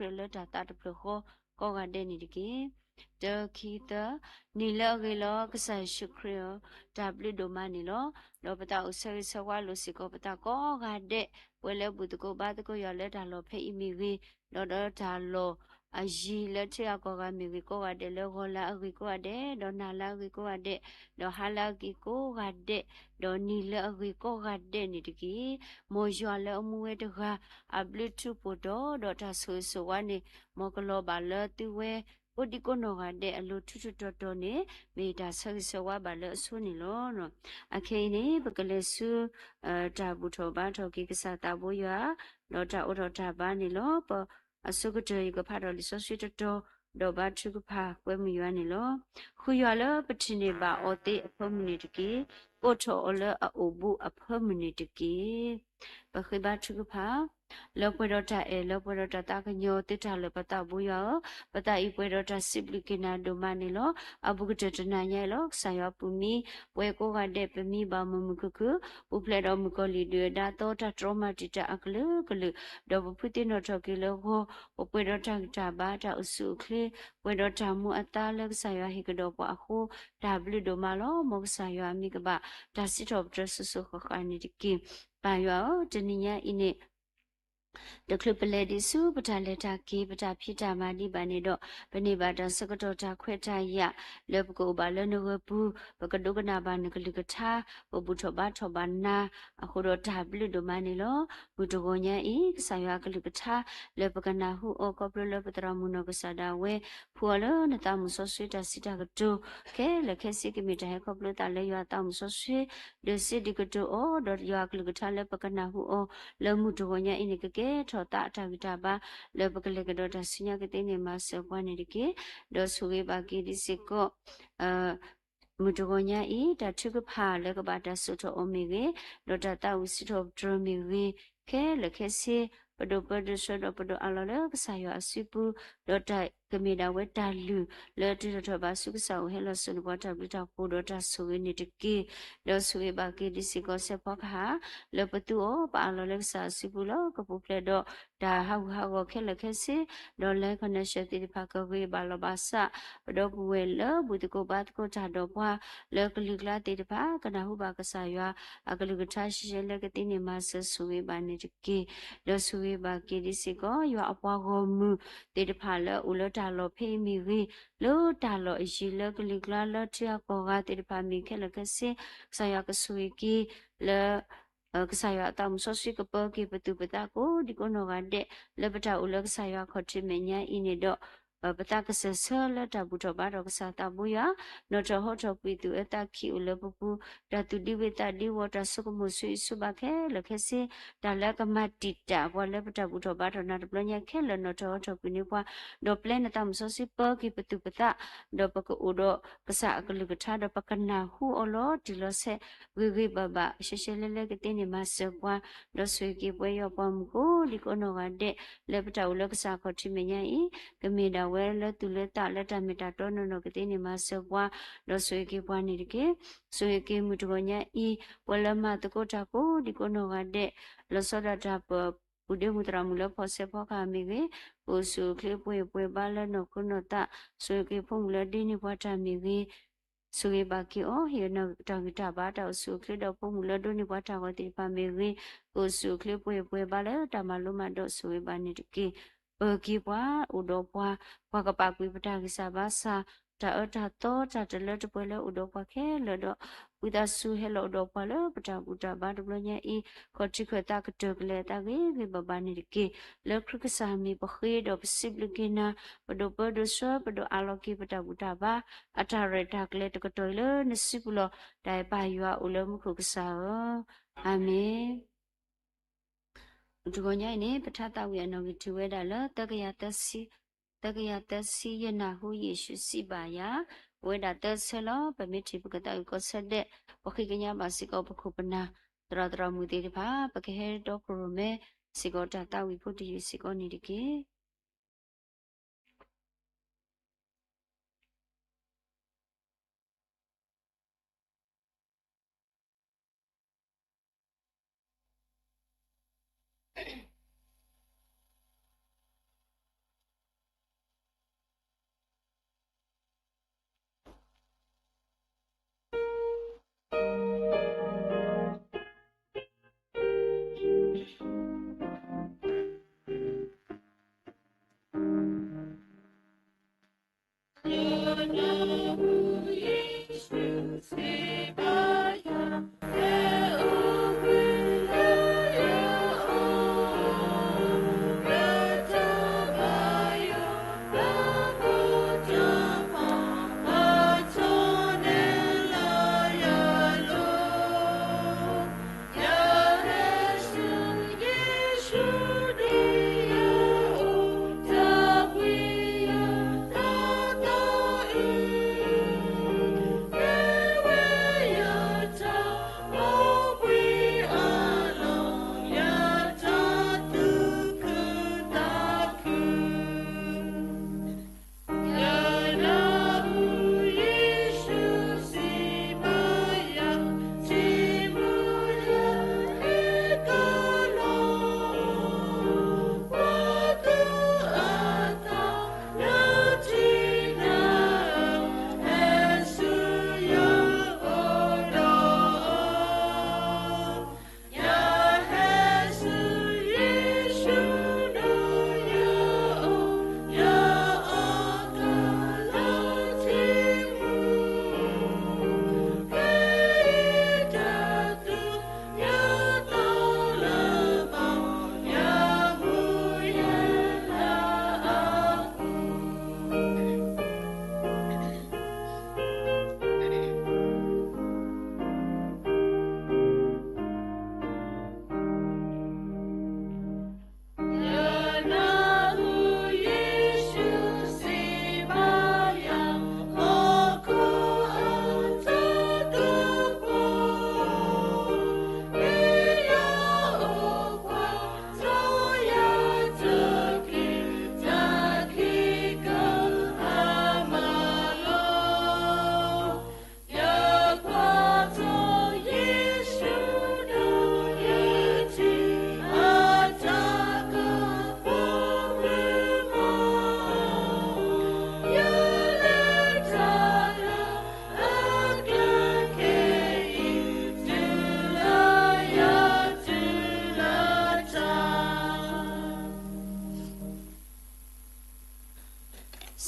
ကစၢ်ယ့ၣ်ၡူးခရံာ်လၢတၢ်သးတဖျၢၣ်ဃီကိးဂၤဒဲးန့ၣ်တက့ၢ်. တၢ ခံ သၢ, နံၤလၢအဂ့ၤလီၤ ကစၢ်ယ့ၣ်ၡူးခရံာ်ဧၢ, တၢ်ဘျုးဒိၣ်မးန့ၣ်လီၤ. ဒီးပသးအိၣ်ဆၢဂ့ၤဆၢဝါလိာ်စ့ၢ်ကီးပသးကိးဂၤဒဲး, ပဝဲလၢဘူၣ်သကိးဘါသကိးယွၤလၢတၢ်လီၢ်ဖဲအံၤမ့ၢ်ဂ့ၤ, ဒီးဒီးတၢ်လီၢ်အယံၤလၢထံဂၤကီၢ်ဂၤမ့ၢ်ဂ့ၤကိးဂၤဒဲး, လၢဂီၤလၢအဂ့ၤကိးဂၤဒဲး, ဒီးနၤလၢအဂ့ၤကိးဂၤဒဲး, ဒီးဟါလၢအဂ့ၤကိးဂၤဒဲး, ဒီးနံၤလၢအဂ့ၤကိးဂၤဒဲးန့ၣ်တက့ၢ်. မ်ယွၤလၢအမူဝဲတဂၤ အဘျုးထူးဖှိၣ်တီၤ ဒီးတၢ်ဆိၣ်ဂ့ၤဆိၣ်ဝါန့ၣ် မ်ကလီၤဘၣ်လၢသုဝဲ ကိးဒံကိးနီၢ်ဂၤဒဲးအလိၤထူးထူးတီၤတီၤန့ၣ် မ့ၢ်တၢ်ဆၢဂ့ၤဆၢဝါဘၣ်လၢအဆိန့ၣ်လီၤ. အခဲအံၤန့ၣ် ပကလဲၤဆူ တၢ်ဘူၣ်ထီၣ်ဘါထီၣ်က့ၤကစၢ်သးဘိယွၤ ဒီးတၢ်အိးထီၣ်တၢ်ဘါန့ၣ်လီၤ. ပ အဆိကတၢၢ်ယကဖးထီၣ်လံာ်စီဆှံတတီၤ ဒီးဘါထုကဖၣ်ကွဲမုာ်ယွၤန့ၣ်လီၤ. ဃုယွၤလၢပထံၣ်န့ၢ်ဘၣ်အီၤသ့အဖၢမုၢ်န့ၣ်တက့ၢ်. ကိးထီၣ်အီၤလၢအအိၣ်ဘူးအဖၢမုၢ်န့ၣ်တက့ၢ်. ပဃ့ဘါထုကဖၣ် လၢပှဲၤဒီးတၢ်အဲၣ် လၢပှဲၤဒီးတၢ်သးကညီၤသုတၢ်လၢာ်ပသးဘိယွၤဧၢ, ပသးအံၤပှဲၤဒီးတၢ်စံးဘျုးက့ၤနၤဒိၣ်မးန့ၣ်လီၤ. အဘူးကတၢၢ်တနၤညါအံၤလီၤ. ကစၢ်ယွၤပူၤမံ ပှၤကိးဂၤဒဲးပမံဘၣ်မုာ်မုာ်ခုၣ်ခုၣ်, ပူၤဖျဲးဒီးမုၣ်ကီၤလံၢ်ဒုၣ်ဒါသီတၢ်တြီမၤတံာ်တာ်အကလုာ်ကလုာ်, ဒီးပဖုသ့ၣ်နီၣ်ထီၣ်က့ၤလၢဂီၤ, ပပှဲၤဒီးတၢ်ဂံၢ်တၢ်ဘါတၢ်အိၣ်ဆူၣ်အိၣ်ချ့, ပှဲၤဒီးတၢ်မူအသါလၢကစၢ်ယွၤဟ့ၣ်ကဒီးပှၤအဃိ, တၢ်ဘျုးဒိၣ်မးလီၤ. မ်ကစၢ်ယွၤအမံၤကဘၣ်တၢ်စံးထီၣ်ပတြၢၤစိၤစိၤဃၣ်ဃၣ်န့ၣ်တက့ၢ်. ပၢ်ယွၤဧၢ, တနံၤညါအံၤန့ၣ် တချုးပလဲၤဒံးဆူပတၢ်လဲၤတၢ်က့ၤ ပတၢ်ဖံးတၢ်မၤဒံးဘၣ်န့ၣ်ဒီး, ပန့ၢ်ဘၣ်တၢ်ဆၢကတီၢ်တၢ်ခွဲးတၢ်ယာ် လၢပကအိၣ်ဘၣ်လၢနဂၢၢ်ပူၤ, ပကဒိကနၣ်ဘၣ်နကလုၢ်ကထါ, ပဘူၣ်ထီၣ်ဘါထီၣ်ဘၣ်နၤ, အဃိဒီးတၢ်ဘျုးဒိၣ်မးန့ၣ်လီၤ. မုၢ်တဂီၤညါအံၤ ကစၢ်ယွၤအကလုၢ်ကထါ လၢပကနၢ်ဟူအီၤ ခီဖျိလၢပသရၣ်မုၣ်နီၢ်ကစၢ်ဒၣ်ဝဲ ဖှူအီၤလၢနသးမုၢ်စီဆှံတၢ်စံးတၢ်ကတိၤ ခဲလၢာ်ခဲဆ့ ကမ့ၢ်တၢ်ဟဲခီဖျိသးလၢယွၤအသးမုၢ်စီဆှံ ဒုးစံးဒုးကတိၤအီၤ, ဒီးယွၤအကလုၢ်ကထါလၢပကနၢ်ဟူအီၤ လၢမုၢ်တဂီၤညါအံၤန့ၣ် ကကဲထီၣ်သးအတၢ်ဂံၢ်တၢ်ဘါ လၢပကလဲၤကဒီးတၢ်ဆူညါကသ့န့ၢ်မၤစၢၤပှၤန့ၣ်တက့ၢ်. ဒီးဆိၣ်ဂ့ၤဘၣ်က့ၤဒ်စ့ၢ်ကီး မုၢ်တဂီၤညါအံၤ တၢ်ထုကဖၣ်လၢကဘၣ်တၢ်စိာ်ထီၣ်အီၤမ့ၢ်ဂ့ၤ, ဒီးတၢ်သးဝံၣ်စံးထီၣ်ပတြၢၤမ့ၢ်ဂ့ၤ, ခဲလၢာ်ခဲဆ့ ပဒိၣ်ပၢဒိၣ်ဆှၢဒီးပဒိၣ်အးလီၤလၢကစၢ်ယွၤအစုပူၤ, ဒီးတၢ်ကမ့ၢ်ဒၣ်ဝဲတၢ်လုၢ် လၢတုၤထီၣ်ထီၣ်ဘၣ်ဆူကစၢ်အိၣ်ဟဲလီၤစိၤန့ၣ် ပှၤတၢ်ဘျုးတၢ်ဖှိၣ်ဒီးတၢ်ဆိၣ်ဂ့ၤန့ၣ်တက့ၢ်. ဒီးဆိၣ်ဂ့ၤဘၣ်က့ၤဒ်စ့ၢ်ကီးစဲးဖီကဟၣ် လၢပသူအီၤပအးလီၤလၢကစၢ်အစုပူၤလီၤ. ကပူၤဖျဲးဒီးတၢ်ဟးဂူာ်ဟးဂီၤခဲလၢာ်ခဲဆ့ ဒီးလဲၤ connection သ့ၣ်တဖၣ်ကဂ့ၤဘၣ်လီၤဘၣ်စး ပဒီပုၢ်ဝဲၢ်လၢဘူၣ်သကိးဘါသကိးတၢ်ဒီးပှၤ လၢကလုာ်ကျါသ့ၣ်တဖၣ် ကနၢ်ဟူဘၣ်ကစၢ်ယွၤ အကလုၢ်ကထါရှဲရှဲလၢကသ့န့ၢ်မၤစၢၤဆိၣ်ဂ့ၤဘၣ်န့ၣ်တက့ၢ်. ဒီးဆိၣ်ဂ့ၤဘၣ်က့ၤဒ်စ့ၢ်ကီး ယွၤအပှၤဂီၢ်မုၢ်သ့ၣ်တဖၣ်လၢအိၣ်လၢတၢ်လီၢ်ဖဲအံၤမ့ၢ်ဂ့ၤ, လၢတၢ်လီၢ်အယံၤလၢကလုာ်ကျါလၢထံဂၤကီၢ်ဂၤသ့ၣ်တဖၣ်မ့ၢ်ခဲလၢာ်ခဲဆ့ ကစၢ်ယွၤကဆိၣ်ဂ့ၤက့ၤ လၢ ကစၢ်ယွၤအသးမုၢ်စီဆှံကပၢၤက့ၤပသူၣ်ပသးကိးဒံကိးနီၢ်ဂၤဒဲး လၢပတၢ်အိၣ်လၢကစၢ်ယွၤခီၣ်ထံးမဲာ်ညါအံၤန့ၣ်ဒီး ပသးကစၢၢ်ဆၢလၢတၢ်ဘူၣ်ထီၣ်ဘါထီၣ်ကစၢ်သးဘိယွၤ, နီၣ်ထီၣ်ဟီထီၣ်ကွံာ်သူၣ်အၢသးခံအိၣ်လၢပပူၤ, တၢ်သူၣ်ဒံဝ့ၢ်သးဒံဝီၤ တၢ်ဆိကမိၣ်ဆူအံၤဆူဘၣ်ခဲလၢာ်ခဲဆ့, တၢ်လၢအကမၤတံာ်တာ်ပှၤလၢပတၢ်ဘူၣ်ထီၣ်ဘါထီၣ်နၤတဘျီညါခဲလၢာ် နီၣ်ထီၣ်ဟီထီၣ်ကွံာ်န့ၢ်ပှၤ, ဒီးပျဲနသးမုၢ်စီဆှံပၢက့ၤပသူၣ်ပသး, ဒီးပကအိၣ်ဒီးကစၢ်အကလုၢ်ကထါ ဒီးပကနၢ်ဟူအီၤလီၤတံၢ်လီၤဆဲး ဂ့ၤဂ့ၤဘၣ်ဘၣ် ရှဲရှဲလဲလဲကသ့န့ၢ်မၤစၢၤပှၤ, ဒီးဆိၣ်ဂ့ၤက့ၤပဝဲယွၤပှၤမုၣ်ကိးဒံကိးနီၢ်ဂၤဒဲး လၢပတၢ်အိၣ်လၢကစၢ်ခီၣ်ထံးမဲာ်ညါအံၤ, ကမ့ၢ်ဒၣ်ဝဲလၢသူၣ်လၢသးလၢတၢ်မ့ၢ်တၢ်တီနီၢ်နီၢ်ကသ့န့ၢ်မၤစၢၤပှၤ, ဒီးဆိၣ်ဂ့ၤက့ၤပှၤန့ၣ်တက့ၢ်. ဆိၣ်ဂ့ၤက့ၤမုၢ်တဂီၤညါအံၤ ပှၤလၢမၤသကိးတၢ်ကိးဒံကိးနီၢ်ဂၤဒဲး, လီၤဆီဒၣ်တၢ်ပ ပုၢ်ဒ့မုၣ်သရၣ်မုၣ်လၢဖီၣ်ဆဲးဖီကဟၣ်မ့ၢ်ဂ့ၤ, ကအိၣ်ဆူၣ်အိၣ်ချ့ပှဲၤပှဲၤဘါလၢနီၢ်ခိနီၢ်သး, ဆိၣ်ဂ့ၤက့ၤဖိမုၣ်လၢဒ့န့ၢ်ပှၤတၢ်မ့ၢ်ဂ့ၤ, ဆိၣ်ဂ့ၤဘၣ်က့ၤအီၤ, ဟ့ၣ်အီၤတၢ်ဂံၢ်တၢ်ဘါတၢ်အိၣ်ဆူၣ်အိၣ်ချ့ဒီးဖိမုၣ်လၢဒိးန့ၢ်ပှၤတၢ်ဂီၤသ့ၣ်တဖၣ်မ့ၢ်ဂ့ၤ, ကအိၣ်ဆူၣ်အိၣ်ချ့ပှဲၤပှဲၤဘါလၢတၢ်မၤလိမၤဒိးဆိၣ်ဂ့ၤဘၣ်န့ၣ်တက့ၢ်. ပၢၤက့ၤပှၤအိၣ်ဒီးပှၤ, ပှၤကပာ်ကွံာ်ပတၢ်ဂံၢ်စၢ်ဘါစၢ်, တၢ်အၢတၢ်သီတၢ်တလၢတပှဲၤလၢအိၣ်ဒီးပှၤခဲလၢာ်ဒီး ဝံသးစူၤဟဲလီၤအိၣ်ဒီးပှၤလၢပတၢ်ဘူၣ်တၢ်ဘါတဘျီညါအံၤ, ခီၣ်ထံးခၢၣ်သးကတၢၢ်ကလဲာ်အသးဂ့ၤဂ့ၤဘၣ်ဘၣ်န့ၣ်တက့ၢ်. လၢခရံာ်ကစၢ်မံၤပဃ့ဒီးပစံးဘျုးက့ၤနၤ, ပဒိၣ်ပၢဒိၣ်ဆှၢပဒိၣ်အးလီၤက့ၤပတၢ်ဘူၣ်တၢ်ဘါ, အတၢ်ရဲၣ်တၢ်ကျဲၤတကတီၢ်အံၤလၢနစုပူၤလီၤ. တၢ်အဲၣ်ပၢ်ယွၤအိၣ်လၢမူခိၣ်ကစၢ်ဧၢ, အၤမ့ၣ်. တဂီၤညါအံၤန့ၣ် ပထါသးဝံၣ်အနီၣ်ဂံၢ်ထုးဝဲဒၣ်လၢ သၢကယၤသၢဆံ, သၢကယၤသၢဆံ ယနၢ်ဟူယ့ၣ်ၡူးစံးဘၣ်ယၤ, အိၣ်ဝဲဒၣ်သၢဆၢလီၤ. ပမ့ၢ်ထံၣ်ပကသးဝံၣ်ကီၢ်ဆၢဒဲး, ပဃ့ကညးဘၣ်စ့ၢ်ကီးပခိၣ်ပနၢ် သရၣ်သရၣ်မုၣ်သ့ၣ်တဖၣ်, ပကဟဲဒီခိၣ်ရိၣ်မဲစ့ၢ်ကီးတၢ်သးဝံၣ်ဖိတယုၢ်စ့ၢ်ကီးန့ၣ်တက့ၢ်.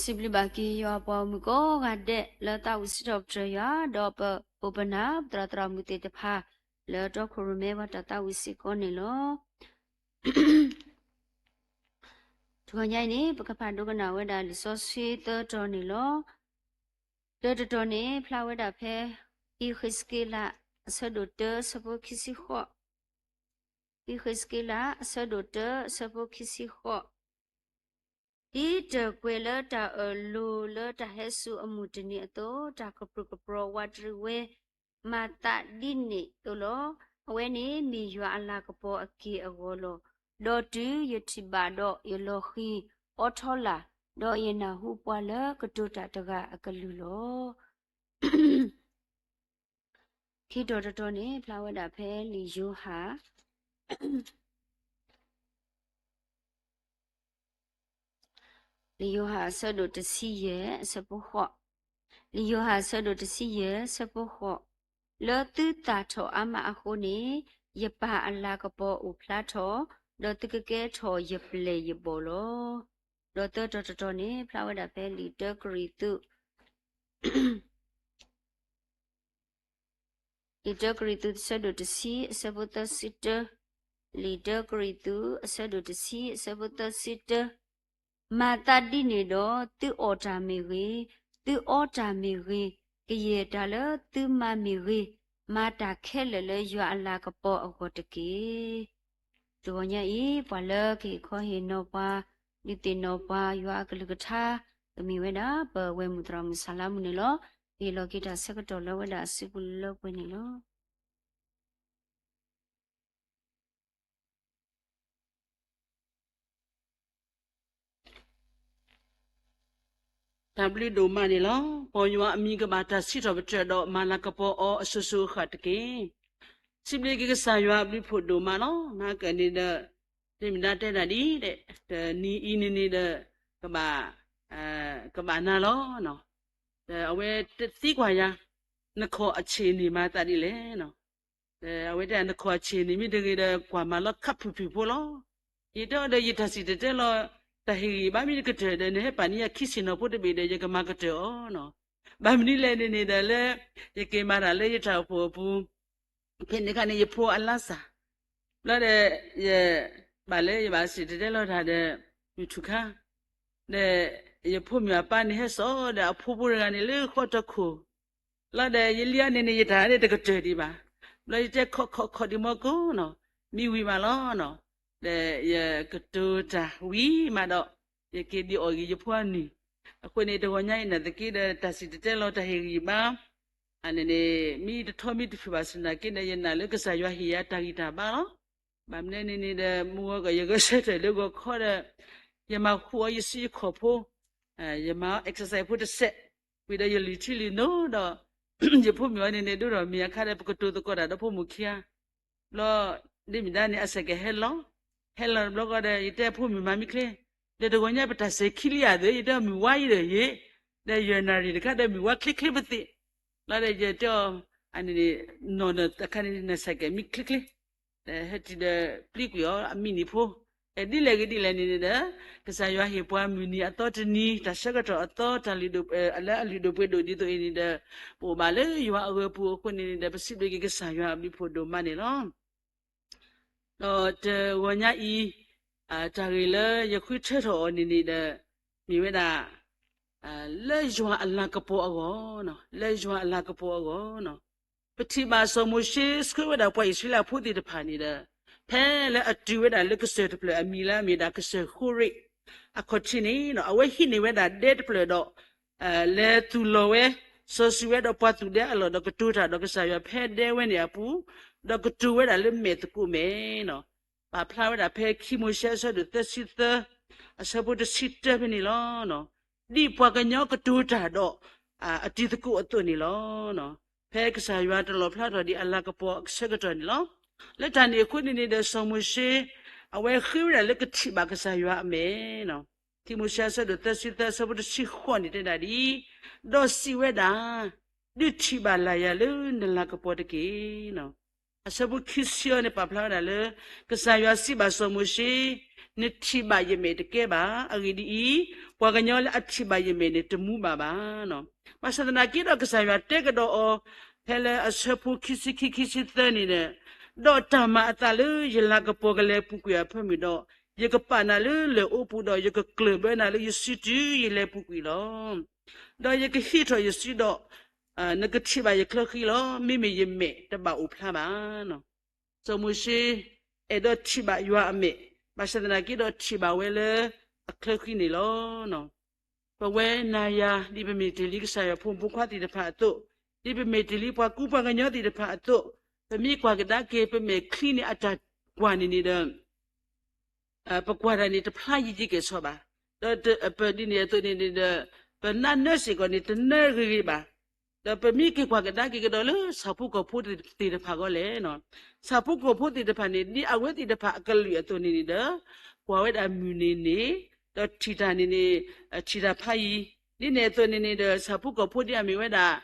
စံးဘျုးဘၣ်က့ၤယွၤပှၤဂီၢ်မုၢ်ကိးဂၤဒဲး လၢသးဝံၣ်စံးထီၣ်ပတြၢၤယွၤ ဒီးပအိၣ်ပနၢ် ပသရၣ်သရၣ်မုၣ်သ့ၣ်တဖၣ် လၢတီခိၣ်ရိၣ်မဲပှၤတၢ်သးဝံၣ်စ့ၢ်ကီးန့ၣ်လီၤ. တဂီၤညါအံၤန့ၣ် ပကဖးဒိကနၣ်ဝဲဒၣ်လံာ်စီဆှံသၢတီၤန့ၣ်လီၤ. တၢတတီၤန့ၣ် ဖျါဝဲဒၣ်ဖဲ ခံဃ့းစက့လး အဆၢဒိၣ်တၢ အဆၢဖိခံဆံဃိး, ခံဃ့းစက့လး အဆၢဒိၣ်တၢ အဆၢဖိခံဆံဃိး. ဒ်တၢၢ်ကွဲၤလၢတၢ်အၢၣ်လိၤလၢတၢ်ဟဲစူၤအမုၢ်တနံၤအသိး, တၢ်ကပြုၢ်ကပြီၤဝးတရံးဝဲ မၤသးဒ်န့ၣ်အသိးလီၤ. အဝဲန့ၣ်မ့ၢ်ယွၤအလၤကပီၤအက့ၢ်အဂီၤလီၤ. ဒီးတုၤယထံၣ်ဘၣ်ဒီးယလီၤဃံၤအီထီလၢ်, ဒီးယနၢ်ဟူပှၤလၢကတိၤတၢ်တဂၤအကလုၢ်လီၤ. ခံတီၤတတီၤန့ၣ် ဖျါဝဲဒၣ်ဖဲလံာ်ယိၤဟၣ် လံာ်ယိၤဟၣ်အဆၢဒိၣ်တဆံယဲၢ်အဆၢဖိဃိး, လံာ်ယိၤဟၣ်အဆၢဒိၣ်တဆံယဲၢ်အဆၢဖိဃိး, လၢသုသၣ်ထီၣ်အါမးအဃိန့ၣ်, ယပၢ်အလၤကပီၤအိၣ်ဖျါထီၣ်, ဒီးသုကကဲထီၣ်ယပျဲၢ်ယဘီၣ်လီၤ. ဒီးသၢတီၤတတီၤန့ၣ် ဖျါဝဲဒၣ်ဖဲလံာ်တၢကရံၣ်သူး လံာ်တၢကရံၣ်သူး အဆၢဒိၣ်တဆံ အဆၢဖိသၢဆံတၢ, လံာ်တၢကရံၣ်သူး အဆၢဒိၣ်တဆံ အဆၢဖိသၢဆံတၢ, မၤသးဒ်န့ၣ်ဒီး သုအီၣ်တၢ်မ့ၢ်ဂ့ၤ, သုအီတၢ်မ့ၢ်ဂ့ၤ, ကယဲၢ်တၢ်လၢသုမၤမ့ၢ်ဂ့ၤ, မၤတၢ်ခဲလၢာ်လၢယွၤအလၤကပီၤအဂီၢ်တက့ၢ်. တဂီၤညါအံၤ ပှၤလၢကဟ့ၣ်ခီဟ့ၣ်နီၤပှၤ, ဒုးသ့ၣ်နီၣ်ပှၤ ယွၤအကလုၢ်ကထါ, ကမ့ၢ်ဝဲဒၣ် ပဝဲၢ်မုၣ်သရၣ်မုၣ်ဆၣ်လါမုၣ်န့ၣ်လီၤ. ကဟ့ၣ်လီၤက့ၤတၢ်ဆၢကတီၢ်လၢဝဲဒၣ်အစုပူၤလၢပှဲၤန့ၣ်လီၤ. တၢ်ဘျုးဒိၣ်မးန့ၣ်လီၤ. ပယွၤအမံၤကဘၣ်တၢ်စံးထီၣ်ပတြၢၤဒီးမၤလၤကပီၤအီၤအစိၤစိၤအဃၣ်တက့ၢ်. စံးဘျုးက့ၤကစၢ်ယွၤအဘျုးဖှိၣ်ဒိၣ်မးလီၤ. နာ်က့န့ၣ်ဒီး ဒ်မ့ၢ်ဒၣ်တဲဒၣ်ဒ်ဒီး တနံၤအံၤန့ၣ်န့ၣ်ဒီး ကဘၣ် ကဘၣ်နၤလီၤ. ဒီးအဝဲတသံကွၢ်ယၤ နခီၣ်အဆ့ၣ်န့ၣ်မၤသးဒ်လဲၣ်. ဒီးအဝဲတဲ နခီၣ်အဆ့ၣ်န့ၣ်မ့ၢ်တဂ့ၤဒီး ကွၢ်မၤလီၤခပ်ဖုၣ်ဖုၣ်ဖိလီၤ. ယတဲအီၤဒီး ယတၢ်စံၣ်တဲၤတဲလီၤ တၢ်ဟ့ၣ်ဂံၢ်ဘါမ့ၢ်တကတၢၢ်ဒီး နဟဲပာ်န့ၢ်ယၤခံဆ့ၣ်နီၤဖိတဘ့ၣ်ဒီး ယကမၤကတၢၢ်အီၤ. ဘၣ်မနုၤလဲၣ်န့ၣ်န့ၣ်ဒီး လၢယက့ၤမၤတၢ်လၢယတၢ်အိၣ်ဖှိၣ်အပူၤ ဖဲန့ၣ်အခါန့ၣ် ယဖိအလါစၢ် ဘျီဒီး ယဘၣ်လၢယဘၣ်စံၣ်တဲၤတဲလီၤတၢ်ဒီး မုၢ်ထူၣ်ခါ ဒီး ယဖိမုၣ်အပၢ်န့ၣ်ဟဲစိာ်ဒီးအဖိဖိတဂၤန့ၣ်လၢဃီတခိၣ် လီၤဒီးယလံၤအီၤန့ၣ်န့ၣ် ယတၢ်န့ၣ်တကတၢၢ်ဒံးဘၣ်. ဘျီယတဲခီၣ်ခီၣ်ခီၣ်ဒံးမီၢ်ကိၢ်နီၤ မံဝံၤမးလီၤနီၤ. ဒီးယကတိၤတၢ်ဝံၤမးဒီး ယက့ၤဒံးအီၣ်ဂ့ၤယဖိအနုၢ်. အဃိန့ၣ် တဂီၤညါအံၤနာ်သက့ဒီး တၢ်စံၣ်တဲၤတဲလီၤတၢ်ဟ့ၣ်ဂံၢ်ဘါ အန့ၣ်န့ၣ် မ့ၢ်တထီမ့ၢ်တဖုၣ်ဘၣ်ဆၣ်နာ်က့ဒီး ယနာ်လၢကစၢ်ယွၤဟ့ၣ်ယၤတၢ်ဂံၢ်တၢ်ဘါလီၤ. ဘၣ်မနုၤန့ၣ်န့ၣ်ဒီး မုၢ်ဂီၤကီး ယဂဲၤဆၢထၢၣ်လၢဂီၤခီဒီး ယမၤဃူအီၤယစုယခီၣ်ဖိ, ယမၤအီၤ exercise ဖိတစဲး, ဝံၤဒီးယလုၢ်ထံလုၢ်နိဒီး ယဖိမုၣ်အီၤန့ၣ်န့ၣ် ဒိၣ်ထီၣ်မ့ၢ်အခါဒီး ပကတိၤသကိးတၢ်ဒီးဖိမုၣ်ခံဂၤ ဘျီ ဒ်မ့ၢ်ဒၣ်န့ၣ် အစဲးကဟဲလီၤ, ဟဲလီၤတဘျီဃီဒီး ယတဲဖိမုၣ်မၤမ့ၢ်ချ့, ဒီးတဂီၤညါပတၢ်စဲၤခံလံဧါသ့ ယတဲမုၢ်ဝါအံၤဒီးယ့, ဒီးယနၣ်ရံၣ်တခါဒီးမုၢ်ဝါချ့ချ့ပသ့, ဘျီဒီးယတဲအီၤ အန့ၣ်န့ၣ် နီၢ်ဒီးအခါန့ၣ် နစဲးကဲမ့ၢ်ချ့ချ့, ဒီးဟဲတုၤဒီးပျံၤကွံာ်အီၤအမံးနံးဖိ, ဒ်လဲၣ်ဂ့ၤဒ်လဲၣ်န့ၣ်န့ၣ်ဒီး ကစၢ်ယွၤဟ့ၣ်ပှၤမုၢ်နံၤအသီတနံၤ တၢ်ဆၢကတီၢ်အသီ တၢ်လုၢ်ဒိၣ် လၢအလုၢ်ဒိၣ်ပှ့ၤဒိၣ်ဒ်သိးအံၤန့ၣ်ဒီး ပအိၣ်ဘၣ်လၢယွၤအဂၢၤပူၤအဃိန့ၣ်န့ၣ်ဒီး ပစံးဘျုးက့ၤကစၢ်ယွၤအဘျုးဖှိၣ်ဒိၣ်မးန့ၣ်လီၤ. ဒီးတဂီၤညါအံၤ တၢ်ဂ့ၢ်လၢယဃုထၢထီၣ်အီၤန့ၣ်န့ၣ်ဒီး မ့ၢ်ဝဲဒၣ် လၢယွၤအလၤကပီၤအဂီၢ်, လၢယွၤအလၤကပီၤအဂီၢ်, ပထံၣ်ဘၣ်စီၤမိၤၡ့ဆှၢဝဲဒၣ်ပှၤအံၣ်စရ့လးဖိသ့ၣ်တဖၣ်န့ၣ်ဒီး ဖဲလၢအတုၤဝဲဒၣ်လၢကစၢၢ်တဖျၢၣ်အမံၤလၢအမ့ၢ်ဒၣ်ကစၢၢ်ဃိရ့း အခီၣ်ထံးန့ၣ် အဝဲဟံးန့ၢ်ဝဲဒၣ်ဒဲတဖျၢၣ်ဒီး လဲၤသူၣ်လီၤဝဲ စီၤစုၤဝဲဒီးပှၤသူၣ်ဒဲအလီၢ်ဒီး ကတိၤတၢ်ဒီးကစၢ်ယွၤဖဲဒဲဝဲန့ၣ်အပူၤ, ဒီးကတိၤဝဲဒၣ်လၢမဲာ်သကိးမဲာ် ပာ်ဖျါဝဲဒၣ်ဖဲခံမိၤၡ့အဆၢဒိၣ်သၢဆံသၢ အဆၢဖိတဆံတၢဖဲန့ၣ်လီၤ. ဒ်ပှၤကညီကတိၤတၢ်ဒီး အတံၤသကိးအသိးန့ၣ်လီၤ. ဖဲကစၢ်ယွၤတလီၣ်ဖျါထီၣ်ဒံးအလၤကပီၤအဆၢကတီၢ်န့ၣ်လီၤ. လၢတၢ်န့ၣ်အဃိန့ၣ်န့ၣ်ဒီး စီၤမိၤၡ့ အဝဲဃ့ဝဲဒၣ်လၢကထံၣ်ဘၣ်ကစၢ်ယွၤအမဲာ် ခံမိၤၡ့အဆၢဒိၣ်သၢဆံသၢ အဆၢဖိတဆံဃိးန့ၣ်တဲဒၣ်ဒ်အံၤ, ဒီးစံးဝဲဒၣ်, ဒုးထံၣ်ဘၣ်လၢ်ယၤလၢနလၤကပီၤတက့ၢ်. အဆၢဖိခံဆံအံၤန့ၣ် ပာ်ဖျါဝဲဒၣ်လၢ ကစၢ်ယွၤစံးဘၣ်စီၤမိၤၡ့, နထံၣ်ဘၣ်ယမဲာ်တကဲဘၣ်. အဂ့ၢ်ဒ်အံၤ, ပှၤကညီလၢအထံၣ်ဘၣ်ယမဲာ်န့ၣ် တမူဘၣ်ဘၣ်. ဘၣ်ဆၣ်သနာ်က့ဒီး ကစၢ်ယွၤတဲကဒီးအီၤ ဖဲလၢအဆၢဖိခံဆံခံ ခံဆံသၢန့ၣ်ဒီး, ဒီးတၢ်မၤအသးလၢယလၤကပီၤကလဲၤပူၤကွံာ်အဖၢမုၢ်ဒီး, ယကပာ်နၤလၢလၢၢ်အိပူၤဒီး ယကကျၢၢ်ဘၢနၤလၢယစုတုၤယလဲၤပူၤကွံာ်လီၤ. ဒီးယကဟ့ၣ်ထီၣ်ယစုဒီး နကထံၣ်ဘၣ်ယချၢဃံလီၤ. မ့မ့ၢ်ယမဲာ်တဘၣ်အိၣ်ဖျါဘၣ်. စီၤမိၤၡ့ အဲၣ်ဒိးထံၣ်ဘၣ်ယွၤအမဲာ်, ဘၣ်ဆၣ်သနာ်က့ဒီးထံၣ်ဘၣ်ဝဲလၢအချၢဃံန့ၣ်လီၤ. ပဝဲနၤယၤ ဒ်ပမ့ၢ်တ့ၢ်လံကစၢ်ယွၤဖိမုၣ်ဖိခွါသ့ၣ်တဖၣ်အသိး, ဒ်ပမ့ၢ်တ့ၢ်လံပှၤကူပှၤကညီသ့ၣ်တဖၣ်အသိး, ပမ့ၢ်ကွၢ်ကဒါက့ၤ ပမဲာ်ချံန့ၣ်အတၢ်ကွၢ်န့ၣ်န့ၣ်ဒီး ပကွၢ်တၢ်န့ၣ် တဖျါယံာ်ယံာ်ကဲၣ်ဆိးဘၣ်. ဒီးပဒ်န့ၣ်အသိးန့ၣ်န့ၣ်ဒီး ပနၢ်နၢစ့ၢ်ကီးန့ၣ် တနၢဂ့ၤဂ့ၤဘၣ်. ဒီးပမ့ၢ်က့ၤကွၢ်ကဒါက့ၤကဒီးလၢ ဆၣ်ဖိကီၢ်ဖိသ့ၣ်တဖၣ်အဂီၢ်လဲၣ်, ဆၣ်ဖိကီၢ်ဖိသ့ၣ်တဖၣ်န့ၣ် ဒ်အဝဲသ့ၣ်တဖၣ်အကလုာ်အသိးန့ၣ်န့ၣ်ဒီး ကွၢ်ဝဲဒၣ်မုၢ်န့ၣ်န့ၣ်, ဒီးထံၣ်တၢ်န့ၣ်န့ၣ် ထံၣ်တၢ်ဖးယံၤ, ဒ်န့ၣ်အသိးန့ၣ်န့ၣ်ဒီး ဆၣ်ဖိကီၢ်ဖိဒ်အမ့ၢ်ဝဲဒၣ်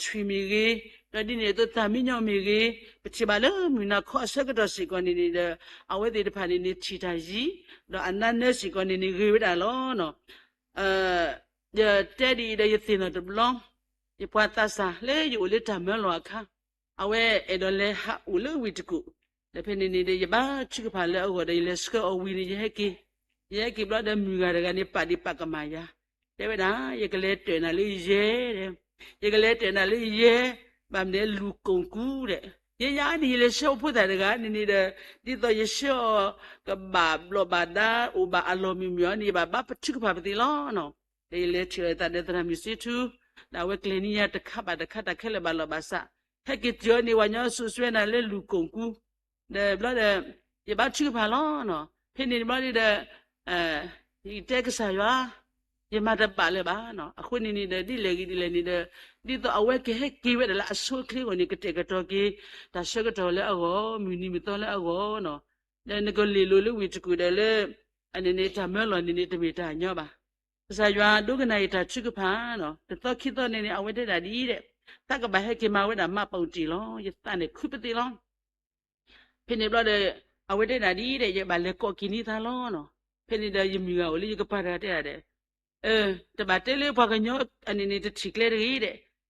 ထွံၣ်မ့ၢ်ဂ့ၤ, ဒီးဒ်န့ၣ်အသိးသၣ်မံညီၣ်မ့ၢ်ဂ့ၤ, ပထံၣ်ဘၣ်လၢမုၢ်နၤခီအဆၢကတီၢ်စ့ၢ်ကီးန့ၣ်န့ၣ်ဒီး အဝဲသ့ၣ်တဖၣ်န့ၣ်န့ၣ် ထံၣ်တၢ်ယံၤ, ဒီးအနၢ်နၢစ့ၢ်ကီးန့ၣ်န့ၣ်ဂ့ၤဝဲဒၣ်လီၤ. ယတဲဒ်အံၤဒီးယသ့ၣ်နီၣ်တဘျီ, ယပှၤသးစၢ်လၢယအိၣ်လၢတၢ်မၢလီၤအခါ, အဝဲအဲၣ်ဒိးလဲၤဟးအိၣ်လၢဝ့ၢ်တကူၣ်, ဒီးဖဲန့ၣ်န့ၣ်ဒီး ယဘါထုကဖၣ်လၢအဂီၢ်ဒီး ယလဲၤဆှၢအီၤဝံၤန့ၣ် ယဟဲက့ၤ, ယဟဲက့ၤဘျီဒီးမုၢ်ဂၤတဂၤန့ၣ် ပာ်ဒံးပာ်ကမၣ်ယၤ, တဲဝဲဒၣ် ယကလဲၤတၢၢ်နၤလၢယဲ, ယကလဲၤတၢၢ်နၤလၢယဲ, ဘၣ်မနုၤလဲၣ် လူၢ်ကိၢ်ကူဒီး, ယဲယၤန့ၣ် ယလဲၤဆှၢအဖိသၣ်တဂၤန့ၣ်န့ၣ်ဒီး ဒ်သိးယဆှၢအီၤ ကဘၣ်ဘျီၣ်ဘၣ်ဒါ အိၣ်ဘၣ်အလီၢ်မုၢ်မုၢ်အီၤန့ၣ် ယဘၣ်ဘါထုကဖၣ်ပသ့လီၤ. ဒီးယလဲၤထံၣ်လိာ်သးဒီးသရၣ်မုၣ်စ့ထူ, ဒီးအဝဲကျဲၤန့ၢ်ယၤတခါဘၣ်တခါ တၢ်ခဲလၢာ်ဘၣ်လီၢ်ဘၣ်စး, ဟဲက့ၤတုၤအီၤန့ၣ် ပှၤကညီစိာ်ဆှၢနၤလၢလူၢ်ကိၢ်ကူ, ဒီးဘျီဒီး ယဘါထုကဖၣ်လီၤ. ဖဲန့ၣ်တဘျီန့ၣ်ဒီး ယတဲကစၢ်ယွၤ, ယမၤတဘၣ်လၢၤဘၣ်. အဃိန့ၣ်န့ၣ်ဒီး ဒ်လဲၣ်ဂ့ၤဒ်လဲၣ်န့ၣ်ဒီး ဒ်သိးအဝဲကဟဲက့ၤဝဲဒၣ်လၢအဆိအချ့အဂီၢ်န့ၣ် ကတဲာ်ကတီၤက့ၤ တၢ်ဆၢကတီၢ်လၢအဂီၢ် မုၢ်နံၤမုၢ်သီလၢအဂီၢ်, ဒီးနကလ့ၣ်လိၤလၢဝ့ၢ်တကူၣ်ဒီးလၢ အန့ၣ်န့ၣ် တၢ်မၢလီၤန့ၣ်န့ၣ် တမ့ၢ်တၢ်ညီဘၣ်. ကစၢ်ယွၤဒိကနၣ်အံၤတၢ်ထုကဖၣ်, တသီခံသီန့ၣ်န့ၣ် အဝဲတဲဒၣ်ဒ်အံၤဒီး, သးကဘၣ်ဟဲက့ၤမၤဝဲဒၣ်မးပူၤတ့ၢ်လီၤ, ယသးန့ၣ်ခုပသ့လီၤ. ဖဲန့ၣ်ဘျီဒီး အဝဲတဲဒၣ်ဒ်အံၤဒီး ယဘၣ်လဲၤကိးက့ၤန့ၢ်သးလီၤ. ဖဲန့ၣ်ဒီးယမုၢ်ဂၤအိၣ်လၢယကပၤတဂၤတဲဒၣ်ဒီး, တဘၣ်တဲလၢပှၤကညီအန့ၣ်န့ၣ် တထံၣ်ကျဲတဂ့ၤဒီး,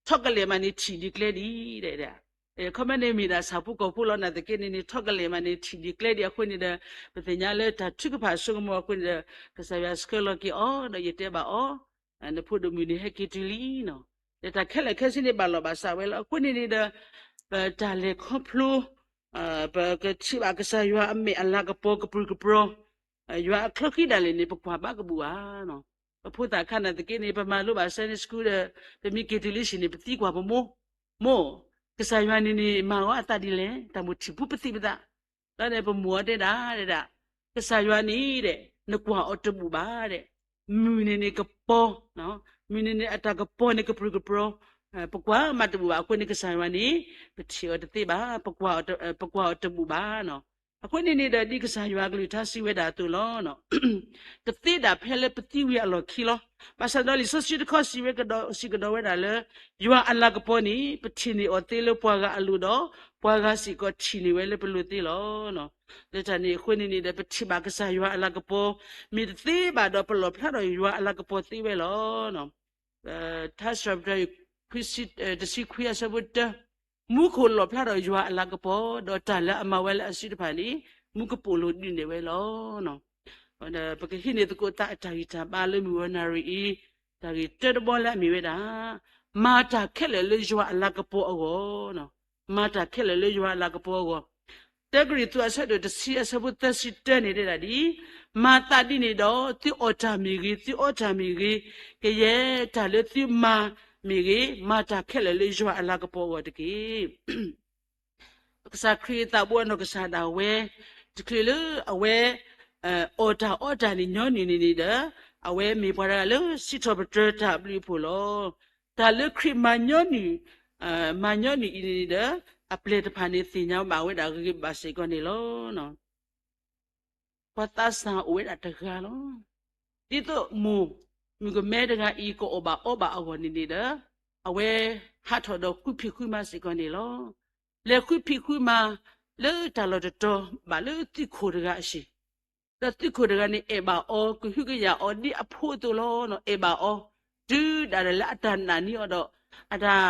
ထီၣ်ကလဲာ်မးန့ၣ်ထံၣ်ဒံးကျဲဒံးဒီး, ခီမ့ၢ်န့ၣ်မ့ၢ်ဒၣ်ဆၣ်ဖိကီၢ်ဖိလီၤ နာ်သက့န့ၣ်န့ၣ် ထီၣ်ကလဲာ်မးန့ၣ်ထံၣ်ဒံးကျဲဒံးအဃိန့ၣ်ဒီး, ပသ့ၣ်ညါလၢတၢ်ထုကဖၣ်အစိကမီၤအဃိန့ၣ်ဒီး, ကစၢ်ယွၤဆှၢလီၤက့ၤအီၤ ဒီးယတဲဘၣ်အီၤ, နဖိဒိၣ်မုၣ်န့ၣ်ဟဲက့ၤတုၤလံနီၤ, ဒီးတၢ်ခဲလၢာ်ခဲဆ့န့ၣ်ဘၣ်လီၢ်ဘၣ်စးဝဲလီၤ. အဃိန့ၣ်န့ၣ်ဒီး ပတၢ်လဲၤခီဖျိ ပကထံၣ်ဘၣ်ကစၢ်ယွၤအမဲာ်အလၤကပီၤကပြုၢ်ကပြီၤ, ယွၤအချၢဃံဒၣ်လဲာ်န့ၣ် ပကွၢ်ဘၣ်ကဘူၣ်ဧါ. ပဖိသၣ်ခါနာ်သက့န့ၣ် ပမၤလိဘၣ် Sunday School ဒီး ပမ့ၢ်က့ၤတုၤလၢဟံၣ်န့ၣ် ပသံကွၢ်ပမိၢ်, မိၢ်, ကစၢ်ယွၤန့ၣ်န့ၣ် မၤအီၤအသးဒ်လဲၣ်, တၢ်မိၣ်ထံၣ်ပူၤပသံပသး, ဒီးပမိၢ်အီၤတဲဒၣ်, တဲဒၣ်, ကစၢ်ယွၤန့ၣ်ဒီး နကွၢ်အီၤတဘူၣ်ဘၣ်ဒီး, မုၢ်န့ၣ်န့ၣ်ကပီၤ, မုၢ်န့ၣ်န့ၣ် အတၢ်ကပီၤန့ၣ်ကပြုၢ်ကပြီၤ, ပကွၢ်မးတဘူၣ်ဘၣ်အဃိန့ၣ် ကစၢ်ယွၤန့ၣ် ပထံၣ်အီၤတသ့ဘၣ်, ပကွၢ်အီၤတဘူၣ်ဘၣ်နီၤ. အဃိန့ၣ်န့ၣ်ဒီး ဒ်ကစၢ်ယွၤအကလုၢ်ကထါစံးဝဲဒၣ်အသိးလီၤ. တသ့ဒၣ်ဖဲလၢပသံဝံၤအလီၢ်ခံလီၤ. ဘၣ်ဆၣ်ဒီးလံာ်စီဆှံတခီစံးဝဲကဒီး စံးကဒီးဝဲဒၣ်လၢ ယွၤအလၤကပီၤန့ၣ် ပထံၣ်န့ၢ်အီၤသ့လၢပှၤဂၤအလိၤဒီး ပှၤဂၤစ့ၢ်ကီးထံၣ်န့ၢ်ဝဲလၢပလိၤသ့လီၤ. လၢတၢ်န့ၣ်အဃိန့ၣ်န့ၣ်ဒီး ပထံၣ်ဘၣ်ကစၢ်ယွၤအလၤကပီၤ မ့ၢ်တသ့ဘၣ်ဒီး ပလီၣ်ဖျါထီၣ်ယွၤအလၤကပီၤသ့ဝဲလီၤ. ထါစံးပတြၢၤ တဆံခွံအဆၢဖိတၢ, မူခိၣ်လီၣ်ဖျါထီၣ်ယွၤအလၤကပီၤ, ဒီးတၢ်လၢအမၤဝဲလၢအစုတဖၣ်န့ၣ် မူကပိာ်လိၤဒုးနဲၣ်ဝဲလီၤ. ပကဟံးန့ၢ်သကိးသးအတၢ်ဂံၢ်တၢ်ဘါလၢမုၢ်ဂီၤနၣ်ရံၣ်အံၤ, တၢ်ဂ့ၢ်တၢတဘီလၢအမ့ၢ်ဝဲဒၣ်, မၤတၢ်ခဲလၢာ်လၢယွၤအလၤကပီၤအဂီၢ်, မၤတၢ်ခဲလၢာ်လၢယွၤအလၤကပီၤအဂီၢ်. တၢကရံၣ်သူးအဆၢဒိၣ်တဆံအဆၢဖိသၢဆံတၢန့ၣ်တဲဒၣ်ဒ်အံၤ, မၤသးဒ်န့ၣ်ဒီး သုအီၣ်တၢ်မ့ၢ်ဂ့ၤ, သုအီတၢ်မ့ၢ်ဂ့ၤ, ကယဲၢ်တၢ်လၢသုမၤမ့ၢ်ဂ့ၤ, မၤတၢ်ခဲလၢာ်လၢယွၤအလၤကပီၤအဂီၢ်တက့ၢ်. ကစၢ်ခရံာ်အသးဘိအနီၢ်ကစၢ်ဒၣ်ဝဲ, တချုးလၢအဝဲ အီၣ်တၢ်အီတၢ်န့ၣ်ညီနုၢ်န့ၣ်န့ၣ်ဒီး, အဝဲမ့ၢ်ပှၤတဂၤလၢစံးထီၣ်ပတြၢၤတၢ်ဘျုးအဖှိၣ်လီၤ. တၢ်လၢခရံာ်မၤညီနုၢ်, မၤညီနုၢ်အံၤန့ၣ်ဒီး, အပျဲၢ်တဖၣ်န့ၣ်သ့ၣ်ညါဘၣ်ဝဲဒၣ်ဂ့ၤဂ့ၤဘၣ်ဘၣ်စ့ၢ်ကီးန့ၣ်လီၤ. ပှၤသးစၢ်အိၣ်ဝဲဒၣ်တဂၤလီၤ. ဒ်သိးမိၢ်မုၣ်ကမဲတဂၤအံၤ ကအီၣ်ဘၣ်အီဘၣ်အဂီၢ်န့ၣ်န့ၣ်ဒီး, အဝဲဟးထီၣ်ဒီးဃုဖံးဃုမၤစ့ၢ်ကီးန့ၣ်လီၤ. လဲၤဃုဖံးဃုမၤလၢတၢ်လီၢ်တတီၤ ဘၣ်လၢသုးခိၣ်တဂၤအဟံၣ်, ဒီးသုးခိၣ်တဂၤန့ၣ် အဲၣ်ဘၣ်အီၤ ကဟုကယာ်အီၤဒ်အဖိအသိးလီၤ. အဲၣ်ဘၣ်အီၤ တုၤဒၣ်လဲာ်လၢအတၢ်နာ်န့ၢ်အီၤဒီး အတၢ်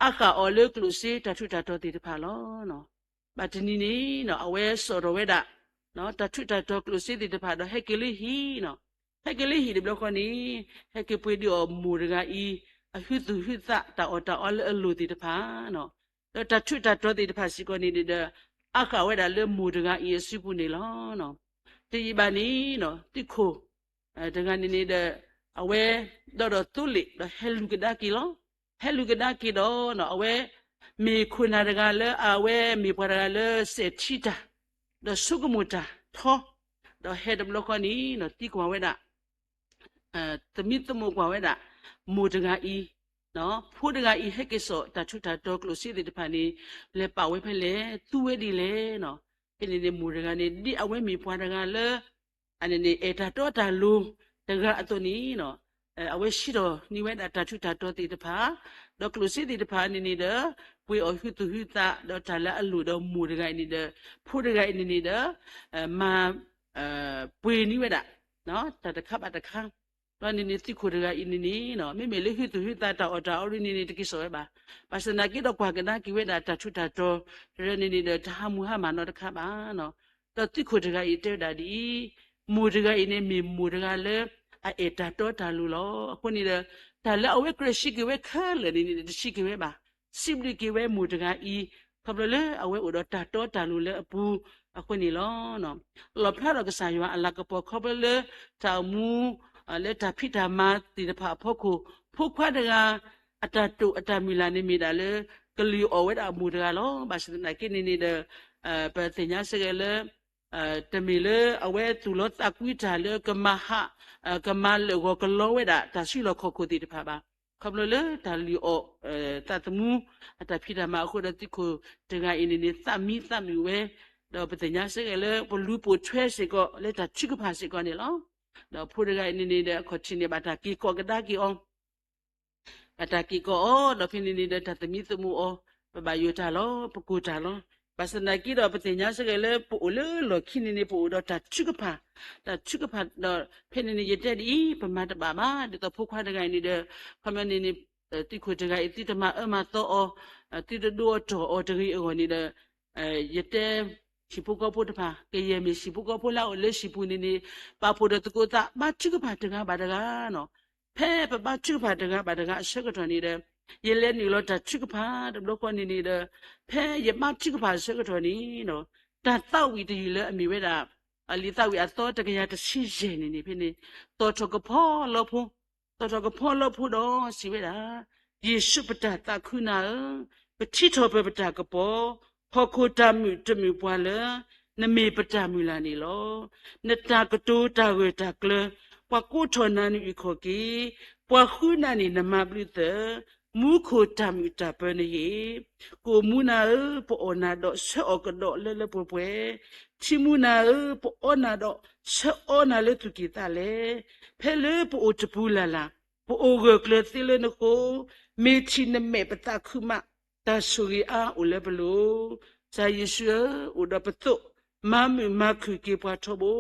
အါဃၣ်အီၤလၢကျိၣ်စ့တၢ်ထူးတၢ်တီၤသ့ၣ်တဖၣ်လီၤ. ဘၣ်တနံၤန့ၣ် အဝဲစိာ်ထီၣ်ဝဲဒၣ် တၢ်ထူးတၢ်တီၤကျိၣ်စ့သ့ၣ်တဖၣ်ဒီး ဟဲက့ၤလၢဟံၣ်, ဟဲက့ၤလၢဟံၣ်တဘျီဃီန့ၣ် ဟဲက့ၤပှ့ၤဒုးအီၤမိၢ်တဂၤအံၤ အဟုသူၣ်ဟုသး တၢ်အီၣ်တၢ်အီလၢအလိၣ်သ့ၣ်တဖၣ် ဒီးတၢ်ထူးတၢ်တီၤသ့ၣ်တဖၣ်စ့ၢ်ကီးန့ၣ်ဒီး အါဃၣ်ဝဲဒၣ်လၢမိၢ်တဂၤအံၤအစုပူၤန့ၣ်လီၤ. တယံာ်ဘၣ်န့ၣ် သုးခိၣ်တဂၤန့ၣ်န့ၣ်ဒီး အဝဲဒီးဒီးသိလ့ၣ်ဒီးဟဲလူၤကဒါက့ၤလီၤ. ဟဲလူၤကဒါက့ၤဒီး အဝဲမ့ၢ်ခိၣ်နၢ်တဂၤလၢအဝဲမ့ၢ်ပှၤတဂၤလၢစဲးထံတၢ် ဒီးဆိကမိၣ်တၢ်ထီ ဒီးဟဲတဘျီဃီန့ၣ် သံကွၢ်ဝဲဒၣ် သမံသမိးကွၢ်ဝဲဒၣ် မိၢ်တဂၤအံၤ, ဖိတဂၤအံၤ ဟဲက့ၤစိာ်တၢ်ထူးတၢ်တီၤကျိၣ်စ့သ့ၣ်တဖၣ်န့ၣ် လဲၤပာ်ဝဲဖဲလဲၣ်, သူဝဲဒ်လဲၣ်. ဖဲန့ၣ်န့ၣ် မိၢ်တဂၤန့ၣ် ဒ်အဝဲမ့ၢ်ပှၤတဂၤလၢ အန့ၣ်န့ၣ် အဲၣ်တၢ်တီတၢ်လိၤတဂၤအသိးန့ၣ် အဝဲဟံးထီၣ်န့ၢ်ဝဲဒၣ်တၢ်ထူးတၢ်တီၤသ့ၣ်တဖၣ် ဒီးကျိၣ်စ့သ့ၣ်တဖၣ်န့ၣ်န့ၣ်ဒီး ပှ့ၤအီၤဟုသူၣ်ဟုသး ဒီးတၢ်လၢအလိၣ်ဒီးမိၢ်တဂၤအံၤန့ၣ်ဒီး ဖိတဂၤအံၤန့ၣ်န့ၣ်ဒီး မၤ ပှ့ၤန့ၢ်ဝဲဒၣ် တၢ်တခါဘၣ်တခါ ဒီးန့ၣ်န့ၣ် သုးခိၣ်တဂၤအံၤန့ၣ်န့ၣ် မ့မ့ၢ်လၢဟုသူၣ်ဟုသးတၢ်အီၣ်တၢ်အီဒ်န့ၣ်န့ၣ် တက့ၤစိာ်ဝဲဘၣ်. ဘၣ်ဆၣ်သနာ်က့ဒီး ကွၢ်ကဒါက့ၤဝဲဒၣ်တၢ်ထူးတၢ်တီၤ တရၢန့ၣ်န့ၣ်ဒီး တဟးမုၢ်ဟါမၢ်နီတခါဘၣ်. ဒီးသုးခိၣ်တဂၤအံၤတဲဝဲဒၣ်ဒ်အံၤ, မိၢ်တဂၤအံၤန့ၣ်မ့ၢ်မိၢ်တဂၤလၢ အအဲၣ်တၢ်တီတၢ်လိၤလီၤ. အဃိန့ၣ်ဒီး တၢ်လၢအဝဲကြၢးစံးက့ၤဝဲခဲလၢာ်န့ၣ်န့ၣ် တစံးက့ၤဝဲဘၣ်. စံးဘျုးက့ၤဝဲမိၢ်တဂၤအံၤ ခီဖျိလၢအဝဲအိၣ်ဒီးတၢ်တီတၢ်လိၤလၢအပူၤအဃိန့ၣ်လီၤ. လီၣ်ဖျါထီၣ်ကစၢ်ယွၤအလၤကပီၤခီဖျိလၢ တၢ်အိၣ်မူ လၢတၢ်ဖံးတၢ်မၤသ့ၣ်တဖၣ်အဖီခိၣ် ဖိခွါတဂၤ အတၢ်တိာ်အတၢ်မုၢ်လၢ်န့ၣ်မ့ၢ်ဒၣ်လၢ ကလုၢ်အီၣ်ဝဲဒၣ်အမိၢ်တဂၤလီၤ. ဘၣ်ဆၣ်သနာ်က့န့ၣ်န့ၣ်ဒီး ပသ့ၣ်ညါစ့ၢ်ကီးလၢ တမ့ၢ်လၢအဝဲသူၣ်လီသးကွံတၢ်လၢကမၤဟး ကမၤလၢာ်ဂီၤကလီဝဲဒၣ်တၢ်စုလီၢ်ခီၣ်ခိၣ်သ့ၣ်တဖၣ်ဘၣ်. ခီဖျိလၢတၢ်လုၢ်အီၣ် သးသမူ အတၢ်ဖံးတၢ်မၤအဃိဒီး သုးခိၣ်တဂၤအံၤန့ၣ်န့ၣ် သးမံသးမုာ်ဝဲ, ဒီးပသ့ၣ်ညါစ့ၢ်ကီးလၢ ပလူၤပိာ်ထွဲစ့ၢ်ကီး လၢတၢ်ထုကဖၣ်စ့ၢ်ကီးန့ၣ်လီၤ. ဒီးဖိတဂၤအံၤန့ၣ်န့ၣ်ဒီး အခီၣ်ထံးန့ၣ် ဘၣ်တၢ်က့ၤကိးကဒါက့ၤအီၤ ဘၣ်တၢ်က့ၤကိးအီၤ ဒီးဖဲန့ၣ်န့ၣ်ဒီး တၢ်သမံသမိးအီၤ, ပဘၣ်ယိၣ်တၢ်လီၤ, ပကိၢ်တၢ်လီၤ. ဘၣ်ဆၣ်သနာ်က့ဒီး ပသ့ၣ်ညါစ့ၢ်ကီးလၢ ပအိၣ်လၢလီၢ်ခံန့ၣ်န့ၣ် ပအိၣ်ဒီးတၢ်ထုကဖၣ်, တၢ်ထုကဖၣ်ဒီး ဖဲန့ၣ်န့ၣ် ယတဲဒ်အံၤ, ပမၤတဘၣ်ဘၣ်, ဒ်သိးဖိခွါတဂၤအံၤန့ၣ်ဒီး ခီဖျိန့ၣ်န့ၣ် သုးခိၣ်တဂၤအံၤ သုတမၤအၢမၤသီအီၤ, သုတဒိအီၤတီၢ်အီၤတဂ့ၤအဂီၢ်န့ၣ်ဒီး ယတဲ ဟံၣ်ဖိဃီဖိတဖၣ် ကယဲၢ်မ့ၢ်ဟံၣ်ဖိဃီဖိလၢအအိၣ်လၢဟံၣ်ပူၤန့ၣ်န့ၣ် ပာ်ဖှိၣ်ဒီးသကိးသး ဘါထုကဖၣ်တဂၤဘၣ်တဂၤနီၤ. ဖဲပဘါထုကဖၣ်တဂၤဘၣ်တဂၤအဆၢကတီၢ်န့ၣ်ဒီး ယလဲၤနုာ်လီၤတၢ်ထုကဖၣ်တဘျီဃီန့ၣ်န့ၣ်ဒီး ဖဲယဘါထုကဖၣ်အဆၢကတီၢ်န့ၣ် တၢ်သးဝံၣ်တယုၢ်လၢအမ့ၢ်ဝဲဒၣ် လံာ်သးဝံၣ်အသီတကယၤတဆံယဲၢ်န့ၣ်န့ၣ် ဖဲန့ၣ် သီၣ်ထီၣ်ကဖီလီဖိ သီၣ်ထီၣ်ကဖီလီဖိဒီးစံးဝဲဒၣ်, ယ့ၣ်ၡူးပတၢ်သးခုနၤဧၢ, ပထံထီၣ်ပပတၢ်ကပီၤ, ဟီၣ်ခိၣ်တၢ်မုာ်တမုာ်ပှၤလၢ နမ့ၢ်ပတၢ်မုၢ်လၢ်န့ၣ်လီၤ. နတၢ်ကတိၤတၢ်ဂၢၢ်တၢ်ကျၢၤ, ပှၤကိးထီၣ်နၤနအုၣ်ခီၣ်က့ၤ, ပှၤဃုနၤန့ၣ်နမၤဘျုးသၢၣ်, မူခိၣ်တၢ်မုာ်တၢ်ပၢၤနဟ့ၣ် ကိၣ်မူနၤဧၢ, ပအီၣ်နၤဒီးဆၢအီၣ်ကဒီးလၢလၢပှဲၤပှဲၤ, ထံမူနၤဧၢ, ပအီနၤဒီးဆၢအီနၤလၢသူၣ်ကံၢ်သးလဲ, ဖဲလၢပအိၣ်တပူၤလၢ်လၢ်, ပအိၣ်ဂၢၢ်ကျၢၤသ့လၢနဃိ, မ့ၢ်ထံၣ်နမဲာ်ပသးခုမး, တၢ်ဆိၣ်ဂ့ၤအါအိၣ်လၢပလိၤ. ကစၢ်ယ့ၣ်ၡူးဧၢ, အိၣ်ဒီးပသိး, မၤမုာ်မၤခုၣ်က့ၤပှၤထီဘိ,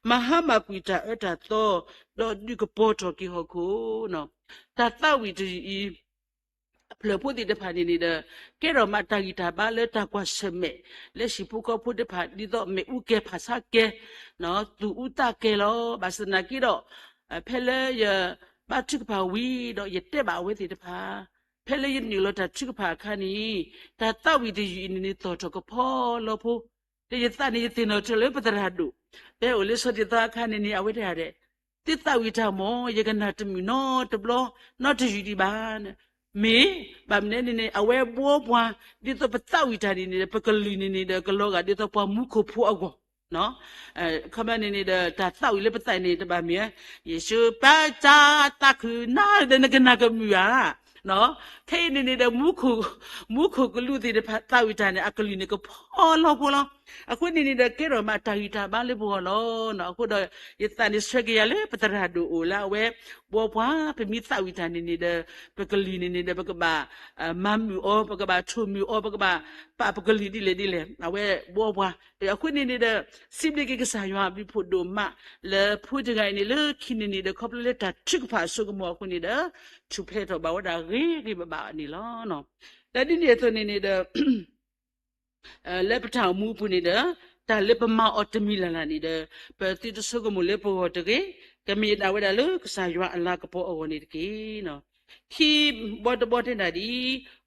မၤဟါမၢ်ကွံာ်တၢ်အၢတၢ်သီ, ဒီးဒုးကပီၤထီၣ်က့ၤဟီၣ်ခိၣ် တၢ်သးဝံၣ်တယုၢ်အံၤ အဖျၢၣ်ဖိသ့ၣ်တဖၣ်န့ၣ်န့ၣ်ဒီး ကဲထီၣ်မးတၢ်ဂံၢ်တၢ်ဘါလၢတၢ်ကွၢ်ဆၢၣ်မဲာ် လၢဟံၣ်ဖိဃီဖိသ့ၣ်တဖၣ် ဒ်သိးမ့ၣ်အူကဲၤဖးဆါကဲၤ သူၣ်အူသးကဲၤလီၤ. ဘၣ်ဆၣ်သနာ်က့ဒီး ဖဲလၢယဘါထုကဖၣ်ဝံၤဒီး ယတဲဘၣ်အဝဲသ့ၣ်တဖၣ် ဖဲလၢယနုာ်လီၤတၢ်ထုကဖၣ်အခါန့ၣ် တၢ်သးဝံၣ်တယုၢ်အံၤန့ၣ်န့ၣ် သီၣ်ထီၣ်ကဖီလီဖိ လၢယသးန့ၣ် ယသ့ၣ်နီၣ်ထီၣ်လၢပသရၣ်ဒိၣ် ဖဲအိၣ်လၢဆီဒံၣ်သီအခါန့ၣ်န့ၣ် အဝဲတဲဒၣ် သုသးဝံၣ်တၢ်မ့ၢ် ယကနၣ်တမုာ်နီတဘျီ နီတယုၢ်ဒံးဘၣ်. မ့ၢ်ဘၣ်မနုၤန့ၣ်န့ၣ် အဝဲဘှီပှၤ ဒ်သိးပသးဝံၣ်တၢ်န့ၣ်န့ၣ်ဒီး ပကလုၢ်န့ၣ်န့ၣ်ဒီး ကလီၤဂာ်ဒ်သိးပှၤမူခိၣ်ဖိအဂီၢ် ခီပညီန့ၣ်န့ၣ်ဒီး တၢ်သးဝံၣ်လၢပသးန့ၣ် တဘၣ်မ့ၢ် ယ့ၣ်ၡူးပၢ်ကစၢ်သးခုနၤဒီး နကနၣ်ကမုာ်ဧါ. ခဲအံၤန့ၣ်န့ၣ်ဒီး မူခိၣ်ကလူးသ့ၣ်တဖၣ်သးဝံၣ်တၢ်န့ၣ် အကလုၢ်န့ၣ်ကဖီလီဖိလီၤ. အဃိန့ၣ်န့ၣ်ဒီး ကဲထီၣ်မးတၢ်ဂံၢ်တၢ်ဘါလၢပဂီၢ်လီၤ. အဃိဒီး ယသးန့ၣ်ဆၢက့ၤယၤလၢပသရၣ်ဒိၣ်အိၣ်လၢအဝဲ ဘှီပှၤ ပမ့ၢ်သးဝံၣ်တၢ်န့ၣ်န့ၣ်ဒီး ပကလုၢ်န့ၣ်န့ၣ်ဒီး ပကဘၣ် မၤမုာ်အီၤ ပကဘၣ်ထိၣ်မုာ်အီၤ ပကဘၣ်ပာ်ပကလုၢ်ဒ်လဲၣ်ဒ်လဲၣ် အဝဲဘှီပှၤ. အဃိန့ၣ်န့ၣ်ဒီး စံးဘျုးက့ၤကစၢ်ယွၤအဘျုးဖးဒိၣ်မး လၢဖိတဂၤအံၤန့ၣ် လၢခံန့ၣ်န့ၣ်ဒီး ခီဖျိလၢတၢ်ထုကဖၣ်အစိကမီၤအဃိန့ၣ်ဒီး ထူၣ်ဖျဲးထီၣ်ဘၣ်ဝဲဒၣ်ဂ့ၤဂ့ၤဘၣ်ဘၣ်န့ၣ်လီၤ. ဒီးဒ်န့ၣ်အသိးန့ၣ်န့ၣ်ဒီး လၢပတၢ်အိၣ်မူအပူၤန့ၣ်ဒီး တၢ်လၢပမၤအီၤတမံၤလၢ်လၢ်န့ၣ်ဒီး ပသုတဆိကမိၣ်လၢပဂီၢ်တဂ့ၤ, ကမ့ၢ်ဒၣ်ဝဲဒၣ်လၢကစၢ်ယွၤအလၤကပီၤအဂီၢ်န့ၣ်တက့ၢ်. ခံဘီတဘီတဲဒၣ်ဒ်အံၤ,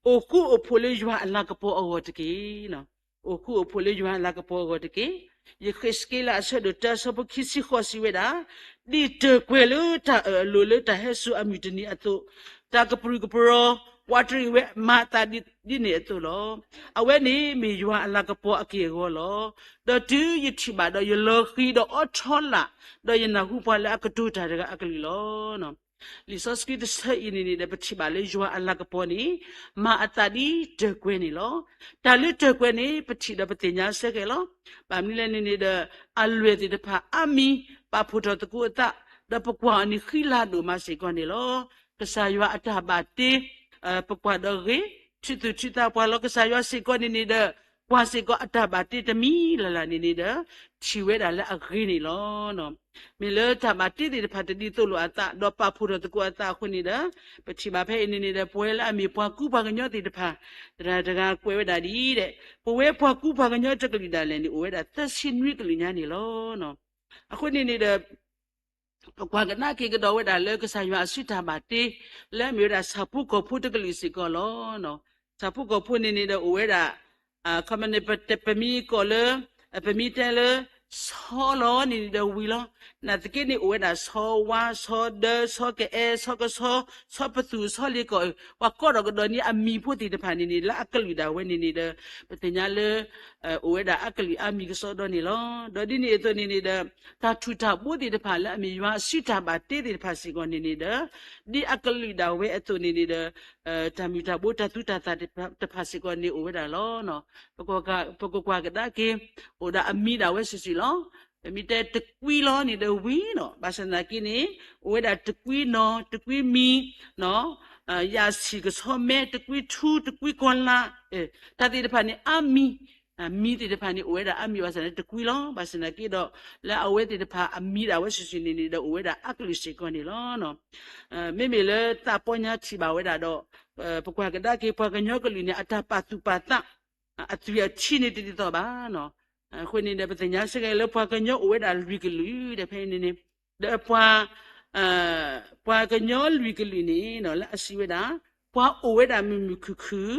အိၣ်ဃူအိၣ်ဖိးလၢယွၤအလၤကပီၤအဂီၢ်တက့ၢ်. အိၣ်ဃူအိၣ်ဖိးလၢယွၤအလၤကပီၤအဂီၢ်တက့ၢ်. ယဃ့းစက့လးအဆၢဒိၣ်တၢ အဆၢဖိခံဆံဃိးစံးဝဲဒၣ်, ဒ်တၢၢ်ကွဲၤလၢတၢ်အၢၣ်အလိၤလၢတၢ်ဟဲစိာ်အမုၢ်တနံၤအသိး, တၢ်ကပြုၢ်ကပြီၤ ပှၤတရံးဝဲမၤအသးဒ်န့ၣ်အသိးလီၤ. အဝဲန့ၣ်မ့ၢ်ယွၤအလၤကပီၤအက့ၢ်အဂီၤလီၤ. ဒီးတုၤယထံၣ်ဘၣ်ဒီးယလီၤဃံၤဒီးအိးထီလာ်, ဒီးယနၢ်ဟူပှၤလၢအကတိၤတၢ်တဂၤအကလုၢ်လီၤ. လံာ်စီဆှံတဆၢအံၤန့ၣ်န့ၣ်ဒီး ပထံၣ်ဘၣ်လၢယွၤအလၤကပီၤန့ၣ် မၤအသးဒ်တၢၢ်ကွဲၤန့ၣ်လီၤ. တၢ်လၢတၢၢ်ကွဲၤန့ၣ် ပထံၣ်ဒီးပသ့ၣ်ညါဆၢကဲၤလီၤ. ဘၣ်မနုၤလဲၣ်န့ၣ်န့ၣ်ဒီး အလွဲၢ်သ့ၣ်တဖၣ်အါမံၤ ပာ်ဖှိၣ်ထီၣ်သကိးအသး, ဒီးပကွၢ်အီၤန့ၣ်ဃံလၤဒိၣ်မးစ့ၢ်ကီးန့ၣ်လီၤ. ကစၢ်ယွၤအတၢ်ဘၣ်တ့ ပကွၢ်ဒီးဂ့ၤ, ထုးသူၣ်ထုးသးပှၤလီၤ. ကစၢ်ယွၤစ့ၢ်ကီးန့ၣ်န့ၣ်ဒီး ပှၤစ့ၢ်ကီးအတၢ်ဘၣ်တ့တမံၤလၢ်လၢ်န့ၣ်န့ၣ်ဒီး ထံၣ်ဝဲဒၣ်လၢအဂ့ၤန့ၣ်လီၤ. မ့ၢ်လၢတၢ်ဘၣ်တ့သ့ၣ်တဖၣ်တဒ်သိးလိာ်အသး ဒီးပာ်ဖှိၣ်ထီၣ်သကိးအသးအဃိန့ၣ်ဒီး ပထံၣ်ဘၣ်ဖဲအံၤန့ၣ်န့ၣ်ဒီး ပဝဲလၢအမ့ၢ်ပှၤကူပှၤကညီသ့ၣ်တဖၣ် သရၣ်တဂၤကွဲးဝဲဒၣ်ဒ်အံၤ, ပဝဲပှၤကူပှၤကညီတကလုာ်ဒၣ်လဲာ်န့ၣ် အိၣ်ဝဲဒၣ်သၢဆံနွံကလုာ်ညါန့ၣ်လီၤ. အဃိန့ၣ်န့ၣ်ဒီး ပကွၢ်ကဒါက့ၤကဒီးဝဲဒၣ်လၢကစၢ်ယွၤအစုတၢ်ဘၣ်တ့ လၢအမ့ၢ်ဝဲဒၣ်ဆၣ်ဖိကီၢ်ဖိတကလုာ်စ့ၢ်ကီးလီၤ. ဆၣ်ဖိကီၢ်ဖိန့ၣ်န့ၣ်ဒီးအိၣ်ဝဲဒၣ် ခီမ့ၢ်န့ၣ် ပမ့ၢ်ကိးလၢ ပမ့ၢ်တဲလၢ ဆီလီၤန့ၣ်န့ၣ်ဒီးဝံၤလီၤ. နာ်သက့န့ၣ် အိၣ်ဝဲဒၣ်ဆီဝါ ဆီဒၢ ဆီကအဲ ဆီကဆီ ဆီပသူၣ် ဆီလ့ၤကီၢ် ပှၤကိးထီၣ်ကဒီးန့ၣ်အမံၤဖိသ့ၣ်တဖၣ်န့ၣ်န့ၣ် လၢအကလုာ်ဒၣ်ဝဲန့ၣ်န့ၣ်ဒီး ပသ့ၣ်ညါလၢ အိၣ်ဝဲဒၣ်အကလုာ်အါမံၤကစီဒီန့ၣ်လီၤ. ဒီးဒ်န့ၣ်အသိးန့ၣ်န့ၣ်ဒီး တၢ်ထူၣ်တၢ်ဘိသ့ၣ်တဖၣ်လၢအမ့ၢ်ယွၤအစုတၢ်ဘၣ်တ့သ့ၣ်တဖၣ်စ့ၢ်ကီးန့ၣ်န့ၣ်ဒီး ဒ်အကလုာ်ဒၣ်ဝဲအသိးန့ၣ်န့ၣ်ဒီး တၢ်မုၢ်တၢ်ဘိတၢ်သူတၢ်သၣ်တဖၣ်စ့ၢ်ကီးန့ၣ်အိၣ်ဝဲဒၣ်လီၤ. ပကကွၢ်ကဒါက့ၤ အိၣ်ဒၣ်အမံၤဒၣ်ဝဲစုာ်စုာ်လီၤ. ပမ့ၢ်တဲတကွံလီၤန့ၣ်ဒီးဝံၤလီၤ. ဘၣ်ဆၣ်သနာ်က့န့ၣ် အိၣ်ဝဲဒၣ်တကွံနီၣ် တကွံမံၤ ယၣ်ဆံၣ်ကဆီမဲ တကွံထူ တကွံကီၤလၤ တၢ်သ့ၣ်တဖၣ်န့ၣ်အါမံၤ မံၤသ့ၣ်တဖၣ်န့ၣ် အိၣ်ဝဲဒၣ်အါမံၤဘၣ်ဆၣ်န့ၣ်တကွံလီၤ. ဘၣ်ဆၣ်သနာ်က့ဒီး လၢအဝဲသ့ၣ်တဖၣ်အမံၤဒၣ်ဝဲစုာ်စုာ်န့ၣ်န့ၣ်ဒီး အိၣ်ဝဲဒၣ်အကလုာ်စ့ၢ်ကီးန့ၣ်လီၤ. မ့မ့ၢ်လၢသးပီညါထံၣ်ဘၣ်ဝဲဒၣ်ဒီး ပကွၢ်ကဒါက့ၤပှၤကညီကလုာ်န့ၣ် အတၢ်ပာ်သူၣ်ပာ်သး အသွံၣ်အထံန့ၣ်တဒ်သိးဘၣ်. အဃိန့ၣ်ဒီး ပသ့ၣ်ညါစ့ၢ်ကီးလၢပှၤကညီအိၣ်ဝဲဒၣ်လွံၢ်ကလုာ်ဒီးဖဲအံၤန့ၣ်န့ၣ် ဒီးပှၤ ပှၤကညီလွံၢ်ကလုာ်န့ၣ် လၢအစံးဝဲဒၣ် ပှၤအိၣ်ဝဲဒၣ်မုာ်မုာ်ခုၣ်ခုၣ်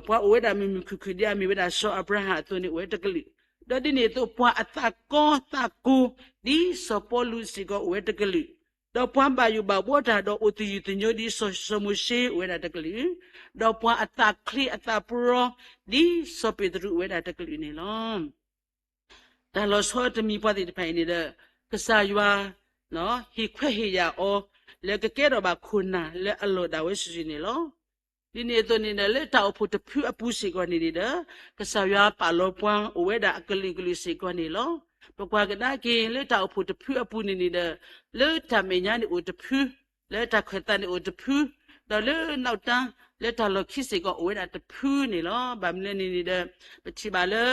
ပှၤအိၣ်ဝဲဒၣ်မုာ်မုာ်ခုၣ်ခုၣ် ဒ်အမ့ၢ်ဝဲဒၣ်စီၤအၤဘြၤဟၣ်အသိးန့ၣ် အိၣ်ဝဲတကလုာ်, ဒီးဒ်န့ၣ်အသိး ပှၤအသးကီသးကိၤ ဒ်စီၤပီလူးစ့ၢ်ကီးအိၣ်ဝဲတကလုာ်, ဒီးပှၤဘၣ်ယိၣ်ဘၣ်ဘှီတၢ်ဒီးအိၣ်သယုၢ်သညိဒ်စီၤမိၤၡ့အိၣ်ဝဲဒၣ်တကလုာ်, ဒီးပှၤအသးချ့အသးပရီ ဒ်စီၤပ့းတရူးအိၣ်ဝဲဒၣ်တကလုာ်န့ၣ်လီၤ. တၢ်လီၤဆီတမံၤပှၤသ့ၣ်တဖၣ်အံၤန့ၣ်ဒီး ကစၢ်ယွၤ ဟ့ၣ်ခွဲးဟ့ၣ်ယာ်အီၤ လၢကကဲထီၣ်ဘၣ်ခိၣ်နၢ်လၢအလီၢ်ဒၣ်ဝဲစုာ်စုာ်န့ၣ်လီၤ. ဒ်န့ၣ်အသိးန့ၣ်ဒီး လၢတၢ်အိၣ်ဖှိၣ်တဖုအပူၤစ့ၢ်ကီးန့ၣ်န့ၣ်ဒီး ကစၢ်ယွၤပာ်လီၤပှၤအိၣ်ဝဲဒၣ်အကလုာ်ကလုာ်စ့ၢ်ကီးန့ၣ်လီၤ. ပကွၢ်ကဒါက့ၤလၢတၢ်အိၣ်ဖှိၣ်တဖုအပူၤန့ၣ်န့ၣ်ဒီး လၢတၢ်မဲာ်ညါန့ၣ်အိၣ်တဖု လၢတၢ်ခၢၣ်သးန့ၣ်အိၣ်တဖု, ဒီးလၢနီၣ်တၢ် လၢတၢ်လီၢ်ခံစ့ၢ်ကီးအိၣ်ဝဲဒၣ်တဖုန့ၣ်လီၤ. ဘၣ်မနုၤလဲၣ်န့ၣ်န့ၣ်ဒီး ပထံၣ်ဘၣ်လၢ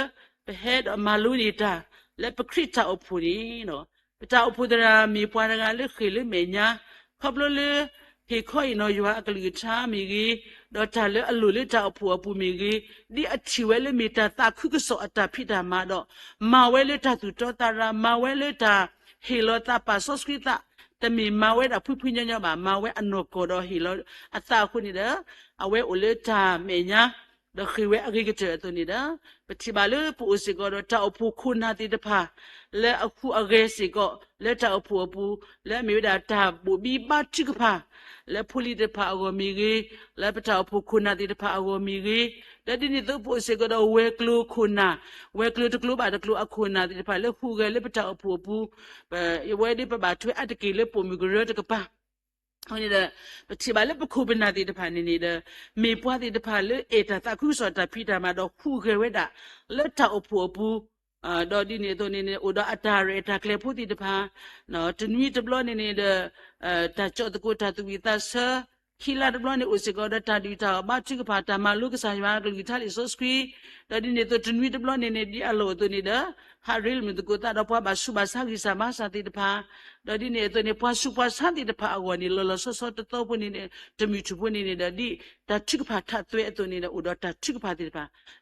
ပဟဲဒီးမၤလိန့ၢ်တၢ် လၢပခရံာ်တၢ်အိၣ်ဖှိၣ်န့ၣ် ပတၢ်အိၣ်ဖှိၣ်သရၣ်မ့ၢ်ပှၤတဂၤလၢဃ့ၢ်လၢမဲာ်ညါ ခီဖျိလၢ ဟ့ၣ်ခီအံၤနီၤယွၤအကလုၢ်ကထါမ့ၢ်ဂ့ၤ, ဒီးတၢ်လၢအလိၣ်လၢတၢ်အိၣ်ဖှိၣ်အပူၤမ့ၢ်ဂ့ၤ, ဒ်အထံၣ်ဝဲလၢမ့ၢ်တၢ်သးခုကစီၣ်အတၢ်ဖံးတၢ်မၤဒီး မၤဝဲလၢတၢ်သူၣ်တီသးရၤ, မၤဝဲလၢတၢ်ဟ့ၣ်လီၤသးပာ်စီဆှံသး, တမ့ၢ်မၤဝဲဒၣ်ဖှံဖှံညီညီဘၣ်, မၤဝဲအနီၢ်ကီၢ်ဒီးဟ့ၣ်လီၤအသးအဃိန့ၣ်ဒီး အဝဲအိၣ်လၢတၢ်မဲာ်ညါ ဒီးဃ့ၢ်ဝဲအဂ့ၤကတၢၢ်အသိးန့ၣ်ဒီး ပထံၣ်ဘၣ်လၢပအိၣ်စ့ၢ်ကီးဒီးတၢ်အိၣ်ဖှိၣ်ခိၣ်နၢ်သ့ၣ်တဖၣ် လၢအဟူးအဂဲၤစ့ၢ်ကီး လၢတၢ်အိၣ်ဖှိၣ်အပူၤ လၢအမ့ၢ်ဝဲဒၣ်တၢ်ဘိၣ်ဘံဘါထုကဖၣ် လၢဖိလံၤတဖၣ်အဂီၢ်မ့ၢ်ဂ့ၤ, လၢပတၢ်အိၣ်ဖှိၣ်ခိၣ်နၢ်သ့ၣ်တဖၣ်အဂီၢ်မ့ၢ်ဂ့ၤ, ဒီးဒ်န့ၣ်အသိးပအိၣ်စ့ၢ်ကီးဒီးဝဲၤကျိၤခိၣ်နၢ်, ဝဲၤကျိၤတကျိၤဘၣ်တကျိၤအခိၣ်နၢ်သ့ၣ်တဖၣ်လၢဟူးဂဲၤလၢပတၢ်အိၣ်ဖှိၣ်အပူၤ အဝဲဒၣ်ပဘၣ်ထွဲအါတက့ၢ်လၢပိာ်မုၣ်ကရၢတကပၤ အဃိန့ၣ်ဒီး ပထံၣ်ဘၣ်လၢပခိၣ်ပနၢ်သ့ၣ်တဖၣ်န့ၣ်န့ၣ်ဒီး မ့ၢ်ပှၤသ့ၣ်တဖၣ်လၢအဲၣ်တၢ်သးခုကစီၣ်တၢ်ဖံးတၢ်မၤဒီးဟူးဂဲၤဝဲဒၣ် လၢတၢ်အိၣ်ဖှိၣ်အပူၤ, ဒီးဒ်န့ၣ်အသိးန့ၣ်န့ၣ် အိၣ်ဒီးအတၢ်ရဲၣ်တၢ်ကျဲၤဖိသ့ၣ်တဖၣ်, တနွံတဘျီန့ၣ်န့ၣ်ဒီး တၢ်ကၠီၣ်သကိးတၢ်သူၣ်ဝံၣ်သးဆၢ, ခံလါတဘျီန့ၣ် အိၣ်စ့ၢ်ကီးဒီးတၢ်ဒုၣ်တၢ်အီၣ်ဘါထုကဖၣ် တၢ်မၤလိကစၢ်ယွၤအကလုၢ်ကထါလံာ်စီဆှံ, ဒီးဒ်န့ၣ်အသိးတနွံတဘျီန့ၣ်န့ၣ် ဒ်အလီၢ်အသိးန့ၣ်ဒီး ဟးရ့လိာ်မုာ်သကိးသးဒီးပှၤဘၣ်ဆူးဘၣ်ဆါဂံၢ်စၢ်ဘါစၢ်သ့ၣ်တဖၣ်, ဒီးဒ်န့ၣ်အသိးန့ၣ် ပှၤဆူးပှၤဆါသ့ၣ်တဖၣ်အဂီၢ်န့ၣ် လီၤလီၤဆီဆီတသီဖိန့ၣ်န့ၣ် တမုၢ်ထူၣ်ဖိန့ၣ်န့ၣ်ဒီး ဒ်တၢ်ထုကဖၣ်ထးသွဲအသိးန့ၣ်ဒီး အိၣ်ဒီးတၢ်ထုကဖၣ်သ့ၣ်တဖ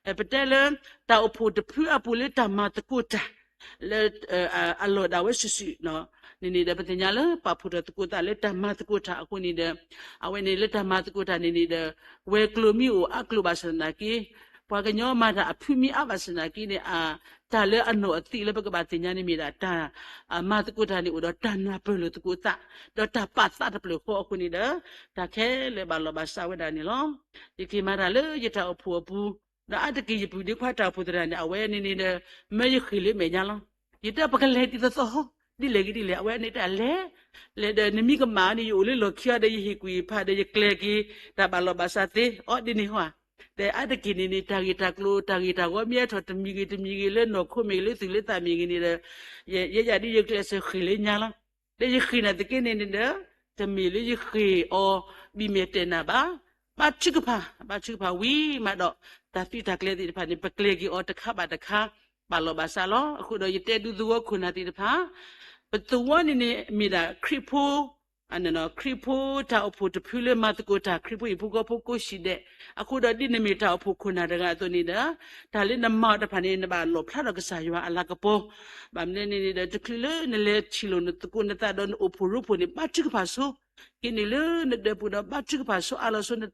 ၣ်, ပတဲလၢ တၢ်အိၣ်ဖှိၣ်တဖုအပူၤလၢတၢ်မၤသကိးတၢ် လၢ အလီၢ်ဒၣ်ဝဲစုာ်စုာ်န့ၣ်န့ၣ်ဒီး ပသ့ၣ်ညါလၢပာ်ဖှိၣ်ထီၣ်သကိးသးလၢတၢ်မၤသကိးတၢ်အဃိန့ၣ်ဒီး အဝဲန့ၣ်လၢတၢ်မၤသကိးတၢ်န့ၣ်န့ၣ်ဒီး ဝဲၤကျိၤမ့ၢ်အိၣ်အါကျိၤဘၣ်ဆၣ်သနာ်က့, ပှၤကညီမၤတၢ်အဖုမ့ၢ်အါဘၣ်ဆၣ်သနာ်က့န့ၣ် တၢ်လၢအနီၢ်အသံးလၢပကဘၣ်သ့ၣ်ညါန့ၣ်မ့ၢ်ဒၣ်တၢ် မၤသကိးတၢ်န့ၣ်အိၣ်ဒီးတၢ်နၢ်ပၢၢ်လိာ်သကိးသး ဒီးတၢ်ပာ်သးတဖျၢၣ်ဃီအဃိန့ၣ်ဒီး တၢ်ခဲလၢာ်ဘၣ်လီၤဘၣ်စးဝဲဒၣ်န့ၣ်လီၤ. ယက့ၤမၤတၢ်လၢယတၢ်အိၣ်ဖှိၣ်အပူၤ, ဒီးအါတက့ၢ်ယပုၢ်ဒ့ခွါတၢ်အိၣ်ဖှိၣ်သရၣ်န့ၣ် အဝဲန့ၣ်န့ၣ်ဒီး မၢယဃ့ၢ်လၢမဲာ်ညါလီၤ. ယတဲပကလဲၤဒ်သိးသိးဟီ, ဒ်လဲၣ်ဂ့ၤဒ်လဲၣ် အဝဲန့ၣ်တဲလဲၤ, လဲၤဒီးနမ့ၢ်ကမၣ်န့ၣ် ယအိၣ်လၢလီၢ်ခံအီၤဒီး ယဟ့ၣ်ကွံာ်ဖးဒီးယကျဲၤက့ၤ တၢ်ဘၣ်လီၤဘၣ်စးသ့အီၤဒ်န့ၣ်ဟီဧါ. ဒီးအါတက့ၢ်န့ၣ်န့ၣ် တၢ်ဂ့ၢ်တၢ်ကျိၤ တၢ်ဂ့ၢ်တၢ်ဂီၤမ့ၢ်ဟဲထီၣ်တမံၤဂ့ၤတမံၤဂ့ၤ လၢနီၢ်ခိမ့ၢ်ဂ့ၤ လၢသူၣ်လၢသးမ့ၢ်ဂ့ၤန့ၣ်ဒီး ယဲယၤဒ်ယကျဲးစၢးဃ့ၢ်လၢညါလီၤ. ဒီးယဃ့ၢ်န့ၣ်သက့န့ၣ်န့ၣ်ဒီး တမ့ၢ်လၢယဃ့ၢ်အီၤ ဘံၣ်မဲာ်တဲာ်နၢ်ဘၣ်. ဘါထုကဖၣ်, ဘါထုကဖၣ်ဝံၤမးဒီး တၢ်သုးတၢ်ကျဲၤသ့ၣ်တဖၣ်န့ၣ် ပကျဲၤက့ၤအီၤတခါဘၣ်တခါ ဘၣ်လီၤဘၣ်စးလီၤ. အဃိဒီးယတဲဒုးသဝီခိၣ်နၢ်သ့ၣ်တဖၣ်, ပသဝီန့ၣ်န့ၣ် မ့ၢ်ဒၣ်ခရံာ်ဖိ ခရံာ်ဖိတၢ်အိၣ်ဖှိၣ်တဖုလၢမၤသကိးတၢ် ခရံာ်ဖိဟံၣ်ဖိဃီဖိကိးဆံးဒဲး, အဃိဒီးဒ်နမ့ၢ်တၢ်အိၣ်ဖှိၣ်ခိၣ်နၢ်တဂၤအသိးန့ၣ်ဒီး တၢ်လၢနမၤအီၤတဖၣ်န့ၣ် နဘၣ်လီၣ်ဖျါထီၣ်ကစၢ်ယွၤအလၤကပီၤ, ဘၣ်မနုၤန့ၣ်န့ၣ်ဒီး တချုးလၢနလဲၤထံၣ်လိာ်နသကိးနသးဒီးနအိၣ်ဖှိၣ်ရိဖှိၣ်န့ၣ် ဘါထုကဖၣ်ဆိ, က့ၤနုာ်လၢနဒၢးပူၤဒီးဘါထုကဖၣ်ဆိအါလီၤဆိနသး,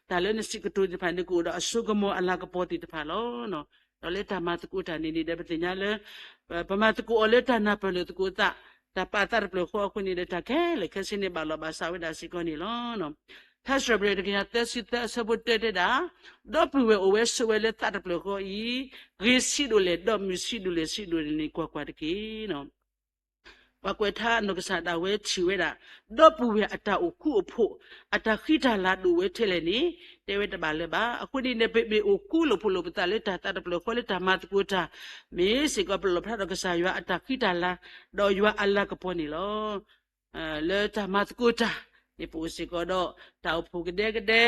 တၢ်လၢနစံးကတိၤသ့ၣ်တဖၣ်န့ၣ် ကအိၣ်ဒီးအစိကမီၤအလၤကပီၤသ့ၣ်တဖၣ်လီၤ. ဒီးလၢတၢ်မၤသကိးတၢ်န့ၣ်န့ၣ်ဒီး ပသ့ၣ်ညါလၢ ပမၤသကိးအီၤလၢတၢ်နၢ်ပၢၢ်လိာ်သကိးသး, တၢ်ပာ်သးတဖျၢၣ်ဃီအဃိန့ၣ်ဒီး တၢ်ခဲလၢာ်ခဲဆ့န့ၣ် ဘၣ်လီၤဘၣ်စးဝဲဒၣ်စ့ၢ်ကီးန့ၣ်လီၤ. ထါစံးပတြၢၤတကယၤသၢဆံသၢအဆၢဖိတၢတဲဒၣ်, ဒီပုၢ်ဝဲၢ်အိၣ်ဝဲဆိးဝဲလၢသးတဖျၢၣ်ဃီအံၤ, ဂ့ၤဆံးဒိၣ်လဲၣ်, ဒီးမုာ်ဆံးဒိၣ်လဲၣ်ဆံးဒိၣ်လဲၣ်န့ၣ် ကွၢ်ကွၢ်တက့ၢ်. ပှၤကွဲးထါအနီၢ်ကစၢ်ဒၣ်ဝဲထံၣ်ဝဲဒၣ် ဒီပုၢ်ဝဲၢ်အတၢ်အိၣ်ဃူအိၣ်ဖိး အတၢ်ဃံတၢ်လၤဒိၣ်ဝဲထဲလဲၣ်န့ၣ် တဲဝဲတဘၣ်လၢၤဘၣ်. အဃိန့ၣ်န့ၣ် ပမ့ၢ်အိၣ်ဃူလိာ်ဖိးလိာ်ပသးလၢတၢ်သးတဖျၢၣ်ဃီလၢတၢ်မၤသကိးတၢ် မ့ၢ်စ့ၢ်ကီးပလီၣ်ဖျါထီၣ်ကစၢ်ယွၤအတၢ်ဃံတၢ်လၤ ဒီးယွၤအလၤကပီၤန့ၣ်လီၤ. လၢတၢ်မၤသကိးတၢ်န့ၣ် ပအိၣ်စ့ၢ်ကီးဒီး တၢ်အိၣ်ဖှိၣ်ကဒဲကဒဲ,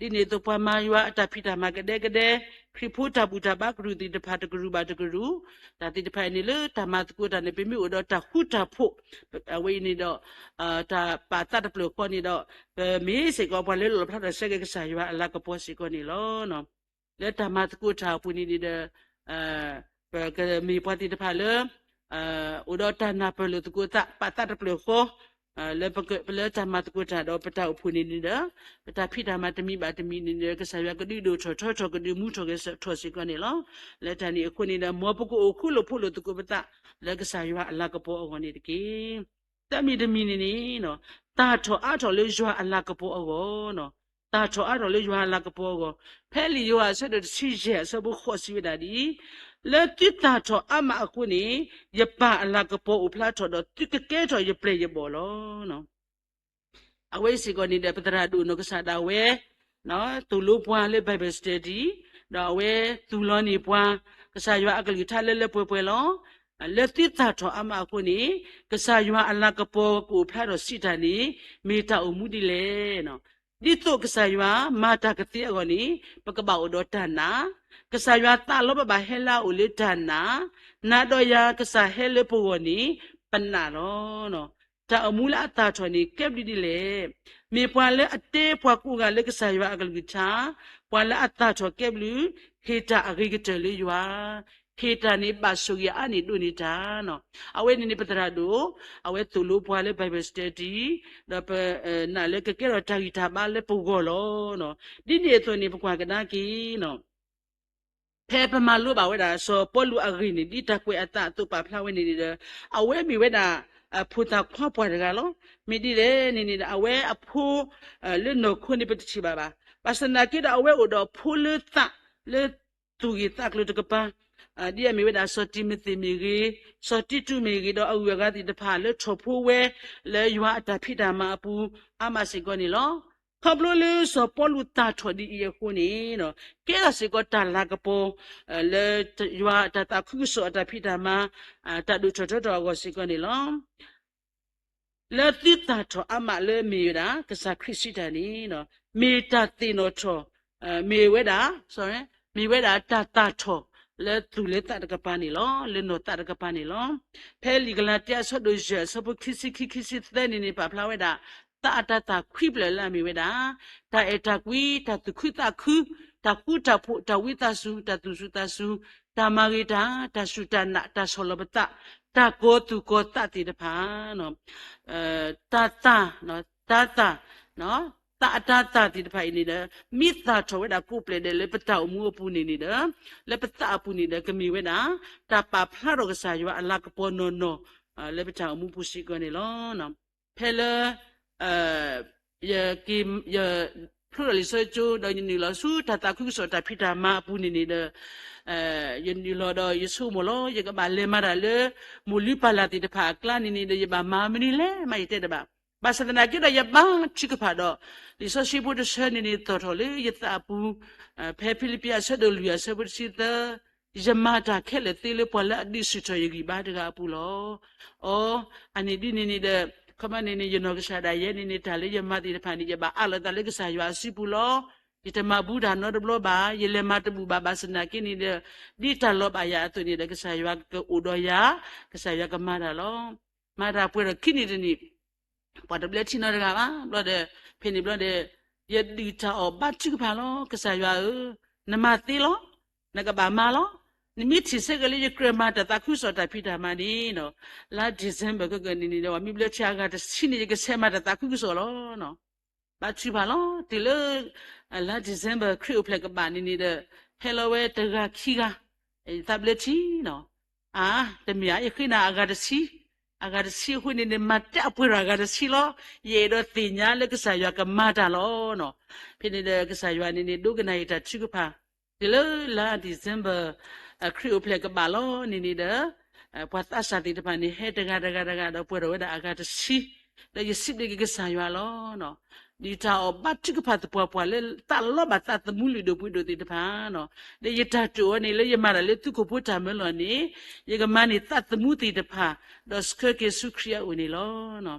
ဒ်န့ၣ်အသိးပှၤမၤယွၤအတၢ်ဖံးတၢ်မၤကဒဲကဒဲ, ခရံာ်ဖိတၢ်ဘူၣ်တၢ်ဘါကရူၢ်သ့ၣ်တဖၣ်တကရူၢ်ဘၣ်တကရူၢ်, တၢ်သ့ၣ်တဖၣ်အံၤန့ၣ်လၢတၢ်မၤသကိးတၢ်န့ၣ် ပမ့ၢ်အိၣ်ဒီးတၢ်ဃူတၢ်ဖိး, အဝဲအံၤန့ၣ်ဒီး တၢ်ပာ်သးတဖျၢၣ်ဃီန့ၣ်ဒီး ပမ့ၢ်စ့ၢ်ကီးပှၤလၢလီၣ်ဖျါထီၣ်ဆၢက့ၤကစၢ်ယွၤအလၤကပီၤစ့ၢ်ကီးန့ၣ်လီၤ. လၢတၢ်မၤသကိးတၢ်အပူၤန့ၣ်န့ၣ်ဒီး ပကမ့ၢ်ပှၤသ့ၣ်တဖၣ်လၢ အိၣ်ဒီးတၢ်နၢ်ပၢၢ်လိာ်သကိးသး ပာ်သးတဖျၢၣ်ဃီ လၢပက လၢတၢ်မၤသကိးတၢ်ဒီးပတၢ်အိၣ်ဖှိၣ်န့ၣ်န့ၣ်ဒီး ပတၢ်ဖံးတၢ်မၤတမံၤဘၣ်တမံၤန့ၣ်ဒီး ကစၢ်ယွၤကဒုးဒိၣ်ထီၣ်ထီထီၣ်ကဒုးမူထီၣ်ဂဲၤထီၣ်စ့ၢ်ကီးန့ၣ်လီၤ. လၢတၢ်န့ၣ်အဃိန့ၣ်ဒီး မ်ပကအိၣ်ဃူလိာ်ဖိးလိာ်သကိးပသး လၢကစၢ်ယွၤအလၤကပီၤအဂီၢ်န့ၣ်တက့ၢ်. တၢ်မံၤတမံၤန့ၣ်န့ၣ် သၣ်ထီၣ်အါထီၣ်လၢယွၤအလၤကပီၤအဂီၢ်, သၣ်ထီၣ်အါထီၣ်လၢယွၤအလၤကပီၤအဂီၢ်, ဖဲလံာ်ယိၤဟၣ်အဆၢဒိၣ်တဆံယဲၢ်အဆၢဖိဃိးစံးဝဲဒၣ်ဒ်အံၤ, လၢသုသၣ်ထီၣ်အါမးအဃိန့ၣ် ယပၢ်အလၤကပီၤအိၣ်ဖျါထီၣ်ဒီး သုကကဲထီၣ်ယပျဲၢ်ယဘီၣ်လီၤ. အဝဲစ့ၢ်ကီးန့ၣ်ဒီး ပသရၣ်ဒိၣ်နီၢ်ကစၢ်ဒၣ်ဝဲ သိၣ်လိပှၤလၢ Bible Study ဒီးအဝဲသူၣ်လီၤန့ၢ်ပှၤ ကစၢ်ယွၤအကလုၢ်ကထါလၢလၢပှဲၤပှဲၤလီၤ. လၢသုသၣ်ထီၣ်အါမးအဃိန့ၣ် ကစၢ်ယွၤအလၤကပီၤကအိၣ်ဖျါထီၣ်စံးတၢ်န့ၣ် မ့ၢ်တၢ်အိၣ်မူဒ်လဲၣ်. ဒ်သိးကစၢ်ယွၤမၤတၢ်ကသ့အဂီၢ်န့ၣ် ပကဘၣ်အိၣ်ဒီးတၢ်နာ်, ကစၢ်ယွၤသးလီပဘၣ်ဟဲလၢအအိၣ်လၢတၢ်နာ်, နာ်ဒီးယၤကစၢ်ဟဲလၢပဂီၢ်န့ၣ် ပနာ်လီၤ. တၢ်အိၣ်မူလၢအသၣ်ထီၣ်န့ၣ် ကဲဘျုးဒ်လဲၣ်. မ့ၢ်ပှၤလၢအတဲပှၤကိးဂၤလၢကစၢ်ယွၤအကလုၢ်ကထါ, ပှၤလၢအသၣ်ထီၣ်ကဲဘျုး, ဟ့ၣ်တၢ်အဂ့ၤကတၢၢ်လၢယွၤ, ဟ့ၣ်တၢ်န့ၣ်ဘၣ်ဆိၣ်ဂ့ၤအါန့ၢ်ဒိၣ်န့ၢ်တၢ်. အဝဲန့ၣ်န့ၣ် ပသရၣ်ဒိၣ်, အဝဲသိၣ်လိပှၤလၢ Bible Study ဒီးပနာ်လၢကကဲထီၣ်တၢ်ဂံၢ်တၢ်ဘါလၢပဂီၢ်လီၤ. ဒ်န့ၣ်အသိးန့ၣ် ပကွၢ်ကဒါက့ၤ ဖဲပမၤလိဘၣ်ဝဲဒၣ် စီၤပီလူးအဂ့ၢ်န့ၣ် ဒ်တၢ်ကွဲးအသးအသိးပာ်ဖျါဝဲန့ၣ်န့ၣ်ဒီး အဝဲမ့ၢ်ဝဲဒၣ် ဖိသၣ်ခွါပှၢ်တဂၤလီၤ. မ့ၢ်ဒ်လဲၣ်န့ၣ်န့ၣ်ဒီး အဝဲအဖိ လၢနီၢ်ခိန့ၣ် ပတထံၣ်ဘၣ်ဘၣ်. ဘၣ်ဆၣ်သနာ်က့ဒီး အဝဲအိၣ်ဒီးဖိလၢသး လၢသူၣ်ဂ့ၢ်သးကျိၤတကပၤ, ဒ်အမ့ၢ်ဝဲဒၣ်စီၤတံၤမသ့းမ့ၢ်ဂ့ၤ, စီၤတံတူးမ့ၢ်ဂ့ၤ, ဒီးအဂုၤအဂၤသ့ၣ်တဖၣ်လၢထီၣ်ဖိဝဲလၢယွၤအတၢ်ဖံးတၢ်မၤအပူၤ အါမးစ့ၢ်ကီးန့ၣ်လီၤ. ခီဖျိလၢစီၤပီလူးသၣ်ထီၣ်ဒ်အံၤအဃိန့ၣ်, ကဲထီၣ်စ့ၢ်ကီးတၢ်လၤကပီၤ လၢယွၤတၢ်သးခုကစီၣ်အတၢ်ဖံးတၢ်မၤ တၢ်ဒိၣ်ထီၣ်ထီထီၣ်အဂီၢ်စ့ၢ်ကီးန့ၣ်လီၤ. လၢသုသၣ်ထီၣ်အါမးလၢမ့ၢ်ဝဲဒၣ် ကစၢ်ခရံာ်စံးတၢ်န့ၣ်, မ့ၢ်တၢ်သ့ၣ်နီၣ်ထီၣ်, မ့ၢ်ဝဲဒၣ်, မ့ၢ်ဝဲဒၣ်တၢ်သၣ်ထီၣ်လၢသူၣ်လၢသးတကပၤန့ၣ်လီၤ, လၢနီၢ်သးတကပၤန့ၣ်လီၤ. ဖဲလံာ်ကလၤတံ အဆၢဒိၣ်ယဲၢ် အဆၢဖိခံဆံခံ ခံဆံသၢန့ၣ်န့ၣ် ပာ်ဖျါဝဲဒၣ် သးအတၤသၣ်ခွံဖျၢၣ်လၢအမ့ၢ်ဝဲဒၣ် တၢ်အဲၣ်တၢ်ကွံ, တၢ်သူၣ်ခုသးခု, တၢ်ဃူတၢ်ဖိး, တၢ်ဝံသးစူၤ, တၢ်သူၣ်စူၤသးစူၤ, တၢ်မၤဂ့ၤတၢ်, တၢ်စူၢ်တၢ်နာ်, တၢ်ဆီၣ်လီၤပသး, တၢ်ကီၤသူၣ်ကီၤသးသ့ၣ်တဖၣ်, တၢ်သၣ်, တၢ်သၣ်, သးအတၤသၣ်သ့ၣ်တဖၣ်အံၤန့ၣ်ဒီး မ့ၢ်သၣ်ထီၣ်ဝဲဒၣ်ကိးပျဲၢ်ဒဲးလၢပတၢ်အိၣ်မူအပူၤန့ၣ်န့ၣ်ဒီး, လၢပသးအပူၤန့ၣ်ဒီး ကမ့ၢ်ဝဲဒၣ် တၢ်ပာ်ဖျါထီၣ်ကစၢ်ယွၤအလၤကပီၤနီၢ်နီၢ် လၢပတၢ်အိၣ်မူပူၤစ့ၢ်ကီးန့ၣ်လီၤ. ဖဲလၢ ယက့ၤ ယ ဖျိထီၣ်လံာ်စီဆှံကၠိ ဒီးယနုာ်လီၤဆူတၢ်သးခုကစီၣ်တၢ်ဖံးတၢ်မၤအပူၤန့ၣ်န့ၣ်ဒီး, ယနုာ်လီၤဒီးယဆိကမိၣ်လီၤ ယကဘၣ်လဲၤမၤတၢ်လၢ မိၢ်လုၢ်ပၢ်လၢ်သ့ၣ်တဖၣ်အကျါန့ၣ်န့ၣ်ဒီး ယဘၣ်မၤမနုၤလဲၣ်မးယတဲတဘၣ်. ဘၣ်ဆၣ်သနာ်က့ဒီးယဘါထုကဖၣ်ဒီး လံာ်စီဆှံဖိတဆၢန့ၣ်န့ၣ် သီၣ်ထီၣ်လၢယသးအပူၤ, ဖဲဖံလံးပံးအဆၢဒိၣ်လွံၢ်အဆၢဖိတဆံသၢ ယမၤတၢ်ခဲလၢာ်သ့လၢပှၤလၢအဒုးဆူၣ်ထီၣ်ယဂံၢ်ဘါတဂၤအပူၤလီၤ. အီ, အန့ၣ်ဒ်န့ၣ်န့ၣ်ဒီး ခီမ့ၢ်န့ၣ်န့ၣ် ယနီၢ်ကစၢ်ဒၣ်ယဲန့ၣ်န့ၣ် တၢ်လၢယမၤသ့ၣ်တဖၣ်န့ၣ် ယဘၣ်အးလီၤသးလၢကစၢ်ယွၤအစုပူၤလီၤ. ယတမၤဘူးတၢ်နီတဘျီဘၣ်, ယလဲၤမၤတဘူၣ်ဘၣ်, ဘၣ်ဆၣ်သနာ်က့န့ၣ်ဒီး ဒ်တၢ်လီၤဘၣ်ယၤအသိးန့ၣ်ဒီး ကစၢ်ယွၤကအိၣ်ဒီးယၤ, ကစၢ်ယွၤကမၤတၢ်လီၤ. မၤတၢ်ပှဲၤထီၣ်ခံနံၤတနံၤ ပှၤတဘျၢထံနီတဂၤဘၣ်ဘျီဒီး, ဖဲန့ၣ်ဘျီဒီး ယဒုးတၢ်အီၣ်ဘါထုကဖၣ်လီၤ. ကစၢ်ယွၤဧၢ, နမၤသ့လီၤ, နကဘၣ်မၤလီၤ. နမ့ၢ်ထံၣ်ဆၢက့ၤလၢယကြၢးမၤတၢ်သးခုကစီၣ်တၢ်ဖံးတၢ်မၤန့ၣ်, လါ December ခဲကနံၣ်န့ၣ်ဒီး ပှၤမ့ၢ်ဘျၢထံအဂၤတဆံန့ၣ် ယကဆဲးမၤတၢ်သးခုကစီၣ်လီၤ. ဘါထုကဖၣ်လီၤ. တုၤလၢ လါ December ခရံာ်အိၣ်ဖျဲၣ်ကဘၣ်န့ၣ်န့ၣ်ဒီး ဟဲလီၤဝဲတဂၤခံဂၤ ယသးဘျၢထံနီၤ, အါ, တမ့ၢ်ဧါ, ယဃ့နၤအဂၤတဆံ, အဂၤတဆံအဃိန့ၣ်န့ၣ် မၤတၢ်အပှဲၤထီၣ်အဂၤတဆံလီၤ. ယအဲၣ်ဒိးသ့ၣ်ညါလၢကစၢ်ယွၤကမၤတၢ်လီၤနီၤ. ဖဲန့ၣ်ဒီးကစၢ်ယွၤန့ၣ်န့ၣ် ဒိကနၣ်ယတၢ်ထုကဖၣ်, တုၤလၢလါ December ခရံာ်အိၣ်ဖျဲၣ်ကဘၣ်လီၤန့ၣ်န့ၣ်ဒီး ပှၤသးစၢ်သ့ၣ်တဖၣ်န့ၣ် ဟဲတဂၤတဂၤတဂၤဒီးပှဲၤထီၣ်ဝဲဒၣ်အဂၤတဆံ, ဒီးယစံးဘျုးက့ၤကစၢ်ယွၤလီၤ. ဒ်တၢ်အီၣ်ဘါထုကဖၣ်သပှၢ်ပှၢ်လၢ သးလီဘၣ်သးသမူလုၢ်ဒိၣ်ပှ့ၤဒိၣ်သ့ၣ်တဖၣ်နီၤ, ဒီးယတၢ်တိာ်အီၤန့ၣ် လၢယမၤတၢ်လၢသုးခိၣ်ဖိတၢ်မၢလီၤန့ၣ် ယကမၤန့ၢ်သးသမူသ့ၣ်တဖၣ် ဒီးဆှၢက့ၤဆူခရံာ်အအိၣ်န့ၣ်လ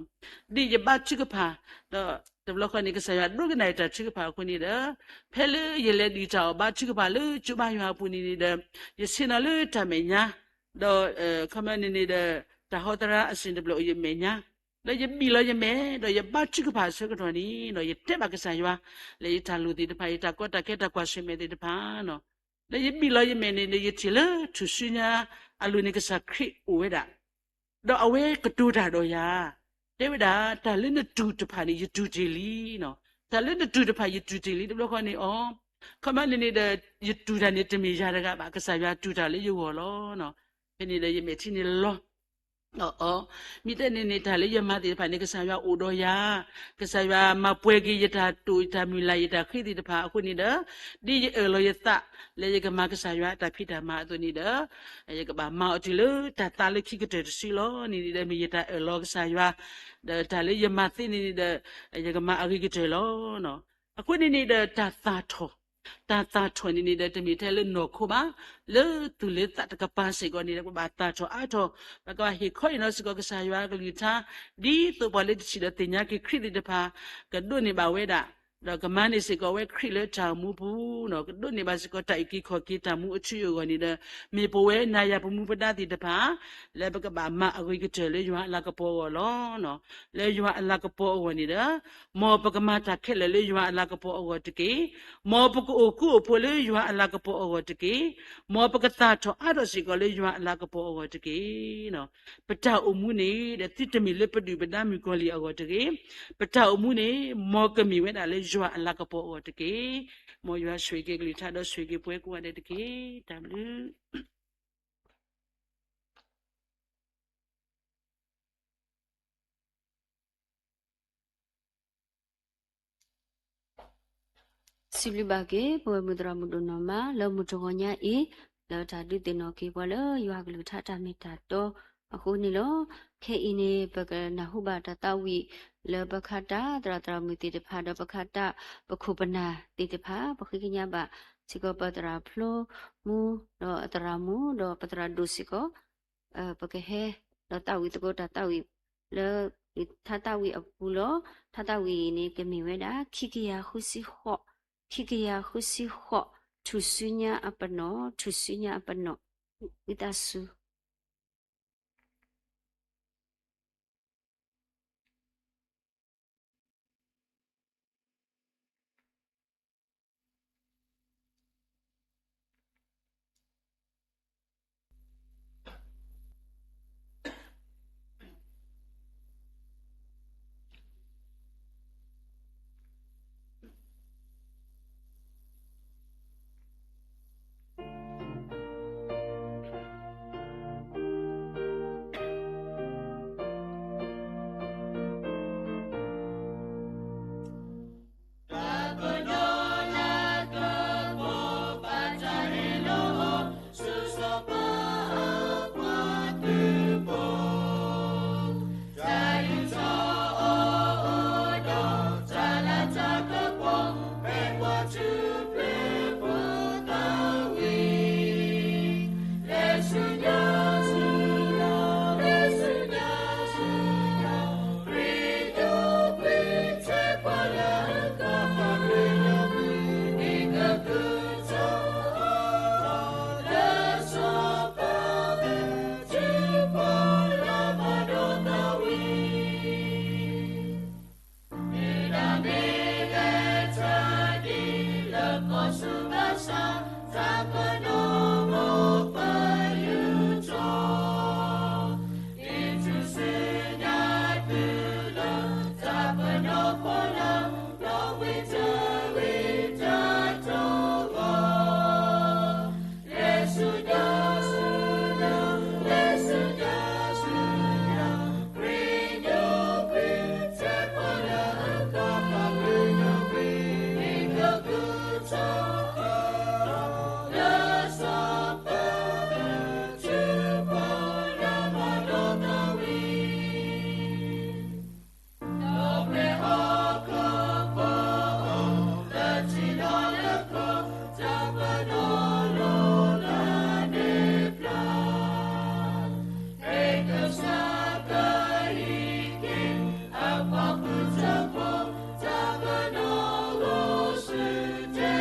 ီၤ. ဒ်ယဘါထုကဖၣ်, ဒီးတဘျီဃီန့ၣ် ကစၢ်ယွၤဒိကနၣ်ယတၢ်ထုကဖၣ်အဃိန့ၣ်ဒီး, ဖဲလၢယလဲၤဒုးတၢ်အီၣ်ဘါထုကဖၣ်လၢကၠိဘါယွၤအပူၤန့ၣ်န့ၣ်ဒီး, ယဆ့ၣ်နီၤလၢတၢ်မဲာ်ညါ, ဒီး ခီမ့ၢ်န့ၣ်န့ၣ်ဒီး တၢ်ဟီသရၣ်အစ့ၣ်တဘျီအိၣ်ယမဲာ်ညါ, ဒီးယဘံၣ်လီၤယမဲာ် ဒီးယဘါထုကဖၣ်အဆၢကတီၢ်န့ၣ်ဒီး ယတဲဘၣ်ကစၢ်ယွၤ လၢယတၢ်လိၣ်သ့ၣ်တဖၣ် ယတၢ်ကီတၢ်ခဲတၢ်ကွၢ်ဆၢၣ်မဲာ်သ့ၣ်တဖၣ်နီၤ, ဒီးယဘံၣ်လီၤယမဲာ်န့ၣ်ဒီး ယထံၣ်လၢထူၣ်စုညါအလိၤန့ၣ် ကစၢ်ခရံာ်အိၣ်ဝဲဒၣ် ဒီးအဝဲကတိၤတၢ်ဒီးယၤ, တဲဝဲဒၣ် တၢ်လၢနတူၢ်တဖၣ်န့ၣ် ယတူၢ်တ့ၢ်လံနီၤ, တၢ်လၢနတူၢ်တဖၣ် ယတူၢ်တ့ၢ်လံ တဘျီဃီန့ၣ်အီၤ, ခီမ့ၢ်န့ၣ်န့ၣ်ဒီး ယတူၢ်တၢ်န့ၣ် တမ့ၢ်ယၤတဂၤဘၣ် ကစၢ်ယွၤတူၢ်တၢ်လၢယဂီၢ်လီၤ. ဖဲန့ၣ်ဒီးယမဲာ်ထံန့ၣ်လီၤ အီၤ, မ့ၢ်တဲန့ၣ်န့ၣ် တၢ်လၢယမၤသ့ၣ်တဖၣ်န့ၣ် ကစၢ်ယွၤအိၣ်ဒီးယၤ, ကစၢ်ယွၤမၤပှဲၤက့ၤယတၢ်တိာ် ယတၢ်မုၢ်လၢ် ယတၢ်ဃ့သ့ၣ်တဖၣ်အဃိန့ၣ်ဒီး, ဒ်ယအၢၣ်လီၤယသး လၢယကမၤကစၢ်ယွၤအတၢ်ဖံးတၢ်မၤအသိးန့ၣ်ဒီး, ယကဘၣ်မၤအီၤတုၤလၢတၢ်သးလၢခံကတၢၢ်တစုလီၤန့ၣ်န့ၣ်ဒီး မ့ၢ်ယတၢ်အၢၣ်လီၤကစၢ်ယွၤ, ဒီးတၢ်လၢယမၤသ့န့ၣ်န့ၣ်ဒီး ယကမၤအဂ့ၤကတၢၢ်လီၤ. အဃိန့ၣ်န့ၣ်ဒီးတၢ်သၣ်ထီၣ်, တၢ်သၣ်ထီၣ်န့ၣ်န့ၣ်ဒီး တမ့ၢ်ထဲလၢနီၢ်ခိဘၣ်, လၢသူၣ်လၢသးတကပၤစ့ၢ်ကီးန့ၣ်ဒီး ပကဘၣ်သၣ်ထီၣ်အါထီၣ်, ပကဘၣ်ဟ့ၣ်ခီအံၤနီၤစ့ၢ်ကီးကစၢ်ယွၤအကလုၢ်ကထါ, ဒ်သိးပှၤလၢတထံၣ်ဒီးသ့ၣ်ညါက့ၤခရံာ်သ့ၣ်တဖၣ် ကဒိးန့ၢ်ဘၣ်ဝဲဒၣ်, ဒီးကမၤန့ၢ်စ့ၢ်ကီးဝဲခရံာ်လၢတၢ်အိၣ်မူပူၤနီၤ, ကဒိးန့ၢ်ဘၣ်စ့ၢ်ကီးတၢ်အုၣ်က့ၤခီၣ်က့ၤတၢ်မူအထူအယိာ်အဂီၢ်န့ၣ်ဒီး, မ့ၢ်ပဝဲနၤယၤပမူပဒါသ့ၣ်တဖၣ် လၢပကဘၣ်မၤအဂ့ၤကတၢၢ်လၢယွၤအလၤကပီၤအဂီၢ်လီၤ. လၢယွၤအလၤကပီၤအဂီၢ်န့ၣ်ဒီး, မ်ပကမၤတၢ်ခဲလၢာ်လၢယွၤအလၤကပီၤအဂီၢ်တက့ၢ်. မ်ပကအိၣ်ဃူအိၣ်ဖိးလၢယွၤအလၤကပီၤအဂီၢ်တက့ၢ်. မ်ပကသၣ်ထီၣ်အါထီၣ်စ့ၢ်ကီးလၢယွၤအလၤကပီၤအဂီၢ်တက့ၢ်. ပတၢ်အိၣ်မူန့ၣ်ဒီး သုတမ့ၢ်လၢပဒုၣ်ပဒါမုၣ်ကီၤလံၢ်အဂီၢ်တဂ့ၤ. ပတၢ်အိၣ်မူန့ၣ် မ်ကမ့ၢ်ဝဲဒၣ်လၢယွၤအလၤကပီၤအဂီၢ်တက့ၢ်. မ်ယွၤဆိၣ်ဂ့ၤက့ၤကလုၢ်ကထါဒီးဆိၣ်ဂ့ၤက့ၤပှၤကိးဂၤဒဲးတက့ၢ်. တၢ်ဘျုး စံးဘျုးဘၣ်က့ၤ ပဝဲမုၢ်သရၣ်မုၣ်ဒိၣ်နီၢ်မး လၢမုၢ်တဂီၤညါအံၤ, လၢတၢ်ဒုးသ့ၣ်နီၣ်က့ၤပှၤလၢယွၤကလုၢ်ကထါတၢ်မ့ၢ်တၢ်တီအဃိန့ၣ်လီၤ. ခဲအံၤန့ၣ် ပကနၢ်ဟူဘၣ်တၢ်သးဝံၣ်လၢပခါတၢ်သရၣ်သရၣ်မုၣ်သ့ၣ်တဖၣ် ဒီးပခါတၢ်ပခိၣ်ပနၢ်သ့ၣ်တဖၣ် ပဃ့ကညးဘၣ်စ့ၢ်ကီးပသရၣ်ဖျိမူ ဒီးအသရၣ်မုၣ် ဒီးပသရၣ်ဒိၣ်စ့ၢ်ကီး ပကဟဲဒီးသးဝံၣ်သကိးတၢ်သးဝံၣ်လၢ ထါသးဝံၣ်အပူၤလီၤ. ထါသးဝံၣ်အံၤန့ၣ် ကမ့ၢ်ဝဲဒၣ် ခံကယၤဃုဆံဃိး, ခံကယၤဃုဆံဃိး, ထူၣ်စုညါအပနီၣ်, ထူၣ်စုညါအပနီၣ်, ဝံသးစူၤ.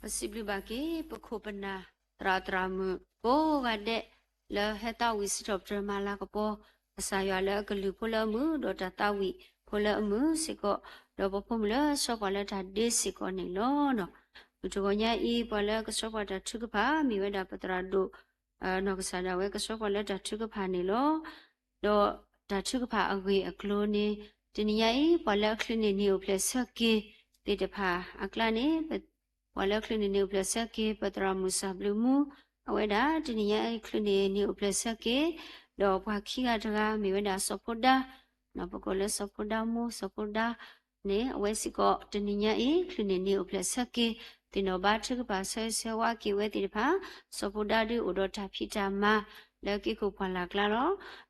ပစံးဘျုးဘၣ်က့ၤ ပခိၣ်ပနၢ် သရၣ်သရၣ်မုၣ်ကိးဂၤဒဲး လၢဟဲသးဝံၣ်စံးထီၣ်ပတြၢၤမၤလၤကပီၤ ကစၢ်ယွၤလၢအကလုၢ်ဖိလၢအမုာ် ဒီးတၢ်သးဝံၣ်ဖိလၢအမုာ်စ့ၢ်ကီး, ဒီးပဖိမုၣ်လၢဆှၢပှၤလၢတၢ်ဒ့စ့ၢ်ကီးန့ၣ်လီၤ. မုၢ်တဂီၤညါအံၤ ပှၤလၢကဆှၢပှၤတၢ်ထုကဖၣ် မ့ၢ်ဝဲဒၣ်ပသရၣ်ဒိၣ် နီၢ်ကစၢ်ဒၣ်ဝဲ ကဆှၢပှၤလၢတၢ်ထုကဖၣ်န့ၣ်လီၤ. ဒီးတၢ်ထုကဖၣ်အဂ့ၢ်အကျိၤန့ၣ် တနံၤညါအံၤ ပှၤလၢအချုးန့ၢ်နံၣ်အိၣ်ဖျဲၣ်ဆၢက့ၤသ့ၣ်တဖၣ်အကျါန့ၣ် ပှၤလၢအချုးန့ၢ်နံၣ်အိၣ်ဖျဲၣ်ဆၢက့ၤ ပသရၣ်မုၣ်စၢ်ဘျုးမူ အဝဲဒၣ်တနံၤညါအံၤ ချုးန့ၢ်နံၣ်အိၣ်ဖျဲၣ်ဆၢက့ၤ, ဒီးပှၤခံဂၤတဂၤ မ့ၢ်ဝဲဒၣ်စီၤဖိဒါ ပကိးလၢစီၤဖိဒါမိၢ် စီၤဖိဒါန့ၣ် အဝဲစ့ၢ်ကီးတနံၤညါအံၤ ချုးန့ၢ်နံၤအိၣ်ဖျဲၣ်ဆၢက့ၤ သ့ၣ်နီၣ်ဘါထုကဖၣ်ဆၢဂ့ၤဆၢဝါက့ၤဝဲသ့ၣ်တဖၣ်, စီၤဖိဒါဒုးအိၣ်ဒီးတၢ်ဖံးတၢ်မၤ လၢက့ခိၣ်ပှၢ်လၢ်ကျါလီၤ.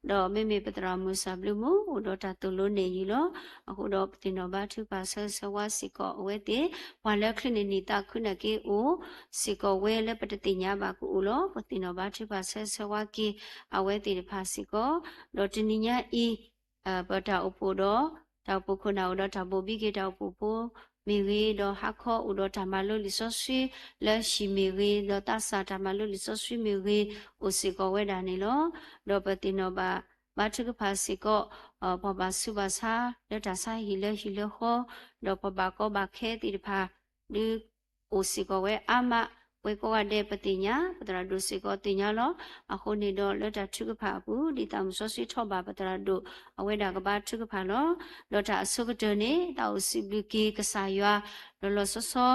ဒီးမ့မ့ၢ်ပသရၣ်မုၣ်စၢ်ဘျုးမုၣ် အိၣ်ဒီးတၢ်သိၣ်လိနဲၣ်ယုၢ်လီၤ. အဃိဒီးပသ့ၣ်နီၣ်ဘါထုကဖၣ်ဆၢဂ့ၤဆၢဝါစ့ၢ်ကီးအဝဲသ့ၣ်, ပှၤလၢချုးန့ၢ်နံၤသးခုနာ်က့အိၣ်စ့ၢ်ကီးဝဲလၢပတသ့ၣ်ညါဘၣ်ကအိၣ်လီၤ. ပသ့ၣ်နီၣ်ဘါထုကဖၣ်ဆၢဂ့ၤဆၢဝါက့ၤအဝဲသ့ၣ်တဖၣ်စ့ၢ်ကီး, ဒီးတနံၤညါအံၤ ပတၢ်အိၣ်ဖှိၣ်ဒီး တၢ်အိၣ်ဖှိၣ်ခိၣ်နၢ်အိၣ်ဒီးတၢ်ဘိၣ်ဘံက့ၤတၢ်အိၣ်ဖှိၣ်ဖိမ့ၢ်ဂ့ၤ, ဒီးဟါခီအိၣ်ဒီးတၢ်မၤလိလံာ်စီဆှံလၢဟံၣ်မ့ၢ်ဂ့ၤ, ဒီးသးစၢ်တၢ်မၤလိလံာ်စီဆှံမ့ၢ်ဂ့ၤ, အိၣ်စ့ၢ်ကီးဝဲဒၣ်န့ၣ်လီၤ. ဒီးပသ့ၣ်နီၣ်ဘၣ် ဘါထုကဖၣ်စ့ၢ်ကီး ပှၤဘၣ်ဆူးဘၣ်ဆါလၢတၢ်ဆါဟံၣ်လၢဟံၣ်လၢဃီ, ဒီးပှၤဘၣ်ကီဘၣ်ခဲသ့ၣ်တဖၣ် ဒုးအိၣ်စ့ၢ်ကီးဝဲအါမး, ပှၤကိးဂၤဒဲးပသ့ၣ်ညါ, ပသရၣ်ဒိၣ်စ့ၢ်ကီးသ့ၣ်ညါလီၤ. အဃိန့ၣ်ဒီးလၢတၢ်ထုကဖၣ်အပူၤ ဒ်သိးမုၢ်စီဆှံထီၣ်ဘၣ်ပသရၣ်ဒိၣ် အဝဲဒၣ်ကဘါထုကဖၣ်လီၤ. ဒီးတၢ်အဆိကတၢၢ်န့ၣ် သးအိၣ်စံးဘျုးက့ၤကစၢ်ယွၤ လီၤလီၤဆီဆီ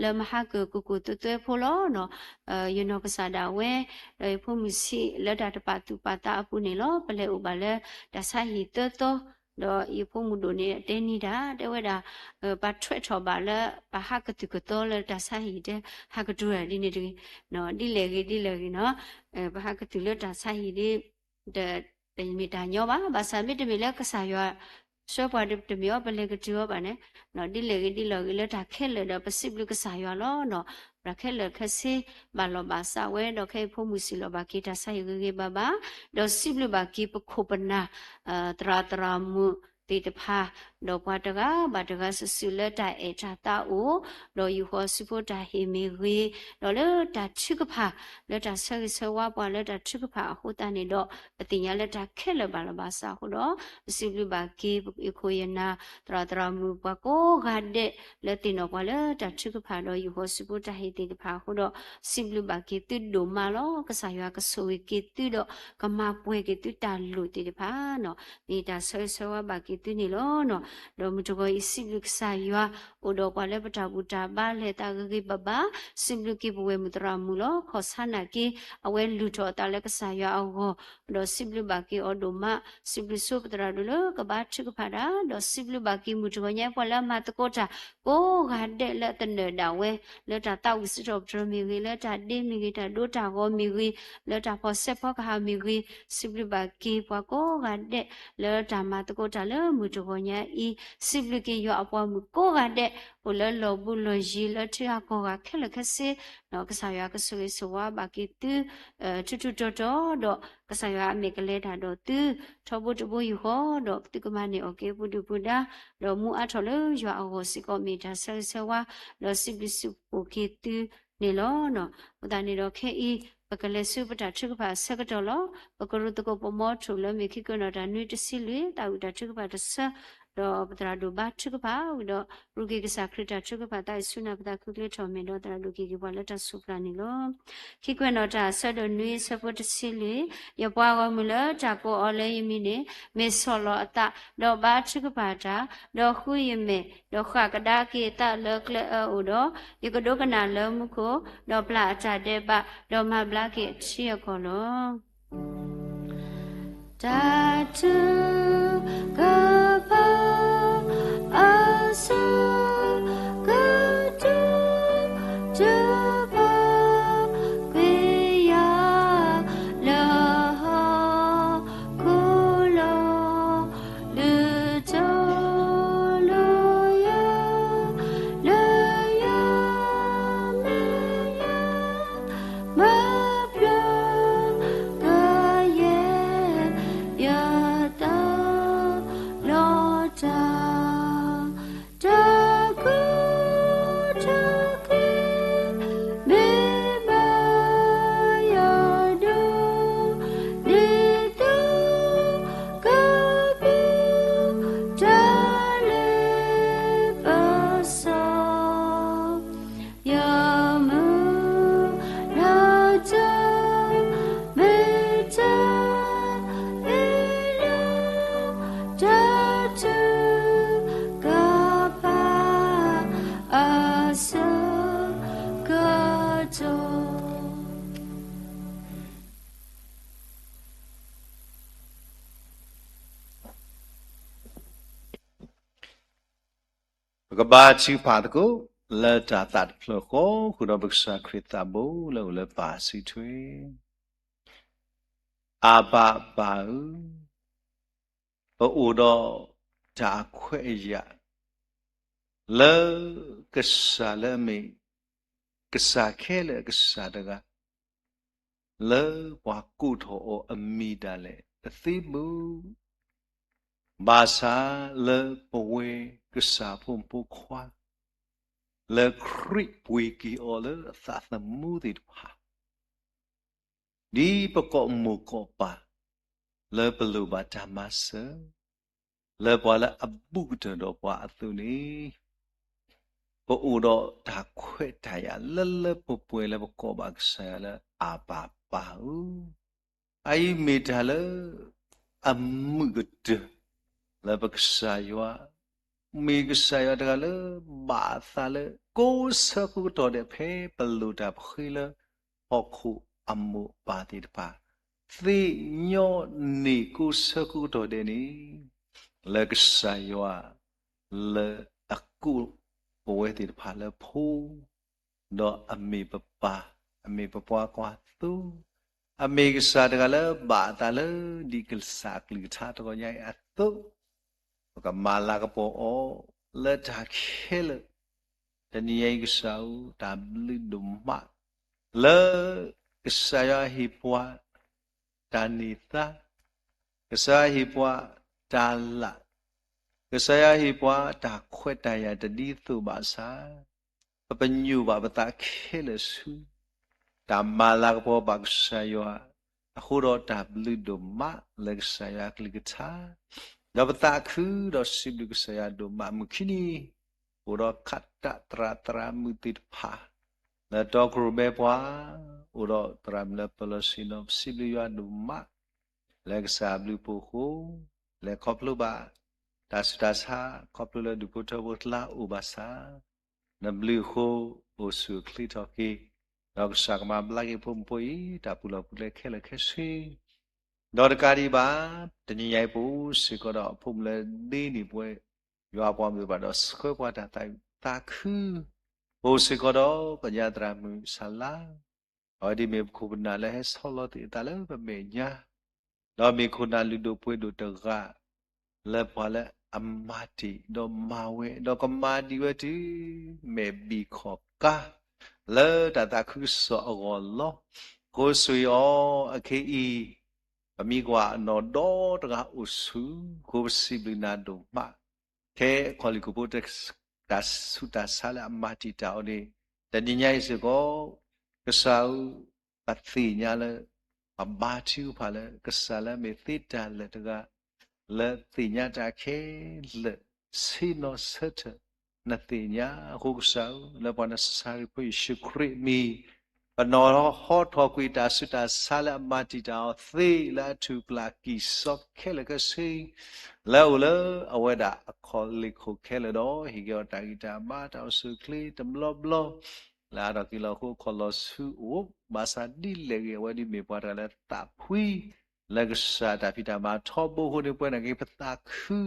လၢမဟါကၢၢ်ကိၢ်ကိၢ်သွဲသွဲဖိလီၤ. ယနီၢ်ကစၢ်ဒၣ်ဝဲ ဒီးယဖိမုၣ်ဆံးလၢတၢ်တပာ်သူၣ်ပာ်သးအပူၤန့ၣ်လီၤ. ပလဲၤအိၣ်ဘၣ်လၢတၢ်ဆါဟံၣ်သၢသီ, ဒီးယဖိမုၣ်ဒိၣ်န့ၣ်တဲနံၤတၢ် တဲဝဲဒၣ် ပာ်ထွဲထီၣ်ဘၣ်လၢ ပဟးကသုၣ်ကသီလၢတၢ်ဆါဟံၣ်တဲ ဟးကတုၤဒ်န့ၣ်တဂ့ၤ, ဒ်လဲၣ်ဂ့ၤဒ်လဲၣ်ဂ့ၤနီၤ, ပဟးကသုၣ်လၢတၢ်ဆါဟံၣ်ဒ် တမ့ၢ်တၢ်ညီဘၣ်. ဘၣ်ဆၣ်မ့တမ့ၢ်လၢကစၢ်ယွၤ ဆှၢပှၤတမ့ၢ်အီၤ ပလဲၤကတုၤအီၤဘၣ်န့ၣ်, ဒ်လဲၣ်ဂ့ၤဒ်လဲၣ်ဂ့ၤလၢတၢ်ခဲလၢာ်ဒီးပစံးဘျုးကစၢ်ယွၤလီၤ. တၢ်ခဲလၢာ်ခဲဆ့ ဘၣ်လီၢ်ဘၣ်စးဝဲ ဒီးခဲအံၤဖိမုၣ်စံးလီၤဘၣ်က့ၤတၢ်ဆါဟံၣ်ဂ့ၤဂ့ၤဘၣ်ဘၣ်, ဒီးစံးဘျုးဘၣ်က့ၤပခိၣ်ပနၢ် သရၣ်သရၣ်မုၣ်သ့ၣ်တဖၣ်, ဒီးပှၤတဂၤဘၣ်တဂၤစုာ်စုာ်လၢတၢ်အဲၣ်တၢ်သးအိၣ်, ဒီးယူာ်ဃီၤစုဖိတၢ်ဟ့ၣ်မ့ၢ်ဂ့ၤ, ဒီးလၢတၢ်ထုကဖၣ် လၢတၢ်ဆၢဂ့ၤဆၢဝါပှၤလၢတၢ်ထုကဖၣ်အဃိသတးန့ၣ်ဒီး ပသ့ၣ်ညါလၢတၢ်ခဲလၢာ်ဘၣ်လီၢ်ဘၣ်စးအဃိဒီး ပစံးဘျုးဘၣ်က့ၤပခိၣ်ယနၢ် သရၣ်သရၣ်မုၣ်ပှၤကိးဂၤဒဲး လၢသ့ၣ်နီၣ်ပှၤလၢတၢ်ထုကဖၣ်ဒီးယူာ်ဃီၤစုဖိတၢ်ဟ့ၣ်သ့ၣ်တဖၣ်အဃိဒီး စံးဘျုးဘၣ်က့ၤသုဒိၣ်မးလီၤ. ကစၢ်ယွၤကဆိၣ်ဂ့ၤက့ၤသုဒီး ကမၤပှဲၤက့ၤသုတၢ်လိၣ်သ့ၣ်တဖၣ်နီၤ, မ့ၢ်တၢ်ဆၢဂ့ၤဆၢဝါဘၣ်က့ၤသုန့ၣ်လီၤ. ဒီးမုၢ်တဂီၤအံၤစံးဘျုးကစၢ်ယွၤ အိၣ်ဒီးပှၤလၢပတၢ်ဘူၣ်တၢ်ဘါလဲၤသးဂ့ၤဂ့ၤဘၣ်ဘၣ်, စံးဘျုးက့ၤပဝဲၢ်မုၢ်သရၣ်မုၣ်လီၤ. ခီၣ်ဆါနာ်က့ အဝဲလုၢ်ထီၣ်အသးလၢကစၢ်ယွၤအဂီၢ်, ဒီးစံးဘျုးဘၣ်က့ၤအီၤဒိၣ်မး, စံးဘျုးဆိပသရၣ်ဒိၣ်လၢကဘါထုကဖၣ်တၢ်, ဒီးစံးဘျုးဘၣ်က့ၤမုၢ်တဂီၤညါပှၤလၢအမၤသကိးတၢ် ကိးဂၤဒဲးလၢအသနၢၣ်ဒၣ်ဝဲ လၢတၢ်သးဝံၣ်စံးထီၣ်ပတြၢၤမ့ၢ်ဂ့ၤ, လၢတၢ်ဒ့မ့ၢ်ဂ့ၤ, တၢ်ဒိတၢ်ဂီၤမ့ၢ်ဂ့ၤ, လၢတၢ်ဖီၣ်ဆဲးဖီကဟၣ်မ့ၢ်ဂ့ၤ, စံးဘျုးဘၣ်က့ၤပှၤကိးဂၤဒဲး လၢတၢ်မၤသကိးတၢ်လၢမုၢ်တဂီၤညါအံၤ, စံးဘျုးက့ၤယွၤအပှၤမုၣ်ကိးဂၤဒဲး အိၣ်လၢလီၢ်ဘူးလီၢ်ယံၤလၢထံဂၤကီၢ်ဂၤခဲလၢာ်ခဲဆ့, ကစၢ်ယွၤကဆိၣ်ဂ့ၤဆိၣ်ဝါဘၣ်က့ၤသု ထူထူတီတီဒီး ကစၢ်ယွၤအမဲာ်ကလဲၤတၢ်ဒီးသု ထီဘိတဘိယူၢ်ဃီဒီးသုကမၤန့ၢ်အီၣ်က့ၤပူၤဒုၣ်ပူၤဒါ, ဒီးမူအါထီၣ်လၢယွၤအဂီၢ်စ့ၢ်ကီးမ့ၢ်တၢ်ဆၢဂ့ၤဆၢဝါ, ဒီးစံးဘျုးစံးဖှိၣ်က့ၤသုန့ၣ်လီၤ. အဃိသတးန့ၣ်ဒီးခဲအံၤ ပကလဲၤဆူပတၢ်ထုကဖၣ်အဆၢကတီၢ်လီၤ. ပကရူၢ်သကိးပမီထိၣ်လၢမ့ၢ်ခံကွဲးနီၣ်တၢ်နွံတဆံလွံၢ် သးဝံၣ်တၢ်ထုကဖၣ်တဆၢ, ဒီးပသရၣ်ဒိၣ်ဘါထုကဖၣ်ဝံၤဒီး ရူးက့ၤကစၢ်ခရံာ်တၢ်ထုကဖၣ်သးအံၤဆူနၢ်ပသးခုချ့ထီၣ်မဲာ်ဒီးသရၣ်ဒိၣ်က့ၤက့ၤပှၤလၢတၢ်စူၢ်ပျၢ်န့ၣ်လီၤ. ခံကွဲးနီၣ်တၢ်အဆၢဒိၣ်နွံဆၢဖိတဆံလွံၢ်, ယပှၤဂီၢ်မုၢ်လၢတၢ်ကိးအီၤလၢယမံၤန့ၣ် မ့ၢ်ဆီၣ်လီၤအသး, ဒီးဘါထုကဖၣ်တၢ်, ဒီးဃုယမဲာ်, ဒီးဃၣ်ကဒါက့ၤအသးလၢကျဲအၢအိၣ်ဒီး, ယကဒိကနၣ်လၢမူခိၣ်, ဒီးပျၢ်အတၢ်ဒဲးဘး, ဒီးမၤဘျါက့ၤအထံအကီၢ်လီၤ. တၢ်ထုကဖၣ် အဆၢကတီၢ် တဘၣ်ကွံာ်ယၤ လၢဟီၣ်ခိၣ်လီၤ. ဒုးတီလိာ်ယၤ လၢယမ့ၢ်ယ မၤဖျါကယဲၢ် ယသးလီၤတၢ် တၢ် ပကဘါထုကဖၣ်သကိး လၢတၢ်သးတဖျၢၣ်ဃီ ဃုာ်ဒီးပကစၢ်ခရံာ်သးဘိလၢအိၣ်လၢပၢ်စုထွဲ. အၤဘၤပၢ်ဧၢ, ပအိၣ်ဒီးတၢ်ခွဲးအယာ် လၢကစၢ်လၢအမ့ၢ် ကစၢ်ခဲလၢာ်အကစၢ်တဂၤ လၢပှၤကိးထီၣ်အီၤအမံၤဒၣ်လဲာ်တသ့မုၢ်, ဘၣ်ဆၣ်လၢပဝဲကစၢ်ဖိမုၣ်ဖိခွါ လၢခရံာ်ပှ့ၤက့ၤအီၤလၢအသးသမူသ့ၣ်တဖၣ် ဒ်ပကိးမိၢ်ကိးပၢ် လၢပလိၣ်ဘၣ်တၢ်မၤစၢၤ လၢပှၤလၢအဘူးကတၢၢ်ဒီးပှၤအသိးန့ၣ်, ပအိၣ်ဒီးတၢ်ခွဲးတၢ်ယာ်လၢလၢပှဲၤပှဲၤလၢပကိးဘၣ်ကစၢ်ယွၤလၢအၤဘၤပၢ်ဧၢ. အအံၤမ့ၢ်တၢ်လၢအမုာ်ကတၢၢ် လၢပကစၢ်ယွၤ မ့ၢ်ကစၢ်ယွၤတဂၤလၢဘၣ်အသးလၢ ကိးဆၢကိးကတီၢ်ဒဲး ဖဲပလိၣ်တၢ်ပဃ့လၢဟီၣ်ခိၣ်အမိၢ်အပၢ်သ့ၣ်တဖၣ် သ့ၣ်ညါန့ၢ်ကိးဆၢကိးကတီၢ်ဒဲးန့ၣ် လၢကစၢ်ယွၤ လၢအကိးပဝဲသ့ၣ်တဖၣ်လၢဖိ ဒီးအမ့ၢ်ပပၢ် အမ့ၢ်ပပှၤကွၢ်သိ, အမ့ၢ်ကစၢ်တဂၤလၢဘၣ်အသးလၢ ဒ်ကစၢ်အကလုၢ်ကထါတဂီၤညါအံၤအသိး, ပကမၤလၤကပီၤအီၤ လၢတၢ်ခဲလၢာ်, တနံၤညါအံၤကစၢ်ဧၢ တၢ်ဘျုးဒိၣ်မး လၢကစၢ်ယွၤဟ့ၣ်ပှၤ တၢ်န့ၢ်သါ, ကစၢ်ယွၤဟ့ၣ်ပှၤတၢ်လၢ်, ကစၢ်ယွၤဟ့ၣ်ပှၤတၢ်ခွဲးတၢ်ယာ်တဒ်သိးဘၣ်ဆၣ်, ပပညိၣ်ဘၣ်ပသးခဲလၢာ်ဆူ တၢ်မၤလၤကပီၤဘၣ်ကစၢ်ယွၤ, အဃိဒီးတၢ်ဘျုးဒိၣ်မးလၢကစၢ်ယွၤအကလုၢ်ကထါ, ဒီးပသးခုဒီးစံးဘျုးကစၢ်ယွၤဒိၣ်မး မုၢ်ခံနံၤ အိၣ်ဒီးခးတးသရၣ်သရၣ်မုၣ်သ့ၣ်တဖၣ် လၢတီခိၣ်ရိၣ်မဲပှၤ, အိၣ်ဒီးသရၣ်မုၣ်လၢပၢၤလီၢ်ဆ့ၣ်နီၤ ပစံးဘျုးယွၤဒိၣ်မး လၢကစၢ်အဘျုးအဖှိၣ်အဃိ, လဲၤခီဖျိဘၣ် တၢ်ဆူးတၢ်ဆါ ခီဖျိလၢဒူၣ်ဖိထၢဖိတလါအိၣ်ဘၣ်ဆၣ်, နဘျုးအဃိ အိၣ်ဆူၣ်အိၣ်ချ့ထီၣ်က့ၤ, ဒီးကစၢ်ကမၤဘျါက့ၤဖိမုၣ်ဖိအံၤ တၢ်ပူၤလီၢ်ပူၤလဲခဲလၢာ်ခဲဆ့, ဒီးတကးဒံးဘၣ် တနံၤညါအံၤပအိၣ်စ့ၢ်ကီးဒီးအဖိမုၣ်လၢဒ့န့ၢ်ပဝဲ ယွၤအပှၤမုၣ်တဖၣ်ဒီး ဆှၢပှၤတၢ်သးခု, ပအိၣ်စ့ၢ်ကီးဒီးပညါသရၣ်မုၣ်စၤလါ, အဝဲဒ်မ့ၢ်ပခိၣ်ပနၢ်လၢဟဲဆီလီၤသ့ၣ်အသးလၢပမဲာ်ညါ, ဒီးမ့ၢ်ခိၣ်နၢ်လုၢ်ဒိၣ်ပှ့ၤဒိၣ်တဂၤ လၢပှၤလၢအမၤတ့ၢ်ဒီးမၤဝဲ ဒီးကမၤဒံးဝဲတုၤ မဲာ်ဘံၣ်ခီၣ်ကါ လၢတၢ်သးခုကစီၣ်အဂီၢ်လီၤ. အဃိဆိၣ်ဂ့ၤအီၤ အခဲအံၤ ပမံၤကွၢ်အနီၢ်ဒီတဂၤအိၣ်ဆူ အဃိပစံးဘျုးနၤဒိၣ်မး, ခဲအခီၣ်လံၢ်ခိၣ်ဖိ တၢ်ဆူးတၢ်ဆါလၢအမၤတံာ်တာ်အီၤန့ၣ်, တနံၤညါအံၤစ့ၢ်ကီး ကစၢ်ဧၢ, ပသ့ၣ်ညါလၢ ပဘါထုကဖၣ်လၢ ကစၢ်လၢအမ့ၢ်သ့တၢ်လၢာ်တဂၤ လၢသ့ၣ်ညါတၢ်ခဲလၢာ် ဆ့ၣ်နီၤဆၢထၢၣ် နသ့ၣ်ညါအဃိကစၢ်ဧၢ, လၢပှၤနဆၣ်ရံၣ်ဖိယ့ၣ်ၡူးခရံာ်အမံၤ ပနီၤဟီထီၣ်ကွံာ်တၢ်ဆူးတၢ်ဆါလၢအမၤတံာ်တာ်အီၤသ့ လၢအထူၣ်ပျၢ်ကံၢ်စီခဲလၢာ်ခဲဆ့ လၢအအိၣ်လၢအဝဲဒၣ်အခီၣ်လံၢ်ခိၣ်ခဲလၢာ်ဒီး ဟ့ၣ်က့ၤအီၤတၢ်ဂံၢ်တၢ်ဘါ တၢ်အိၣ်ဆူၣ်အိၣ်ချ့တဘျီဘျီ လၢအါထီၣ်က့ၤလီၤအဃိ အခီၣ်လီၢ်ဆူအိၣ်, ဘၣ်ဆၣ်ဒ်လဲၣ်ဂ့ၤ အဝဲဒ်မ့ၢ်ပှၤတဂၤလၢသးဖှံ လၢကစၢ်တၢ်ဖံးတၢ်မၤထီဘိအဃိန့ၣ် ပဝဲနာ်က့ၤပသးခု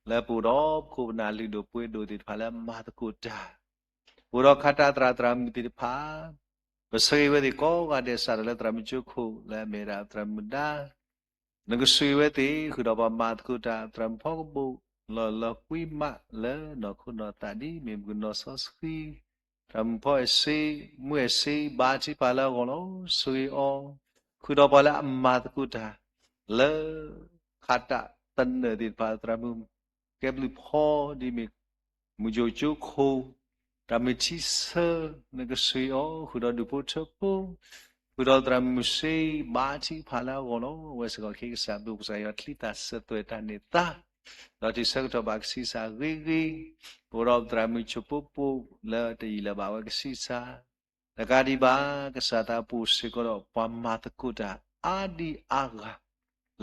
လၢပအိၣ်ဒီးပခိၣ်ပနၢ်လုၢ်ဒိၣ်ပှ့ၤဒိၣ်သ့ၣ်တဖၣ်လၢအမၤသကိးတၢ်, ပအိၣ်ဒီးခးတးသရၣ်သရၣ်မုၣ်သ့ၣ်တဖၣ် ပဆိၣ်ဂ့ၤဝဲသ့ၣ်ကိးဂၤဒဲး စးထီၣ်လၢသရၣ်မုၣ်ကၠိခိၣ် လၢအမ့ၢ်ဝဲဒၣ်သရၣ်မုၣ်ဒါ နကဆိၣ်ဂ့ၤဝဲသ့ၣ် ဃုာ်ဒီးပှၤမၤသကိးတၢ် သရၣ်မုၣ်ဖီကဘိၣ် လီၢ်လၢကွံမး လၢနီၢ်ခိနီၢ်သးဒ်မ့ၢ်မုၢ်ကနီၤစီဆှံ, သရၣ်မုၣ်ဖီအဲၣ်စ့ မုၢ်အဲၣ်စ့ ဘါထုကဖၣ်လၢအဂီၢ်လီၤ. ဆိၣ်ဂ့ၤအီၤ ဃုာ်ဒီးပှၤလၢအမၤသကိးတၢ် လၢ ခးတးသနၢၣ်သ့ၣ်တဖၣ် သရၣ်မုၣ် ကဲဘျုးဖီ ဒ်မ့ၢ် မုၢ်ယိၣ်ကၠိခိၣ်, သရၣ်မုၣ်ထံဆၢ, နကဆိၣ်ဂ့ၤအီၤ ဃုာ်ဒီးဒူၣ်ဖိထၢဖိ, ဃုာ်ဒီးသရၣ်မုၣ်စ့ ဘါထုကဖၣ်လၢအဂီၢ်လီၤ. အဝဲစ့ၢ်ကီးခဲကစၢ်ဘျုးကစၢ်ယွၤချံသၣ်စၢၤသွဲၣ်တၢ်န့ၢ်သါ, ဒီးတုၤဆၢကတီၢ်ဘၣ်ကဆံးစၢ်ဂ့ၤဂ့ၤ, ပအိၣ်ဒီးသရၣ်မုၣ်ဆိၣ်ပိပိ လၢတယံာ်လၢၤဘၣ်ဝဲကဆံးစၢ် တကးဒံးဘၣ် ကစၢ်သးပူၤစ့ၢ်ကီးဒီး ပှၤမၤသကိးတၢ်အါဒံအါဂၤ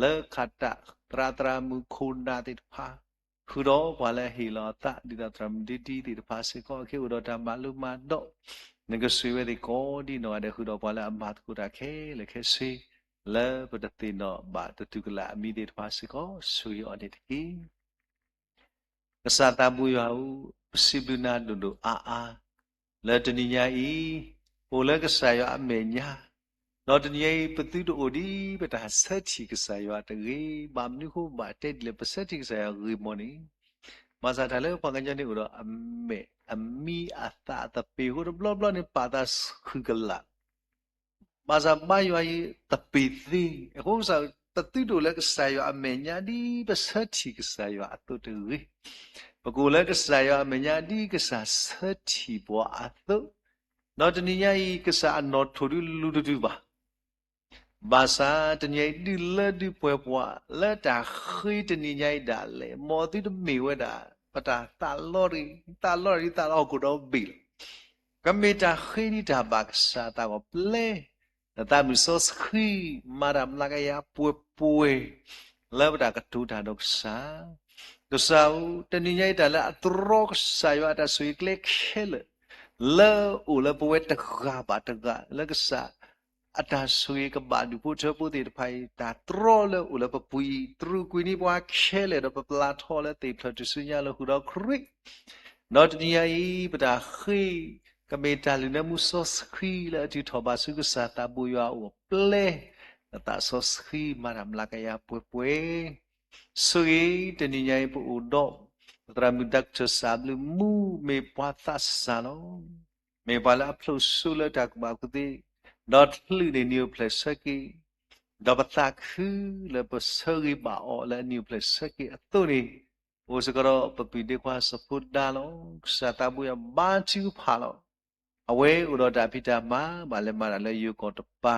လၢခးတးသရၣ်သရၣ်မုၣ်ခိၣ်နၢ်သ့ၣ်တဖၣ်, ဃုာ်ဒီးပှၤလၢအဟ့ၣ်လီၤအသး ဒ်သိးသရၣ်မုၣ်ဒ့ဒံသ့ၣ်တဖၣ်စ့ၢ်ကီး အခဲအိၣ်ဒီးတၢ်မၤလိမၤဒိး, နကဆိၣ်ဂ့ၤဝဲသ့ၣ်ကိးဒံနီၢ်ဂၤဒဲး ဃုာ်ဒီးပှၤလၢအမၤသကိးတၢ်ခဲလၢာ်ခဲဆ့ လၢပတသ့ၣ်နီၣ်ဘၣ်တတူၢ်ကလာ်အမံၤသ့ၣ်တဖၣ်စ့ၢ်ကီး ဆိၣ်ဂ့ၤအီၤန့ၣ်တက့ၢ်. ကစၢ်သးဘိယွၤဧၢ, ပစံးဘျုးနၤဒိၣ်ဒိၣ်အါအါ လၢတနံၤညါအံၤ အိၣ်လၢကစၢ်ယွၤအမဲာ်ညါ, ဒီးတနံၤညါအံၤ ပသုတအိၣ်ဒ်ပတၢ်ဆၢထံၣ်ကစၢ်ယွၤတဂ့ၤ, ဘၣ်မနုၤအဃိ ဘၣ်တဲဒ်လဲၣ် ပဆၢထံၣ်ကစၢ်ယွၤဂ့ၤမးန့ၣ်, ဘၣ်ဆၣ်တၢ်လၢပှၤကညီန့ၣ်အိၣ်ဒီးအမဲာ်အမံၤအသးအသပ့ၤအဃိ တဘျီဘျီန့ၣ် ပာ်သးဆူၣ်ကလာ် ဘၣ်ဆၣ်ဘါယွၤအံၤသပ့ၤသ့, အဃိကစၢ် ပသုတအိၣ်လၢကစၢ်ယွၤအမဲာ်ညါဒ်ပဆၢထံၣ်ကစၢ်ယွၤအသိးတဂ့ၤ. ပကအိၣ်လၢကစၢ်ယွၤအမဲာ်ညါဒ်ကစၢ်ဆၢထံၣ်ပှၤအသိး, ဒီးတနံၤညါအံၤ ကစၢ်အနီၣ်ထိၣ်ဒုလူၤတဒုဘၣ် ဘၣ်ဆၣ်တနံၤအံၤ ဒုးလၢဒုးပှဲၤပှၤလၢတၢ်ဃ့တနံၤညါအံၤဒၣ်လဲာ်, မ်သုတမ့ၢ်ဝဲဒၣ် ပတၢ်သးလီတဂ့ၤ, သးလီတဂ့ၤ သးလီဟီၣ်ခိၣ်ဒီဘ့ၣ်လီၤ. ကမ့ၢ်တၢ်ဃ့ဒ်တၢ်ဘၣ်ကစၢ်အသးဂီၢ်ပျဲ နသးမုၢ်စီဆှံ မၤတၢ်မျးကယၤပှဲၤပှဲၤ လၢပတၢ်ကတိၤတၢ်ဒီးကစၢ် ကစၢ်ဧၢ, တနံၤညါအံၤတၢ်လၢအတြီကစၢ်ယွၤအတၢ်ဆိၣ်ဂ့ၤကျဲခဲလၢာ် လၢအိၣ်လၢပဝဲတဂၤဘၣ်တဂၤ လၢကစၢ်အတၢ်ဆိၣ်ဂ့ၤကဘၣ်ဒူၣ်ဖိထၢဖိသ့ၣ်တဖၣ်အံၤ တၢ်တြီလၢအိၣ်လၢပပူၤအံၤ တြူာ်ကွံာ်န့ၢ်ပှၤခဲလၢာ်ဒီးပပျၢ်ထီၣ်လၢသ့ၣ်ဖျၢၣ်ထူၣ်စုညါလၢဃုာ်ဒီးခရံာ် ဒီးတနံၤညါအံၤ ပတၢ်ဃ့ ကမ့ၢ်တၢ်လုၢ်နၢမူစီဆှံလၢအထုးထီၣ်ဘၣ်ဆူကစၢ်သးဘိယွၤအအိၣ်အပျဲ နသးစီဆှံမၤတၢ်မျးကယၤပှဲၤပှဲၤ ဆိၣ်ဂ့ၤ တနံၤညါအံၤပအိၣ်ဒီး ပသရၣ်မုၣ်ဒၣ်ကတၢၢ်စၢ်ဘျုးမူ မ့ၢ်ပှၤသးစၢ်လီၤ. မ့ၢ်ပှၤလၢအဖျိးစိလၢတၢ်ကူၣ်ဘၣ်ကူၣ်သ့, ဒီးချုးန့ၢ်နံၣ်အိၣ်ဖျဲၣ်ဆၢက့ၤ, ဒီးပသးခုလၢပဆၢဂ့ၤဘၣ်အီၤလၢအနံၣ်အိၣ်ဖျဲၣ်ဆၢက့ၤအသိးန့ၣ်, အိၣ်စ့ၢ်ကီးဒီးပပုၢ်ဒ့ခွါစီၤဖိဒါလီၤ. ကစၢ်သးဘိယွၤဘါထုကဖၣ်လီၤ. အဝဲအိၣ်ဒီးတၢ်ဖံးတၢ်မၤ ဘၣ်လဲၤမၤတၢ်လၢယိၤကီၢ်တပၤ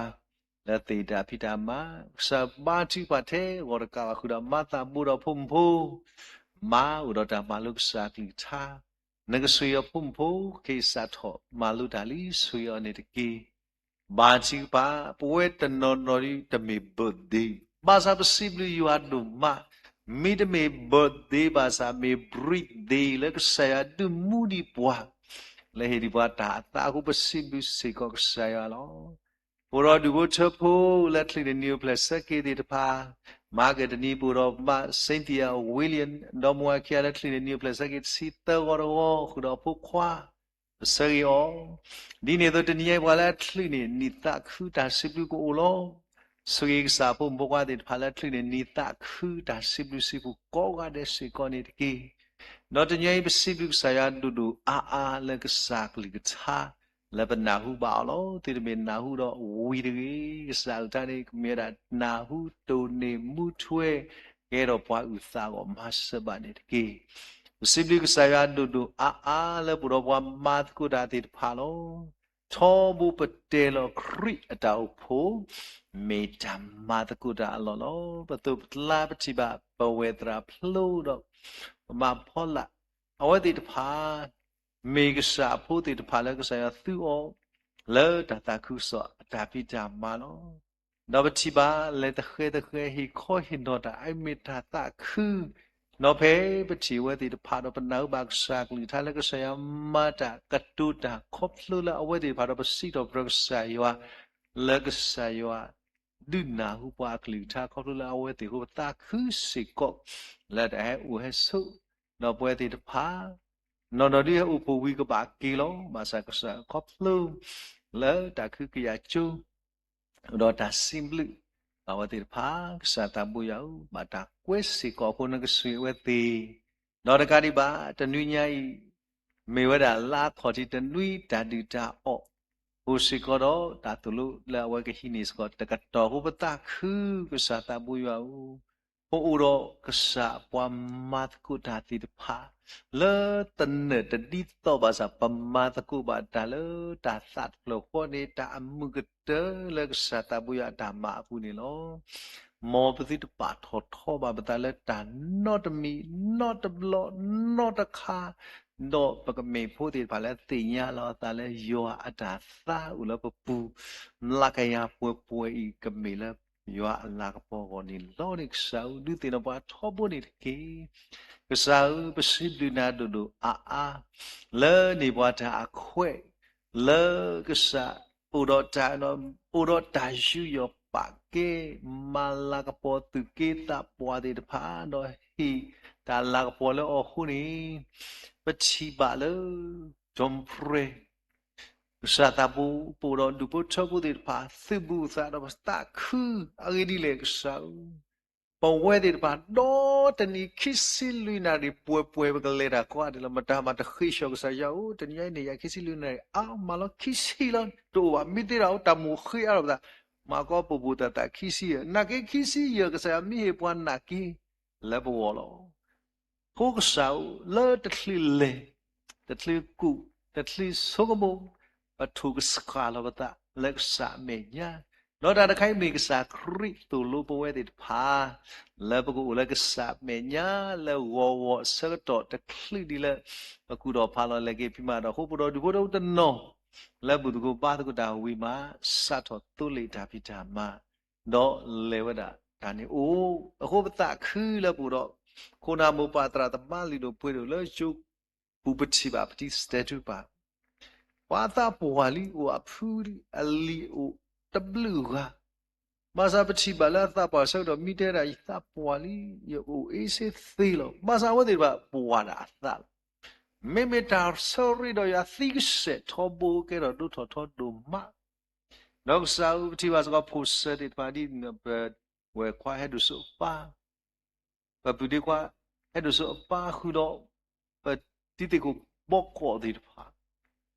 လၢသ့ၣ်တၢ်ဖံးတၢ်မၤ, ကစၢ်ဘါထုကဖၣ်ထဲဂီၤတကးဘၣ်ဃုာ်ဒီးမၤသးဘိဒီးဖိမုၣ်ဖိ မၤအိၣ်ဒီးတၢ်မၤလိကစၢ်အကလုၢ်ကထါ, နကဆိၣ်ဂ့ၤအီၤဖိမုၣ်ဖိ က့ၤစးထီၣ်မၤလိတၢ်လံ ဆိၣ်ဂ့ၤအီၤန့ၣ်တက့ၢ်. ဘါထုကဖၣ် ပဝဲတနီၤနီၤဒ်တမ့ၢ် birthday ဘၣ်ဆၣ်ပစံးဘျုးယွၤဒိၣ်မး, မ့တမ့ၢ် birthday ဘၣ်ဆၣ်မ့ၢ် breathday လၢကစၢ်ယွၤဒုးမူဒံးပှၤ လၢဟ့ၣ်ဒံးပှၤတၢ်အသးအဃိ ပစံးဘျုးစ့ၢ်ကီးကစၢ်ယွၤလီၤ. ပအိၣ်ဒီးဒူၣ်ဖိထၢဖိလၢချုးန့ၢ်နံၣ်အိၣ်ဖျဲၣ်ဆၢက့ၤသ့ၣ်တဖၣ်, မၤကတနံၤပအိၣ်ဒီးမါ Cynthia William ဒီမါဝၤခံဂၤလၢချုးန့ၢ်နံၣ်အိၣ်ဖျဲၣ်ဆၢက့ၤတဆံသၢဂီၤတဂီၤ ဃုာ်ဒီးအဖိခွါ ပဆၢဂ့ၤအီၤ, ဒ်န့ၣ်အသိးတနံၤညါအံၤပှၤလၢအချုးန့ၢ်နံၣ်သးခုတၢ်စံးဘျုးကအိၣ်လီၤ. ဆိၣ်ဂ့ၤကစၢ်အဖိမုၣ်ဖိခွါသ့ၣ်တဖၣ်လၢချုးန့ၢ်နံၣ်သးခုတၢ်စံးဘျုးစံးဖှိၣ်ကိးဂၤဒဲးစ့ၢ်ကီးန့ၣ်တက့ၢ်. ဒီးတနံၤညါအံၤပစံးဘျုးကစၢ်ယွၤဒိၣ်ဒိၣ်အါအါလၢကစၢ်ကလုၢ်ကထါ လၢပနၢ်ဟူဘၣ်အီၤလီၤ. သုတမ့ၢ်နၢ်ဟူဒီးဝံၤတဂ့ၤ, ကစၢ်အကလုၢ်ကထါန့ၣ် ကမ့ၢ်ဝဲဒၣ်နၢ်ဟူတိၢ်န့ၢ်မူထွဲ ကဲထီၣ်ပှၤအုၣ်သးအဂီၢ်မၤစၢၤဘၣ်န့ၣ်တက့ၢ်. ပစံးဘျုးကစၢ်ယွၤဒိၣ်ဒိၣ်အါအါလၢပအိၣ်ဒီးပှၤမၤသကိးတၢ်သ့ၣ်တဖၣ်လီၤ. ထီဘိပတဲလီၤခရံာ်အတၢ်အိၣ်ဖှိၣ် မ့ၢ်တၢ်မၤသကိးတၢ်အလီၢ်လီၤ. ပသိးပကျါပထံၣ်ဘၣ် ပဝဲၢ်သရၣ်ဖျိဒီး ပမၤဖီလာ် အဝဲသ့ၣ်တဖၣ် မ့ၢ်ကစၢ်အဖိသ့ၣ်တဖၣ်လၢကစၢ်ယွၤသူအီၤ လၢတၢ်သးခုကစီၣ်အတၢ်ဖံးတၢ်မၤလီၤ. ဒီးပထံၣ်ဘၣ်လဲၤတဃဲတဃဲ ဟ့ၣ်ခီဟ့ၣ်နီၤတၢ်အမ့ၢ်တၢ်သးခု, ဒီးဖဲပထံၣ်အဝဲသ့ၣ်တဖၣ်ဒီးပနၢ်ဟူဘၣ်ကစၢ်ကလုၢ်ကထါလၢကစၢ်ယွၤမၤတၢ်ကတိၤတၢ်ခီဖျိလၢအဝဲသ့ၣ်တဖၣ်ဒီးပစံးထီၣ်ပတြၢၤကစၢ်ယွၤ လၢကစၢ်ယွၤ ဒုးနၢ်ဟူပှၤအကလုၢ်ကထါခီဖျိလၢအဝဲသ့ၣ်အဃိ ပသးခုစ့ၢ်ကီး လၢတၢ်ဟဲအိၣ်ဟဲဆိး ဒီးပဝဲသ့ၣ်တဖၣ် နီၢ်နီၢ်ဒ်ဟဲအိၣ်ဖှိၣ်ဝံၤကဘၣ်က့ၤလီၤ. ဘၣ်ဆၣ်ကစၢ်ခီဖျိ လၢတၢ်ခုကယာ်ကၠိ ဒီးတၢ်စံးဘျုး အဝဲသ့ၣ်တဖၣ် ကစၢ်သးဘိယွၤဧၢ ဘၣ်တၢ်ကွဲစ့ၢ်ကီးအဃိ နကဆိၣ်ဂ့ၤအဝဲသ့ၣ် ဒီးတကးဒံးဘၣ် တနွံညါအံၤ မ့ၢ်ဝဲဒၣ်လါအခီၣ်ထံးတနွံ တၢ်ဒုၣ်တၢ်အီၣ် အိၣ်စ့ၢ်ကီးဒီးတၢ်သိၣ်လိလၢအဝဲကဟံးန့ၢ်စ့ၢ်ကီးတကတီၢ်အဃိ ပသးခု ကစၢ်သးဘိယွၤဧၢ, ပအိၣ်ဒီးကစၢ်ပှၤမၤသကိးတၢ်သ့ၣ်တဖၣ် လၢသနၢၣ်တဒ်သိးဘၣ်ဆၣ် ပမၤသကိးဘၣ်တၢ်လၢတၢ်သးတဖျၢၣ်ဃီန့ၣ် တၢ်အမုာ်ကတၢၢ်လၢကစၢ်သးဘိယွၤအတၢ်မၤအပူၤန့ၣ်လီၤ. မ်ပသုတပာ်ထီၣ်ထီဘၣ်ပသးလၢတၢ်နီတမံၤ နီတဘျီ နီတခါ ဒီးပကမ့ၢ်ဖိသ့ၣ်တဖၣ်လၢသ့ၣ်ညါလီၤအသးလၢယွၤအတၢ်သါအိၣ်လၢပပူၤ မျးကယၤပှဲၤပှဲၤအံၤ ကမ့ၢ်လၢယွၤအလၤကပီၤအဂီၢ်န့ၣ်လီၤန့ၣ် ကစၢ်ဧၢ ဒုးသ့ၣ်နီၣ်ပှၤထီဘိန့ၣ်တက့ၢ်. ကစၢ်ဧၢ ပစံးဘျုးနၤဒိၣ်ဒိၣ်အါအါ လၢန့ၢ်ပှၤတၢ်အခွဲး လၢကစၢ် အိၣ်ဒီးတၢ် အိၣ်ဒီးတၢ်ယူးယီၣ်ပာ်ကဲ မၤလၤကပီၤသူၣ်က့သးပှၢ်သ့ၣ်တဖၣ် ဒီး ဟ့ၣ်တၢ်လၤကပီၤလၢအီၤအဃိန့ၣ်, ပထံၣ်ဘၣ်လၢ John Pray ကစၢ်သးဘိ ပအိၣ်ဒီးဒူၣ်ဖိထၢဖိသ့ၣ်တဖၣ် သုးဘူးသးဒီးပသးခု, အဂ့ၢ်ဒ်လဲၣ်ကစၢ်ဧၢ, ပဝဲသ့ၣ်တဖၣ် ဒီတနံၤခံဆံလွံၢ်နၣ်ရံၣ်ပှဲၤပှဲၤ ပကလဲၤတၢ်ကိးဂၤဒဲးလီၤ. မတၤမၤတဃ့ဆှီကစၢ်ယွၤဧၢ, တနံၤအံၤန့ၣ် ယၤခံဆံလွံၢ်နၣ်ရံၣ် အါမးလီၤ ခံဆံလီၤ တအိၣ်ဘၣ် မ့ၢ်သ့ဒၣ်အိၣ် တၢ်မိၣ်ဃ့အါထီၣ်ပသး, မၤကီးပိာ်ပိာ်သၣ်သၣ်ခံဆံယဲၢ်, နာ်က့ခံဆံယဲၢ် ကစၢ်ယွၤမ့ၢ်ဟ့ၣ်ပှၤနာ်က့လၢပဂီၢ်လီၤ. အဃိကစၢ်ဧၢ, လၢတချုးလဲၤ, တချုးကူၣ်, တချုးဆိကမိၣ်, ပထိၣ်ကဆှၣ်လီၤပသးလၢကစၢ်အမဲာ်ညါ, ဒီးတၢ်တခါအံၤမ့ၢ်ကစၢ်ခရံာ်သိၣ်လိပဝဲသ့ၣ်တဖၣ် လၢပကအိၣ်လၢကစၢ်အမဲာ်ညါ လၢဂီၤဂီၤအဆၢကတီၢ်တချုးဒံးလၢ ပကူၣ်ထီၣ်ဖးလီၤလဲၤက့ၤဖံးမၤဒီး အဃိပဒီးဒူၣ်ဖိထၢဖိတနီၤ လၢဘူၣ်သကိးဘါသကိးတၢ်ဝံၤမး စးထီၣ်သိလ့ၣ်တၢ်ဖံးတၢ်မၤ ဒီးလဲၤဝဲဒၣ်တၢ်န့ၣ်အိၣ်, အဃိပသးခုလၢပအိၣ်ဒီး ခိၣ်နၢ်မိၢ်ပၢ်သရၣ်သမါလုၢ်ဒိၣ်ပှ့ၤဒိၣ်လၢကၠိပူၤ ပထံၣ်ဘၣ်ပတံၤစတဲထူပၢ်, ပှၤအသးပှၢ်လံ အိၣ်အဖုလံ အလံၤအိၣ်တဘျုးဂၤ, ဘၣ်ဆၣ်ပထံၣ်ဘၣ်လၢအသးပှၢ်ဆၢကတီၢ် မ့ၢ်တဲဒၣ် ယသးပှၢ်လံ ယအိၣ်အ့စ့သ့လီၤ. ဘၣ်ဆၣ်အဝဲသ့ၣ်တဖၣ်ပှၢ်ဒၣ်အသးလီၤ. မ့မ့ၢ်တၢ်ဆၢရ့ဒီးယွၤသံကစဲာ်ထီဘိ ကဲထီၣ်ဒိၣ်ထီၣ်ထီဒိၣ်မး, ဒီးကစၢ်ဧၢ ပထံၣ်ဘၣ်စ့ၢ်ကီးဖိစၢၤသ့ၣ်တဖၣ်ဒ် ပဝဲၢ်ခွါဟဲဒိၣ်စိအပၢ်, ပပုၢ်ဒ့ခွါဟဲဒိၣ်စိအပၢ်ဃုာ်ဒီး ပတံၤသကိးဘီကီးသ့ၣ်တဖၣ်,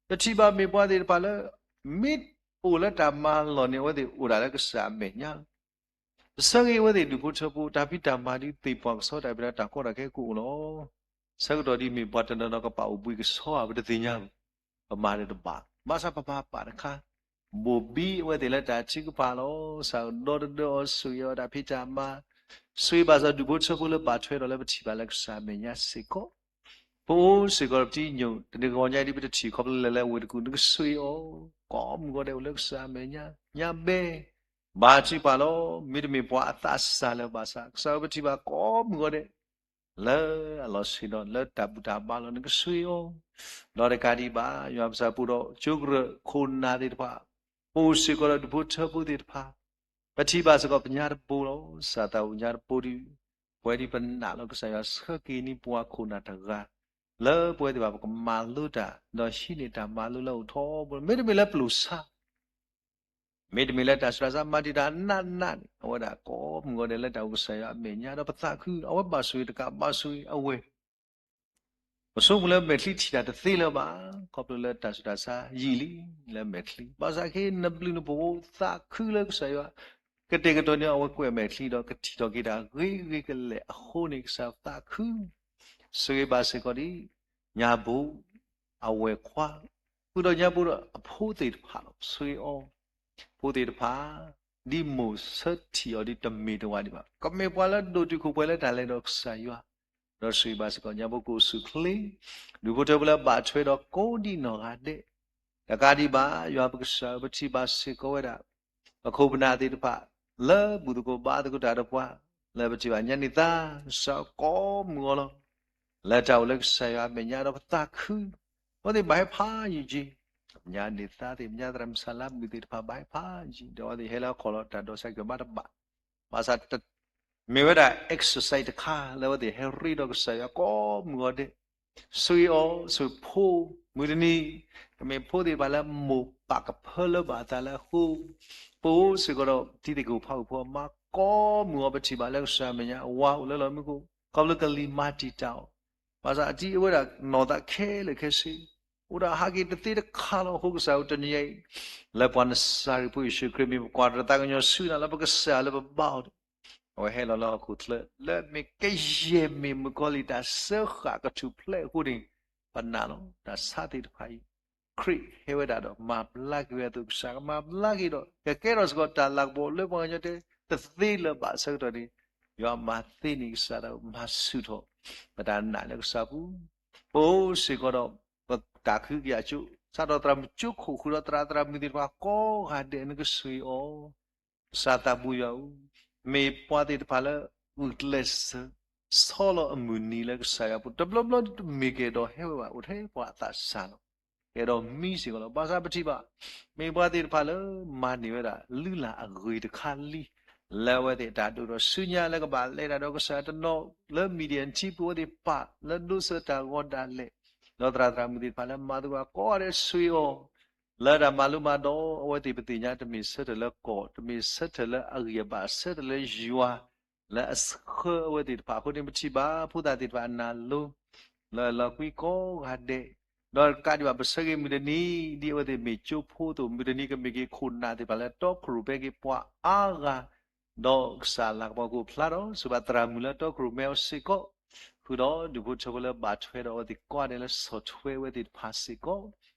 ပထံၣ်ဘၣ်မ့ၢ်ပှၤသ့ၣ်တဖၣ်လၢ မ့ၢ်အိၣ်လၢတၢ်မၤလီၢ်န့ၣ် အဝဲသ့ၣ်အိၣ်ဒၣ်လၢကစၢ်အမဲာ်ညါလီၤ. ပဆၢဂ့ၤအဝဲသ့ၣ်ဒူၣ်ဖိထၢဖိ တၢ်ဖံးတၢ်မၤဒ်သ့ၣ်ပှၢ်ကဆှီ တၢ်ဖံးတၢ်မၤတၢ်ကီတၢ်ခဲကအိၣ်လီၤ. ဆၢကတီၢ်ဒ်မ့ၢ်ပှၤတနီၤနီၤကဘၣ်အိၣ်ဘှံးကဆှီဧါ ပတသ့ၣ်ညါဘၣ်. ပမၤဒီးတဘၣ် ဘၣ်ဆၣ်ပမၤပာ်တခါ ဘိၣ်ဘံအဝဲသ့ၣ်လၢတၢ်ထုကဖၣ်လီၤ. ကစၢ်ဒီတဒၢအီၤ ဆိၣ်ဂ့ၤအီၤတၢ်ဖံးတၢ်မၤ, ဆိၣ်ဂ့ၤဘၣ်စ့ၢ်ကီးဒူၣ်ဖိထၢဖိလၢဘၣ်ထွဲဒီးလၢပထံၣ်ဘၣ်လၢကစၢ်အမဲာ်ညါစ့ၢ်ကီး, ပအိၣ်စ့ၢ်ကီးဒီးပတံၤညိၣ် တနံၤဂီၤညါဒ်ပတထံၣ်ခီဖျိလၢလဲၤလၢအဝ့ၢ်တကူၣ် နကဆိၣ်ဂ့ၤအီၤ ကိးမုၢ်ဂီၤဒဲးအိၣ်လၢကစၢ်အမဲာ်ညါ ညါဘဲ ဘၣ်ထုကဖၣ်လီၤ. မ့တမ့ၢ်ပှၤအသးစၢ်လၢၤဘၣ်ဆၣ် ကစၢ်ဧၢ ပထံၣ်ဘၣ်ကိးမုၢ်ဂီၤဒဲး လၢအလီၤဆ့ဒီး လၢတၢ်ဘူၣ်တၢ်ဘါလီၤ နကဆိၣ်ဂ့ၤအီၤ, ဒီးတကးဒံးဘၣ် ယွၤပစၢ်ပူၤဒီး ကၠိကရၢၢ်ခိၣ်နၢ်သ့ၣ်တဖၣ်, ပအိၣ်စ့ၢ်ကီးဒီးဒူၣ်ဖိထၢဖိသ့ၣ်တဖၣ်, ပထံၣ်ဘၣ်စ့ၢ်ကီးပညါတဘိလီၤ. ကစၢ်သးအိၣ်ညါတဘိဒ် ပဝဲဒ်ပနာ်လီၤ ကစၢ်ယွၤဆှၢက့ၤန့ၢ်ပှၤခိၣ်နၢ်တဂၤ လၢပဝဲသ့ၣ်တဖၣ်ပကမၤလိတၢ် ဒီးဟံးန့ၢ်တၢ်မၤလိလၢအအိၣ်ထီဘိ မ့တမ့ၢ်လၢပျိာ်ဆါ မ့တမ့ၢ်လၢတၢ်ဆူးတၢ်ဆါမၤတံာ်တာ်နးနးန့ၣ် အဝဲဒၣ်ကိးမုၢ်ဂီၤဒဲးလၢတၢ်အိၣ်ကစၢ်ယွၤအမဲာ်ညါ ဒီးပသးခု အဝဲဘၣ်ဆိၣ်ဂ့ၤတကး ဘၣ်ဆိၣ်ဂ့ၤအဝဲ, ပဆိကမိၣ်လၢမဲာ်ချံထံၣ်တၢ်တသ့လၢၤဘၣ်, ခီဖျိလၢတၢ်ဆူးတၢ်ဆါယံာ်လံ လၢမဲာ်ချံ, ဘၣ်ဆၣ်ခဲအံၤ နဘျုးနဖှိၣ်သးခုလၢကစၢ်ယွၤ ကတဲာ်ကတီၤန့ၢ်အဝဲကွဲးမဲာ်ချံဒီး ကထံၣ်ထီၣ်က့ၤတၢ်ဂ့ၤဂ့ၤကလဲာ်အဃိန့ၣ် ကစၢ်ယွၤသးခု ဆိၣ်ဂ့ၤဘၣ်စ့ၢ်ကီးဒ် ညါဘိ အဝဲၢ်ခွါ, ဃုာ်ဒီးညါဘိဒီးအဖိသ့ၣ်တဖၣ်လီၤ. ဆိၣ်ဂ့ၤအီၤ, ဖိသ့ၣ်တဖၣ် ဒ်မိၢ်ဆၢထံၣ်အီၤဒ်တမ့ၢ်တဝၤဒံးဘၣ်, ကမ့ၢ်ပှၤလၢဒိၣ်တုာ်ခိၣ်ပှဲၤလၢတၢ်လဲၤဒီးကစၢ်ယွၤ, ဒီးဆိၣ်ဂ့ၤဘၣ်စ့ၢ်ကီးညါဘိကအိၣ်ဆူၣ်အိၣ်ချ့, ဒူၣ်ဖိထၢဖိလၢဘၣ်ထွဲဒီးကိးဒံးနီၢ်ဂၤဒဲး, တကးဒံးဘၣ် ယွၤပကစၢ်ဧၢ ပထံၣ်ဘၣ်စ့ၢ်ကီးဝဲဒၣ် ပခိၣ်ပနၢ်သ့ၣ်တဖၣ် လၢဘူၣ်သကိးဘါသကိးတၢ်ဒီးပှၤ, လၢပထံၣ်ဘၣ်ညါန့ၢ်သါ ကစၢ်ကိးမုၢ်ဂီၤလီၤ. လၢတၢ်အိၣ်လၢကစၢ်ယွၤအမဲာ်ညါဒီးပသးခု, အဝဲသ့ၣ်ဘၣ်ဟဲဖးယံာ်က့ၤ, ပညါန့ၢ်သါသ့ၣ် ပညါသရၣ်မုၣ်ဆၣ်လါမုၣ်သ့ၣ်တဖၣ်ဘၣ်ဟဲဖးယံာ် ဒီးအဝဲသ့ၣ်ဟဲလၢအခီၣ်လီၤ တၢ်ဒိးစဲးကဘၣ်တဘၣ်, ဘၣ်ဆၣ် မ့ၢ်ဝဲဒၣ် exercise တခါ လၢအဝဲသ့ၣ်ဟဲရ့ဒီးကစၢ်ယွၤကိးမုၢ်ဂီၤဒဲး, ဆိၣ်ဂ့ၤအီၤ ဆိၣ်ဂ့ၤဖိ, မုၢ်တနံၤ ကမ့ၢ်ဖိသ့ၣ်တဖၣ်လၢမိၢ်ပၢ်ကဖၢလၢဘၣ်အသးလၢအဃိ, ပအိၣ်စ့ၢ်ကီးဒီးတံၤသကိးဖးအုၣ်ဖိအမါကိးမုၢ်ဂီၤ ပထံၣ်ဘၣ်လၢကစၢ်အမဲာ်ညါ အဝၤအိၣ်လၢလီၢ်မူခိၣ်, ခီဖျိကလံၤမၤတံာ်တာ်အီၤ, ဘၣ်ဆၣ်အတံၤအဝဲဒၣ်နီၢ်သးခဲလၢာ်ခဲဆ့, အိၣ်ဒၣ်ဟးက့ၤတသ့တခါလီၤ. အဃိကစၢ်ဧၢ တနံၤအံၤ လၢပှၤနစၤရ့းဖိယ့ၣ်ၡူးခရံာ်မ့ၢ်ပကွၢ်တရသးကညီၤဆူနၤလၢပကစၢ်လၢပဘါအီၤန့ၣ်, အဝဲဟဲလီၤလၢဟီၣ်ခိၣ်ချၢ လၢမ့ၢ်ကယဲၢ်မ့ၢ်မုၣ်ကီၤလံၢ်တၢ်စၢဃာ်ကထူၣ်ဖျဲးအဃိန့ၣ်, ပနာ်လီၤ တၢ်ဆါသ့ၣ်တဖၣ်အံၤ ခရံာ်ဟဲဝဲဒၣ်ဒီးမၤဘျါက့ၤဝဲအသိး ကစၢ်ကမၤဘျါက့ၤဒီး ကကဲထီၣ်စ့ၢ်ကီးတၢ်လၤကပီၤလၢပှၤကညီတဲတသ့လၢၤဘၣ်အဆၢကတီၢ်န့ၣ်, ယွၤမၤသ့န့ၣ် ကစၢ်ဒၣ်မၤဆူၣ်ထီၣ် ပတၢ်နာ်လၢကစၢ်ပူၤ, ပအိၣ်စ့ၢ်ကီးဒီး ပတၢ်ကဟုကယာ်ကၠိ စးထီၣ်သရၣ်မုၣ်ကၠိခိၣ်ဃုာ်ဒီးသရၣ်သရၣ်မုၣ်သ့ၣ်တဖၣ်ကိးဂၤဒဲး နကဆိၣ်ဂ့ၤအီၤ ကစၢ်သးဘိယွၤဧၢ, မ့ၢ်ပှၤသ့ၣ်တဖၣ်လၢ ဂုာ်ကျဲးစၢး ဆီလီၤအမုၢ်နံၤလၢကစၢ်ယွၤအပူၤ တဘျီဘျီတမ့ၢ်ကဲဒီးဟဲဝဲဘၣ် အိၣ်ထဲပှၤအသးစၢ်လီၤ. ကဲဒီးမံစ့ၢ်ကီးလီၤ. ဘၣ်ဆၣ်ပထံၣ်ဘၣ် မ့ၢ်ပှၤသ့ၣ်တဖၣ်လၢမၤန့ၢ်ဝဲဒၣ် လုၢ်လၢ်အဂ့ၤတခါလံ, လၢ လၢအဝဲသ့ၣ်အတၢ်ဒိၣ်ထီၣ်ဆူညါလၢကဘၣ်လဲၤတၢ်ဒီးကစၢ်တနီၤလၢ media ထံဖိဝဲသ့ၣ်တဖၣ် လၢဒိးစၢၤတၢ်ဂီၤဒၣ်လဲာ်, ဒီးသရၣ်သရၣ်မုၣ်သ့ၣ်တဖၣ်လၢမၤသကိးဂၤဒဲးဆူအံၤအီၤ လၢတၢ်မၤလိမၤဒိးအဝဲသ့ၣ် ပသ့ၣ်ညါတမ့ၢ်ဆၢထၢၣ်လၢကီၢ်, တမ့ၢ်ဆၢထၢၣ်လၢအဂံၢ်အဘါ, ဆၢထၢၣ်လၢယွၤလၢအဆှၢအဝဲသ့ၣ်တဖၣ်အဃိန့ၣ် ပထံၣ်ဘၣ်ဖိသၣ်သ့ၣ်တဖၣ်အနၢ်လိၤ လၢအလီၤကွံကိးဂၤဒဲး, ဒီးတကးဒံးဘၣ် ပဆၢဂ့ၤမုၢ်တနံၤ ဒ်အဝဲသ့ၣ်မ့ၢ်ကၠိဖိအသိး မုၢ်တနံၤကမ့ၢ်က့ၤခိၣ်နၢ်သ့ၣ်တဖၣ်လၢတီခိၣ်ရိၣ်ပဲက့ၤပှၤအါဂၤ, ဒီးကစၢ်လၤကပီၤကအိၣ်ဖျါဒီး စံးဘၣ်သရၣ်မုၣ်လၢတီခိၣ်ရိၣ်မဲအီၤစ့ၢ်ကီး, ဃုာ်ဒီးဒူၣ်ဖိထၢဖိလၢဘၣ်ထွဲဒီးအဝဲသ့ၣ်ကိးဂၤဒဲးလၢဆီၣ်ထွဲအဝဲသ့ၣ်တဖၣ်စ့ၢ်ကီး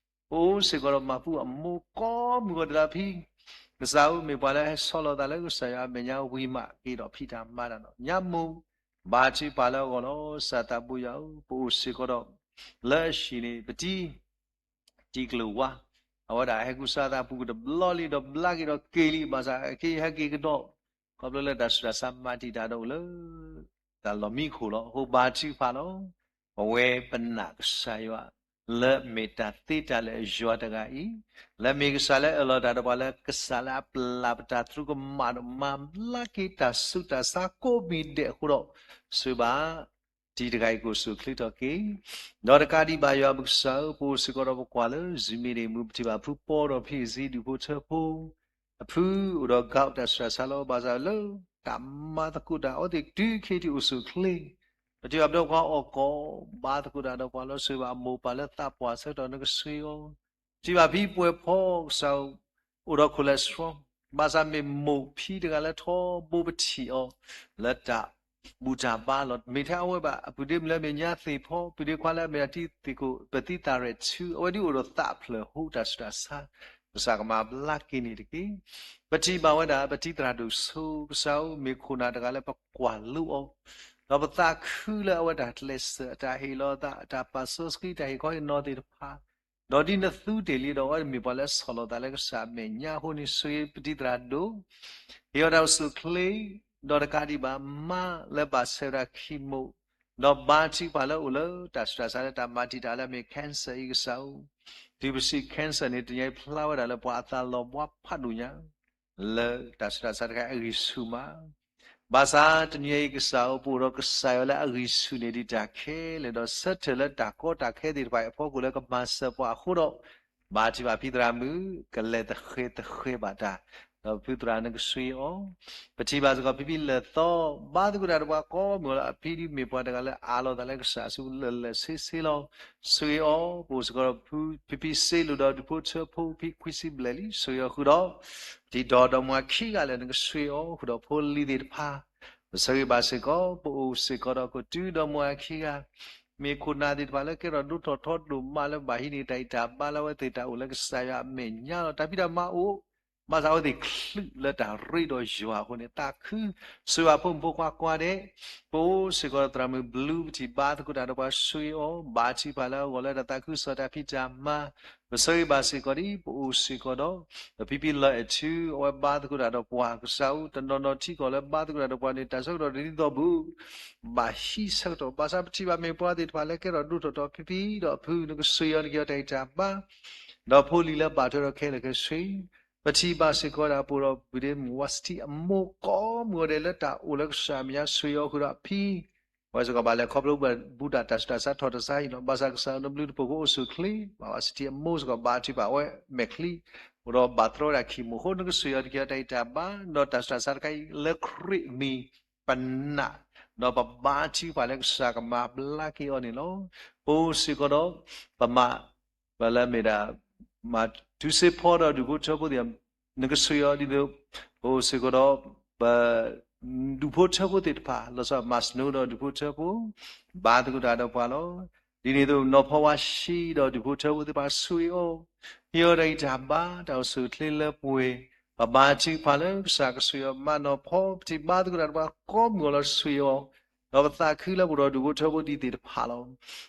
ပအိၣ်စ့ၢ်ကီးဒီးမၤပူအမိၢ်ကိးမုၢ်ဂီၤဒဲးလၢအဖံ, ကစၢ်ဧၢ မ့ၢ်ပှၤလၢဟဲဆီလီၤသးလၢကစၢ်ယွၤအမဲာ်ညါဝံၤမး က့ၤဒီးဖံးတၢ်မၤတၢ်နီၤ ညါမိၢ် ဘါထုကဖၣ်လၢအဂီၢ်လီၤ. ကစၢ်သးဘိယွၤဧၢ ပအိၣ်စ့ၢ်ကီးဒီး လၢအဟံၣ်န့ၣ် ပတံၤ တံၤကျိၤဝါ, အဝဲဒၣ်ဟဲကူစါသးပူၤကတဘျီလံဒီးဘျါက့ၤဒီးက့ၤလံ ဘၣ်ဆၣ်က့ၤဟဲက့ၤကဒီး, ခီဖျိလၢတၢ်ဆူးတၢ်ဆါမၤတံာ်တာ်ဒီးအိၣ်လၢ တၢ်လီၢ်မံခိၣ်လီၤ. အဃိဘါထုကဖၣ်လီၤ. ပဝဲပနာ်ကစၢ်ယွၤ လၢအမ့ၢ်တၢ်သ့တၢ်လၢာ်အယွၤတဂၤအံၤ, လၢအမ့ၢ်ကစၢ်လၢအအၢၣ်လီၤတၢ်ဒီးပှၤလၢကစၢ်လၢအပျၢ်ပတၢ်သရူးကမၣ်ဒီးမၤဘျါက့ၤတၢ်ဆူးတၢ်ဆါကိးမံၤဒဲးအဃိဒီး, ဆိၣ်ဂ့ၤဘၣ် တံၤတဂၤအံၤကအိၣ်ဆူၣ်အိၣ်ချ့ထီၣ်က့ၤ, ဒီးတကးဒံးဘၣ်ယွၤပကစၢ်ဧၢ ပအိၣ်စ့ၢ်ကီးဒီးပကွၢ်လၢ Zoom meeting မူပထံၣ်ဘၣ်ဖုပီဒီးဖံးစ့ဒူၣ်ဖိထၢဖိ အဖုအိၣ်ဒီး gout တၢ်ဆူးတၢ်ဆါလီၤ. ဘၣ်ဆၣ်လၢတၢ်မၤသကိးတၢ်အဝဲသ့ၣ်တုၤခဲအံၤအိၣ်ဆူၣ်အိၣ်ချ့, ပထံၣ်ဘၣ်ပဒီကွၢ်အီၣ်ကီး ဘါသကိးတၢ်ဒီးပှၤလီၤ. ဆိၣ်ဂ့ၤဘၣ်အမိၢ်ပၢ်လၢသးပှၢ်ဆၢကတီၢ် နကဆိၣ်ဂ့ၤအီၤ, ထံၣ်ဘၣ်ဖံပှဲၤဖီကစၢ် အိၣ်ဒီး cholesterol, ဘၣ်ဆၣ်မ့ၢ်မိၢ်ဖံတဂၤလၢထီဘိပထံၣ်အီၤ လၢတၢ်ဘူၣ်တၢ်ဘါလီၤ. မ့ၢ်ထဲအဝဲဘၣ် အပုၢ်ဒ့မုၣ်လၢအမဲာ်ညါသ့ၣ်ဖီ, ပုၢ်ဒ့ခွါလၢအမဲာ်ညါတံၤသ့ၣ်ကိး ပသံသးရဲၣ်ဆူ အဝဲဒ်အိၣ်ဒီးသးဖျၢၣ်ဟူတၢ်ဆူးတၢ်ဆါ, ကစၢ်ကမၤဘျါက့ၤန့ၣ်တက့ၢ်. ပထံၣ်ဘၣ်ဝဲဒၣ် ပတံၤသရၣ်ဒိၣ်စိ ကစၢ်ဧၢ မ့ၢ်ခိၣ်နၢ်တဂၤလၢပကွၢ်လိအီၤ, ဒီးပသးခုလၢအဝဲတၢ်ကျဲးစၢး အတၢ်ဟ့ၣ်လီၤအသး အတၢ်ပာ်စီဆှံ တၢ်ဟ့ၣ်ခီဟ့ၣ်နီၤသ့ၣ်တဖၣ်, ဒီးဒ်နသူတ့ၢ်လံဒီး အဝဲမ့ၢ်ပှၤလၢဆီၣ်လီၤသးလၢကစၢ်အမဲာ်ညါအဃိန့ၣ် ဆိၣ်ဂ့ၤပတံၤသရၣ်ဒိၣ်, ဟ့ၣ်အီၤတၢ်အိၣ်ဆူၣ်အိၣ်ချ့, ဒီးတကးဒံးဘၣ် မါလၢဘၣ်ဆဲးဝဲဒၣ် chemo, ဒီးဘါထုကဖၣ်လၢအိၣ်လၢတၢ်ဆူးတၢ်ဆါလၢတၢ်မၤတံာ်တာ်လၢအမ့ၢ် cancer အံၤကစၢ်ဧၢ, တုၤပစံး cancer န့ၣ် တနံၤအံၤဖျါဝဲဒၣ်လၢပှၤအသးလီၤဘှါဖးဒိၣ်ညါ လၢတၢ်ဆူးတၢ်ဆါတခါအဂံၢ်ဆူၣ်မး, ဘၣ်ဆၣ်တနံၤအံၤကစၢ်ဧၢ ပအိၣ်ဒီးကစၢ်ယွၤလၢအဂံၢ်ဆူၣ်န့ၢ်ဒံးတၢ်ခဲလၢာ်ဒီး ဆၢထၢၣ်လၢတၢ်ကီတၢ်ခဲသ့ၣ်တဖၣ်အံၤအဖီခိၣ်လၢကမၤစၢၤပှၤအဃိဒီး, ဘါထုကဖၣ်ဖံသရၣ်မုၣ် ကလဲၤသဃဲၤသဃဲၤဘၣ်တၢ်, ဒီးဖုသရၣ်နကဆိၣ်ဂ့ၤအီၤ, ပထံၣ်ဘၣ်စ့ၢ်ကီးဖံဖံလၢာ်သီ, ဘါသကိးတၢ်ဒီးပှၤကိးမုၢ်လီၤ. အဖံဒ်မ့ၢ်ပှၤတဂၤလၢအးလီၤသးလၢကစၢ်အစုပူၤလၢာ်လၢာ်ဆ့ဆ့လီၤ. ဆိၣ်ဂ့ၤအီၤ, ပအိၣ်စ့ၢ်ကီးဒီးဖံဖံစ့လိာ်ဒီးဒူၣ်ဖိထၢဖိ ဖံခွံဆံဘျဲၣ်လံ ဆိၣ်ဂ့ၤအီၤဃုာ်ဒီး ပတံၤဒီးဒီမါခံဂၤလၢာ်နကဆိၣ်ဂ့ၤအီၤဃုာ်ဒီးဖိလံၤသ့ၣ်တဖၣ်, ပဆၢဂ့ၤဘၣ်စ့ၢ်ကီး ပအိၣ်စ့ၢ်ကီးဒီးကတုၤဒီမါခံဂၤ, မ့ၢ်ခိၣ်နၢ်သ့ၣ်တဖၣ်လၢကဲထီၣ်ဒိၣ်ထီၣ်ထီဒိၣ်မးလၢဘၣ်ဟံးန့ၢ်တၢ်အံးတၢ်ဘါလၢအဝဲသ့ၣ်တၢ်အိၣ်လၢကစၢ်ယွၤအမဲာ်ညါလီၤ. တၢ်ဖံးတၢ်မၤအိၣ်, ဘၣ်ဆၣ်အဝဲသ့ၣ်ချုးလၢတၢ်ရ့ဒီးယွၤအဃိန့ၣ် သးခု, ဆိၣ်ဂ့ၤဘၣ်ဖိမုၣ်ဖိခွါကိးဂၤဒဲး, ပအိၣ်စ့ၢ်ကီးဒီးသရၣ်မုၣ်ဘျူး ပထံၣ်ဘါသကိးတၢ်ဒီးပှၤဆိၣ်ဂ့ၤအီၤ, ဘါထုကဖၣ်လၢအဂီၢ်လၢတၢ်သးခုကစီၣ်တၢ်ဖံးတၢ်မၤ, ပဆၢဂ့ၤဘၣ်စ့ၢ်ကီးဒ် ပအိၣ်စ့ၢ်ကီးဒီး ပဖံဖံလၢာ်အဲၣ်ထူ အဝဲဘါသကိးတၢ်ဒီးပှၤကစၢ်ဧၢ, တနီၤနီၤထံကီၢ်လၢဘါသကိးတၢ်ဒီးပှၤန့ၣ် တၢ်ဆၢကတီၢ်တဒ်သိးဘူး ဘၣ်ဟံးဆၢကတီၢ်, ဘၣ်ဆၣ်ပထံၣ်ဘၣ်မ့ၢ်ပှၤသ့ၣ်တဖၣ်လၢကဲထီၣ်ဒိၣ်ထီၣ်ထီ ဖံဖံဒီးအဖု နကဆိၣ်ဂ့ၤအီၤ နကဟ့ၣ်အီၤတၢ်အံးတၢ်ဘါ, ဒီးဖိလံၤလၢဘၣ်ထွဲဒီးခဲလၢာ်ခဲဆ့, ပထံၣ်ဘၣ်စ့ၢ်ကီးဒၣ်ပအိၣ်ဒီးပုၢ်ဒ့မုၣ်ဝါစတံအမိၢ်ကိးမုၢ်ဂီၤဒဲးလၢတၢ်အိၣ်လၢကစၢ်အမဲာ်ညါ ဆိၣ်ဂ့ၤအီၤဃုာ်ဒီးအဖံ အဝဲစ့ၢ်ကီးဘၣ်လဲၤခီဖျိဘူၣ်တၢ်ဆူးတၢ်ဆါထီၣ်တစါအံၤလီၤ. ဘၣ်ဆၣ်ကစၢ်ဧၢ နဘျုးနဖှိၣ်ကအိၣ်ဆူၣ်အိၣ်ချ့, ဘၣ်ဝါစတံအမိၢ်စ့ၢ်ကီးဘါထုကဖၣ်အဝဲမဲာ်ချံ, အိၣ်ဒီးဘၣ်တြီဝဲဒၣ်ခံမိၢ်အဃိ နကဆိၣ်ဂ့ၤအီၤ နကဟ့ၣ်အီၤတၢ်အံးတၢ်ဘါ, ဒီးတၢ်ဆူးတၢ်ဆါတခါအံၤလၢခရံာ်အမံၤ ပနာ်, ဒီးပဘါထုကဖၣ်လၢကစၢ်ကမၤဘျါက့ၤအီၤန့ၣ်လီၤ. ပအိၣ်စ့ၢ်ကီးဒီး ပမၤ ပလၢမ့ၢ်ဒၣ် မၤထူစ့ဖီဒီးဒူၣ်ဖိထၢဖိသ့ၣ်, နကဆိၣ်ဂ့ၤအီၤဒ်သိး ပအိၣ်စ့ၢ်ကီးဒီး ပ ဒူၣ်ဖိထၢဖိသ့ၣ်တဖၣ် လီၤဆီမၤစနိဒီးဒူၣ်ဖိထၢဖိ ဘါသကိးတၢ်ဒီးပှၤလီၤ. ဒ်န့ၣ်အသိး နီၢ်ဖီဝါဆံဒီးဒူၣ်ဖိထၢဖိသ့ၣ်တဖၣ်ဆိၣ်ဂ့ၤအီၤ, ဟ့ၣ်အီၤတၢ်ဂံၢ်တၢ်ဘါ တၢ်အိၣ်ဆူၣ်အိၣ်ချ့လၢပှဲၤ, ပဘါထုကဖၣ်လၢကစၢ်ကဆိၣ်ဂ့ၤအီၤမၤနီၢ်ဖီ, ပထံၣ်ဘါသကိးတၢ်ဒီးပှၤကိးမုၢ်ဂီၤလီၤ ဆိၣ်ဂ့ၤအီၤ, ဒီးပသးခုလၢပအိၣ်ဒီးဒူၣ်ဖိထၢဖိဒ်သ့ၣ်တဖၣ်လီၤ.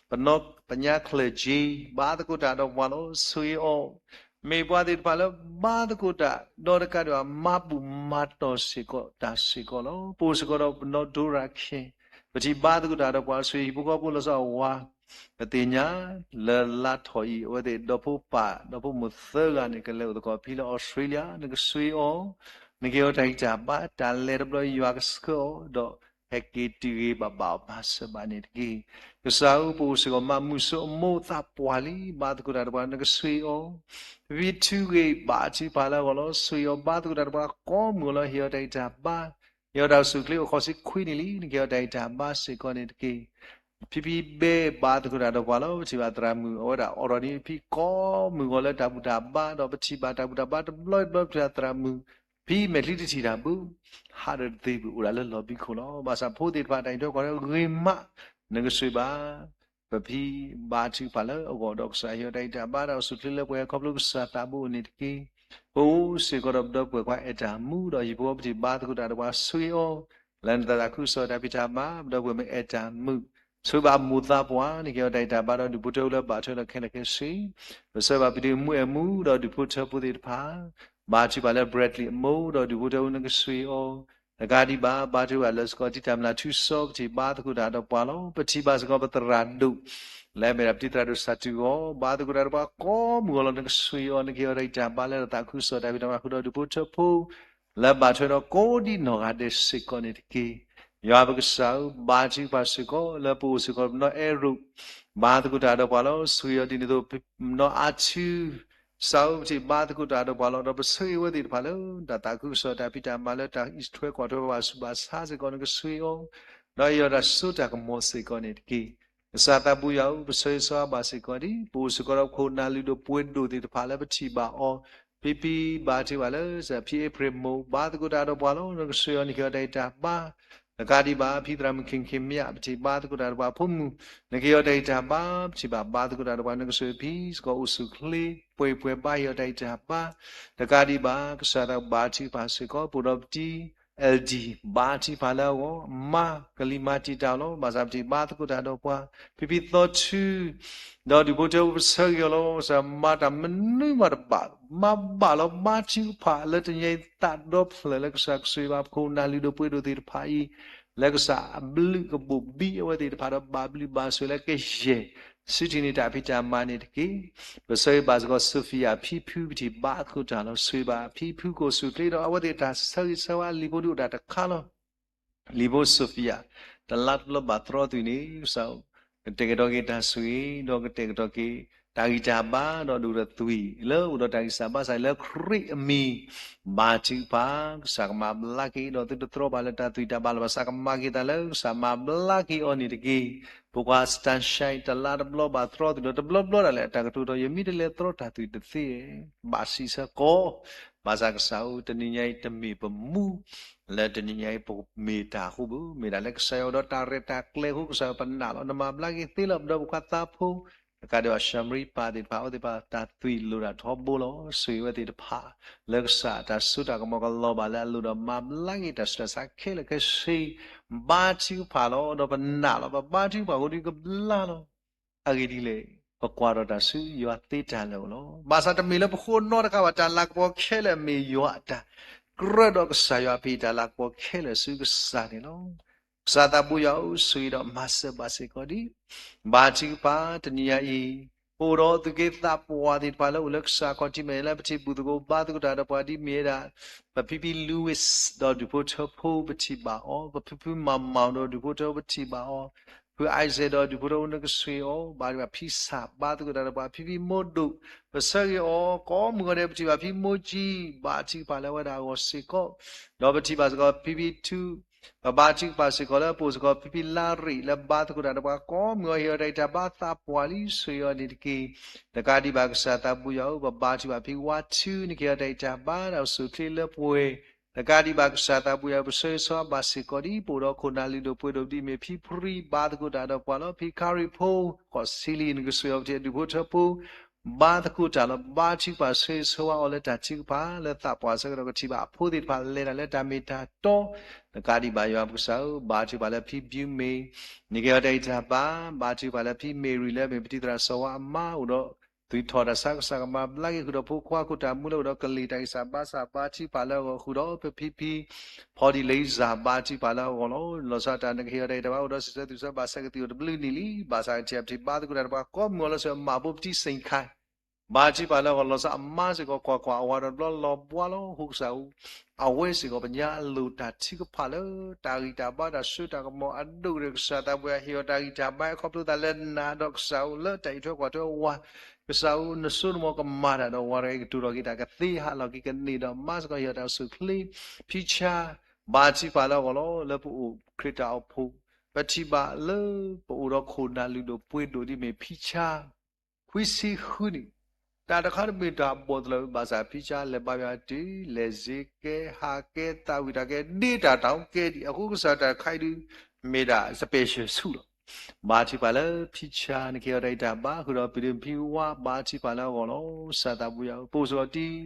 ပနီၢ်ပညါ clergy ဘါသကိးတၢ်ဒီးပှၤလီၤ ဆိၣ်ဂ့ၤအီၤ, မ့ၢ်ပှၤသ့ၣ်တဖၣ်လၢဘါသကိးတၢ် ဒီးတကးဒံးဘၣ် မၤဘူၣ်မၤတီၢ်စ့ၢ်ကီးတၢ်စ့ၢ်ကီးလီၤ. ပအိၣ်စ့ၢ်ကီးဒီးပနီၢ်ဒိရၤခ့ၣ်, ပထံၣ်ဘါသကိးတၢ်ဒီးပှၤ ဆိၣ်ဂ့ၤဟံၣ်ဖိဃီဖိလီၤဆီဝါ, ပသ့ၣ်ညါ လၢလါထီၣ်အံၤ အဝဲသ့ၣ်ဒီဖိပၢ် ဒီဖိမိၢ်သၢဂၤန့ၣ် ကလဲၤအိၣ်သကိးဖဲလၢ Australia နကဆိၣ်ဂ့ၤအီၤ, နကဟ့ၣ်အီၤတၢ်ဂံၢ်တၢ်ဘါ တၢ်လဲၤတဘျီယွၤကဆှၢအီၤ ဒီးဟဲက့ၤတုၤဂ့ၤဘၣ်ဘၣ်အီၤမၤစၢၤဘၣ်န့ၣ်တက့ၢ်. ကစၢ်ဧၢ ပအိၣ်စ့ၢ်ကီးမးမုၢ်စိအမိၢ်သးပှၢ်လံ, ဘါသကိးတၢ်ဒီးပှၤ နကဆိၣ်ဂ့ၤအီၤ, ဖံဖံထုဂ့ၤ ဘါထုကဖၣ်လၢအဂီၢ်လီၤ. ဆိၣ်ဂ့ၤအီၤ ဘါသကိးတၢ်ဒီးပှၤကိးမုၢ်ဂီၤလီၤ. ဟ့ၣ်အီၤတၢ်ဂံၢ်တၢ်ဘါ, ဟ့ၣ်အီၤတၢ်အိၣ်ဆူၣ်အိၣ်ချ့ အိၣ်ဃီၤဆံခွံနံၣ်လံ, နကဟ့ၣ်အီၤတၢ်ဂံၢ်တၢ်ဘါစ့ၢ်ကီးန့ၣ်တက့ၢ်. ဖံဖံဘဲ ဘါသကိးတၢ်ဒီးပှၤလီၤ. ပထံၣ်ဘၣ်သရၣ်မုၣ် အဝဲဒၣ်အိးထီၣ်န့ၢ်ဖံကိးမုၢ်ဂီၤလၢတၢ်ဘူၣ်တၢ်ဘါ, ဒီးပထံၣ်ဘၣ်တၢ်ဘူၣ်တၢ်ဘါတဘျီတဘျီ ပထံၣ်ဘၣ်သရၣ်မုၣ် ဖံမဲာ်ချံတထံၣ်တၢ်ဘၣ်, ဟးဒီးတသ့ဘၣ်, အိၣ်ဒၣ်လၢလီၢ်ဘံခိၣ်လီၤ. ဘၣ်ဆၣ်ဖိသ့ၣ်တဖၣ်တၢ်အံးထွဲကွၢ်ထွဲဂ့ၤမး, နကဆိၣ်ဂ့ၤဘၣ် ပဖံ ဘါထုကဖၣ်လၢအဂီၢ် ဒီးကစၢ်ဟ့ၣ်အီၤတၢ်ဂံၢ်တၢ်ဘါ တၢ်အိၣ်ဆူၣ်အိၣ်ချ့လၢပှဲၤ ခီဖျိကစၢ်သးဘိအိၣ်န့ၣ်တက့ၢ်. ပအိၣ်စ့ၢ်ကီးဒီးပဒီပုၢ်ဝဲၢ်ခွါအဲၣ်တၢ်မူ ဒီးဟံၣ်ဖိဃီဖိ ပထံၣ်ဘါသကိးတၢ်ဒီးပှၤ ဆိၣ်ဂ့ၤအီၤ လၢနသးခုကစီၣ်တၢ်ဖံးတၢ်မၤ, ပဒီပုၢ်ဝဲၢ်မုၣ်အဲၣ်တၢ်မုၣ်, ဆိၣ်ဂ့ၤဘၣ်အမိၢ်သးပှၢ်, နကဟ့ၣ်အီၤတၢ်ဂံၢ်တၢ်ဘါ ဒီးဒူၣ်ဖိထၢဖိလၢဘၣ်ထွဲဒီးခဲလၢာ်ခဲဆ့, ပဆိၣ်ဂ့ၤဘၣ်ပဒုးမူအဲၣ်မူ ဒီးဒူၣ်ဖိထၢဖိသ့ၣ်တဖၣ်, ဘါထုကဖၣ်လၢ Bradley အမိၢ် ဒီးဒူၣ်ဖိထၢဖိ နကဆိၣ်ဂ့ၤအီၤ, တကးဒံးဘၣ် ဘါထုကဖၣ်လၢစကီး တံတၢ်မျၢ်ထူစီ ပထံၣ်ဘါသကိးတၢ်ဒီးပှၤလီၤ. ပထံၣ်ဘၣ်စ့ၢ်ကီးပသရၣ်ဒိၣ် လၢအမ့ၢ်ဒၣ်ပတံၤသရၣ်ဒိၣ်စၢ်တူၢ်ဂီၤ, ဘါသကိးတၢ်ဒီးပှၤကိးမုၢ်ဂီၤလီၤ. နကဆိၣ်ဂ့ၤအီၤ, နကဟ့ၣ်အီၤတၢ်ဂံၢ်တၢ်ဘါလၢတၢ်သးခုကစီၣ်တၢ်ဖံးတၢ်မၤဃုာ်ဒီးဒူၣ်ဖိထၢဖိ လၢဘၣ်ထွဲဒီးကိးဒံးနီၢ်ဂၤဒဲးစ့ၢ်ကီးန့ၣ်တက့ၢ်. ယွၤပကစၢ်ဧၢ, ဘါထုကဖၣ်စ့ၢ်ကီး လၢပအိၣ်စ့ၢ်ကီးပနီၢ်အဲရိၣ်, ဘါသကိးတၢ်ဒီးပှၤလီၤ. ဆိၣ်ဂ့ၤအီၤဒ်န့ၣ်အသိး ပနီၢ်အါထူ ကစၢ်ဧၢ ပထံၣ်ဘါသကိးတၢ်ဒီးပှၤလီၤ. ဒီးပဆိၣ်ဂ့ၤအဝဲသ့ၣ်တဖၣ်လၢ တၢ်သးခုကစီၣ်တၢ်ဖံးတၢ်မၤလၢတၢ်အံးထွဲကွၢ်ထွဲဘၣ်ဆူးဘၣ်ဆါစ့ၢ်ကီး နကဆိၣ်ဂ့ၤအီၤ, ဒီးဟ့ၣ်အီၤတၢ်စိတၢ်ကမီၤစ့ၢ်ကီးန့ၣ်တက့ၢ်. ကစၢ်သးဘိယွၤဧၢ, ပဆိၣ်ဂ့ၤဆိၣ်ဝါဘၣ်စ့ၢ်ကီးဒ် ပအိၣ်စ့ၢ်ကီးဒီးပခိၣ်နၢ်လုၢ်ဒိၣ်ပှ့ၤဒိၣ်သ့ၣ်တဖၣ်လၢပထံၣ်ဘၣ်အီၤ, ဖံဖံဘါထုကဖၣ်လၢ ဖံအ့ဖြ့ၣ်မိၢ် ဘါသကိးတၢ်ဒီးပှၤလီၤ. နကဆိၣ်ဂ့ၤအီၤ နကဟ့ၣ်အီၤတၢ်ဂံၢ်တၢ်ဘါ, တကးဒံးဘၣ် ဖံသရၣ်မုၣ်ခ့ၣ်ခ့ၣ်မၠး ပထံၣ်ဘါသကိးတၢ်ဒီးပှၤဖိမုၣ်, နကဟ့ၣ်အီၤတၢ်ဂံၢ်တၢ်ဘါ, ပထံၣ်ဘၣ်ဘါသကိးတၢ်ဒီးပှၤ နကဆိၣ်ဂ့ၤဖံစ့ၢ်ကီး အိၣ်ဆူၣ်အိၣ်ချ့ ပှဲၤပှဲၤဘါ ဟ့ၣ်အီၤတၢ်ဂံၢ်တၢ်ဘါ, တကးဒံးဘၣ် ကစၢ်သးဘါထုကဖၣ်စ့ၢ်ကီး ပအိၣ်ဒီးပတံၤ အဲၣ်ဒံၣ် ဘါထုကဖၣ်လၢအဂီၢ် မါကလံၤမၤတံာ်တာ်အီၤလီၤ. ဘၣ်ဆၣ်ပထံၣ်ဘါသကိးတၢ်ဒီးပှၤ ဖံဖံသီထူ ဒီးဒူၣ်ဖိထၢဖိ ပဆိၣ်ဂ့ၤအီၤလီၤ. ကစၢ်မၤတၢ်မနုၤမးတဘၣ်, မၤဘၣ်လီၤ ဘါထုကဖၣ်လၢတနံၤညါအံၤ သးဒီဖျၢၣ်လၢကစၢ်ကဆိၣ်ဂ့ၤဘၣ်ပခိၣ်နၢ်လုၢ်ဒိၣ်ပှ့ၤဒိၣ်သ့ၣ်တဖၣ်အံၤ, လၢကစၢ်အဘျုးကဘိၣ်ဘံအဝဲသ့ၣ်တဖၣ်ဒီး ဘၣ်ဘျုးဘၣ်ဆိၣ်လၢကယဲၢ် ဆူထံၣ်န့ၢ်တၢ်ဖံးတၢ်မၤန့ၣ်တက့ၢ်. ပဆိၣ်ဂ့ၤဘၣ်စ့ၢ်ကီး Sophia ဖံဖု ပထံၣ်ဘါသကိးတၢ်လီၤ. ဆိၣ်ဂ့ၤဘၣ်ဖံဖုကအိၣ်ဆူၣ်အိၣ်ချ့ ဒီးအဝဲသ့ၣ်တၢ်ဆၢဂ့ၤဆၢဝါ လံာ်ဖိဒုးအိၣ်ဒၣ်တခါလီၤ. လံာ်ဖိ Sophia တလါတဘျီဘၣ်သြီသွံၣ်န့ၣ် ကစၢ် ကတဲာ်ကတီၤက့ၤတၢ်ဆိၣ်ဂ့ၤ ဒီးကတဲာ်ကတီၤက့ၤ တၢ်ဂံၢ်တၢ်ဘါ ဒီးဒိၣ်ဒီးသွံၣ် လၢအိၣ်ဒီးတၢ်ဂံၢ်စၢ်ဘါစၢ်လၢခရံာ်အမံၤ ဘါထုကဖၣ် ကစၢ်ကမၤဘျါက့ၤ ဒီးသုတသြီဘၣ်လၢတၢ်သွံၣ်တၢ်ဘါလၢၤဘၣ် ကစၢ်ကမၤက့ၤတၢ်လၢ ကစၢ်မၤဘျါက့ၤအီၤန့ၣ်တက့ၢ်. ဖိခွါ Sunshine တလါတဘျီဘၣ်သြီသွံၣ်ဒီး တဘျီဘျီဒၣ်လဲာ် အတၢ်ကတိၤဒီး ယမ့ၢ်တလဲၤသြီတၢ်သွံၣ်တသ့ ဘၣ်စံးဆၢကီး ဘၣ်ဆၣ်ကစၢ်ဧၢ တနံၤညါအံၤတမ့ၢ်ပမူ လၢတနံၤညါအံၤ ပမ့ၢ်တၢ်အဃိဘၣ်, မ့ၢ်ဒၣ်လၢကစၢ်ယွၤအိၣ်ဒီးတၢ်ရဲၣ်တၢ်ကျဲၤအဃိ ကစၢ်ယွၤပနာ်လီၤ. နမၤဘျါက့ၤသ့လၢပဒီပုၢ်ဝဲၢ်ခွါသးဖိ, တကးဒံးဘၣ် ရှၤမရံပၢ်သ့ၣ်တဖၣ် အဝဲသ့ၣ်တဖၣ် တၢ်သွံၣ်လိၣ်ဒၣ်ထီဘိလီၤ. ဆိၣ်ဂ့ၤအဝဲသ့ၣ်တဖၣ် လၢကစၢ်တၢ်စိတၢ်ကမီၤကလီၤဘၣ်လၢအလိၤဒီး မၤဘျါက့ၤတၢ်ဆူးတၢ်ဆါခဲလၢာ်ခဲဆ့ ဘါထုကဖၣ်လီၤ. ဒီးပနာ်လီၤ ပဘါထုကဖၣ်အဃိဒီးကဘျါလီၤ. အဂ့ၢ်ဒ်လဲၣ်, ပကွၢ်ထီၣ်တၢ်ဆူယွၤသ့တၢ်လၢာ်အအိၣ်လီၤ. ဘၣ်ဆၣ်တမ့ၢ်လၢပဃိနီတခါဘၣ်, တၢ်လၤကပီၤခဲလၢာ်မ့ၢ်ယွၤအတၢ်, ကြၢးဒီးကစၢ်ယွၤ ပဟ့ၣ်တၢ်လၤကပီၤခဲလၢာ်ဆူကစၢ်န့ၣ်လီၤ. ကစၢ်သးဘိယွၤဧၢ, ဆိၣ်ဂ့ၤဒီးမၤစၢၤဘၣ်စ့ၢ်ကီးဒံး, ဘါထုကဖၣ် တနံၤညါအံၤ ပအိၣ်ဒီးအသူၣ်က့သးပှၢ်သ့ၣ်တဖၣ်လၢအိၣ်လၢကစၢ်ခီၣ်ထံးမဲာ်ညါလၢ ပထံၣ်ဘူၣ်သကိးဘါသကိးတၢ်ဒီးပှၤဒ်မ့ၢ်ဝဲဒၣ် ပဖံဖံ Louis ဒီးဒူၣ်ဖိထၢဖိ ပထံၣ်ဘၣ်အီၤ, ပဖုဖုမၤမၤဒီးဒူၣ်ဖိထၢဖိ ပထံၣ်ဘၣ်အီၤ, ဖု Isaac ဒီးဒူၣ်ဖိထၢဖိ နကဆိၣ်ဂ့ၤအီၤ, ဘါထုကဖၣ်ဖံဆၣ် ဘါသကိးတၢ်ဒီးပှၤ ဖံဖံမိၢ်ဒိၣ် ပဆၢဂ့ၤအီၤ, ကိးမုၢ်ဂီၤဒဲး ပထံၣ်ဘၣ်ဖံမိၢ်ကၠံ ဘါထုကဖၣ်လၢအဝဲဒၣ်အဂီၢ်စ့ၢ်ကီး, ဒီးပထံၣ်ဘၣ်စ့ၢ်ကီးဖံဖံထူ ပဘါထုကဖၣ်စ့ၢ်ကီးလၢပအိၣ်စ့ၢ်ကီး ဖံဖံလါရံၣ် လၢဘါသကိးတၢ်ဒီးပှၤကိးမုၢ်ဂီၤ ဟ့ၣ်အီၤတၢ်ဂံၢ်တၢ်ဘါသးပှၢ်လံ ဆိၣ်ဂ့ၤအီၤန့ၣ်တက့ၢ်. တကးဒံးဘၣ်ကစၢ်သးဘိယွၤဧၢ, ပဘါထုကဖၣ်ဖံဝါထု နကဟ့ၣ်အီၤတၢ်ဂံၢ်တၢ်ဘါ တၢ်အိၣ်ဆူၣ်အိၣ်ချ့လၢပှဲၤ, တကးဒံးဘၣ်ကစၢ်သးဘိယွၤဧၢ, ပဆၢဂ့ၤဆၢဝါဘၣ်စ့ၢ်ကီးဒံး ပအိၣ်ဒီးခိၣ်နၢ်လုၢ်ဒိၣ်ပှ့ၤဒိၣ် ဒ်မ့ၢ်ဖံဖရံ ဘါသကိးတၢ်ဒီးပှၤလီၤ. ဖံခါရံၣ်ဖိ ကီၢ်စံလံ နကဆိၣ်ဂ့ၤအီၤ ပထံၣ်အဒူၣ်ဖိထၢဖိ ဘါသကိးတၢ်လီၤ. ဘါထုကဖၣ်ဆၢဂ့ၤဆၢဝါအီၤလၢတၢ်ထုကဖၣ် လၢသးပှၢ်ဆၢကတီၢ် ကထံၣ်ဘၣ်အဖိသ့ၣ်တဖၣ်လဲၤတၢ်လၢတၢ်မ့ၢ်တၢ်တီ, တကးဒံးဘၣ်ယွၤပကစၢ်ဧၢ, ဘါထုကဖၣ်လၢဖံဘျုးမ့ၢ် နကဟ့ၣ်အီၤတၢ်ဂံၢ်တၢ်ဘါ, ဘါထုကဖၣ်လၢဖံမ့ၢ်ရံၤ လၢအမ့ၢ်ပတံၤသရၣ်စီၤဝါအမါ အိၣ်ဒီးသွံၣ်ထီၣ်တၢ်ဆါ ကစၢ်ကမၤဘျါက့ၤဃုာ်ဒီးဖိခွါ ခိၣ်တၢ်မူလၢအိၣ်ဒီးကလံၤ တၢ်ဂံၢ်စၢ်ဘါစၢ် ဘါထုကဖၣ်လၢအဂီၢ် ဃုာ်ဒီးပဖံဖံ ဖီဒံးလံစၢ် ဘါထုကဖၣ်လၢအဂီၢ်လီၤ. လီၤဆီဒၣ်တၢ် နကဟ့ၣ်အီၤတၢ်ဂံၢ်တၢ်ဘါ အိၣ်ဒီးစံးဆၢသွံၣ်ဆၢဘၣ်ဆၢကသံၣ်အိၣ်တဘျုးနံၣ်လံ. ဘၣ်ဆၣ်ကထံၣ်အပထံၣ်ဘါသကိးတၢ်ဒီးပှၤကိးမုၢ်ဂီၤလီၤ. ဆိၣ်ဂ့ၤမၤဖိပတံၤစ့ၣ်ခါ ဘါထုကဖၣ်လၢအဂီၢ် လီၤဆီအမါစ့ၢ်ကီး ကွၢ်ကွၢ်, အဝၤဒီးတဘျီလီၤဘှါလီၤ ဟူကစၢ်ဧၢ, အဝဲစ့ၢ်ကီးပညါအလိၣ်တၢ်ထုကဖၣ်လၢ တၢ်ဂံၢ်တၢ်ဘါ တၢ်စိတၢ်ကမီၤအဒိၣ်ကတၢၢ် ကစၢ်သးပူၤယွၤ ဟ့ၣ်အီၤတၢ်ဂံၢ်တၢ်ဘါ အခီဖျိသးလၢနၤဒီးကစၢ်ဧၢ လၢတၢ်အံးထွဲကွၢ်ထွဲအဝၤ, ကစၢ်ဧၢ နစိနမီၤကမၤတၢ်ဒီးဝၤတဂၤအံၤ ကတိၤထီၣ်က့ၤတၢ်ကသ့ ဟးလီၤက့ၤကန့ၢ်ဒီးမါစ့ၢ်ကီး ဟ့ၣ်အီၤတၢ်အိၣ်ဆူၣ်အိၣ်ချ့, ဖံဆါ, ဘါထုကဖၣ်လၢအဂီၢ်လီၤ. လၢပအိၣ်ခရံာ်တၢ်အိၣ်ဖှိၣ် ပထံၣ်ဘၣ်လၢပအိၣ်ဒီးခိၣ်နၢ်လုၢ်ဒိၣ်ပှ့ၤဒိၣ်ဒ်မ့ၢ်ဖံဆါ ခွံဆံဃုနံၣ်, တၢ်တခါတမ့ၢ်တၢ်ဘီၣ်သလၢၤ ဘၣ်ဆၣ်ဖံဆါလဲၤဘါယွၤတုၤ လဲၤစ့ကဲ ဟးကဲ သးဝံၣ်တၢ်ကဲ ဒ့တၢ်တၢ်ကဲဒံး အဃိကစၢ်တၢ်တခါအံၤဒုး မ့ၢ်ဒၣ် special ဆူၣ်လီၤ. ဘါထုကဖၣ်လၢဖံဆါ နကဟ့ၣ်အီၤတၢ်ဂံၢ်တၢ်ဘါ ဃုာ်ဒီးပဒုးဖံဝါ ဘါထုကဖၣ်လၢအဂီၢ်လီၤ. ကစၢ်သးပူၤယွၤဧၢ, ပအိၣ်စ့ၢ်ကီး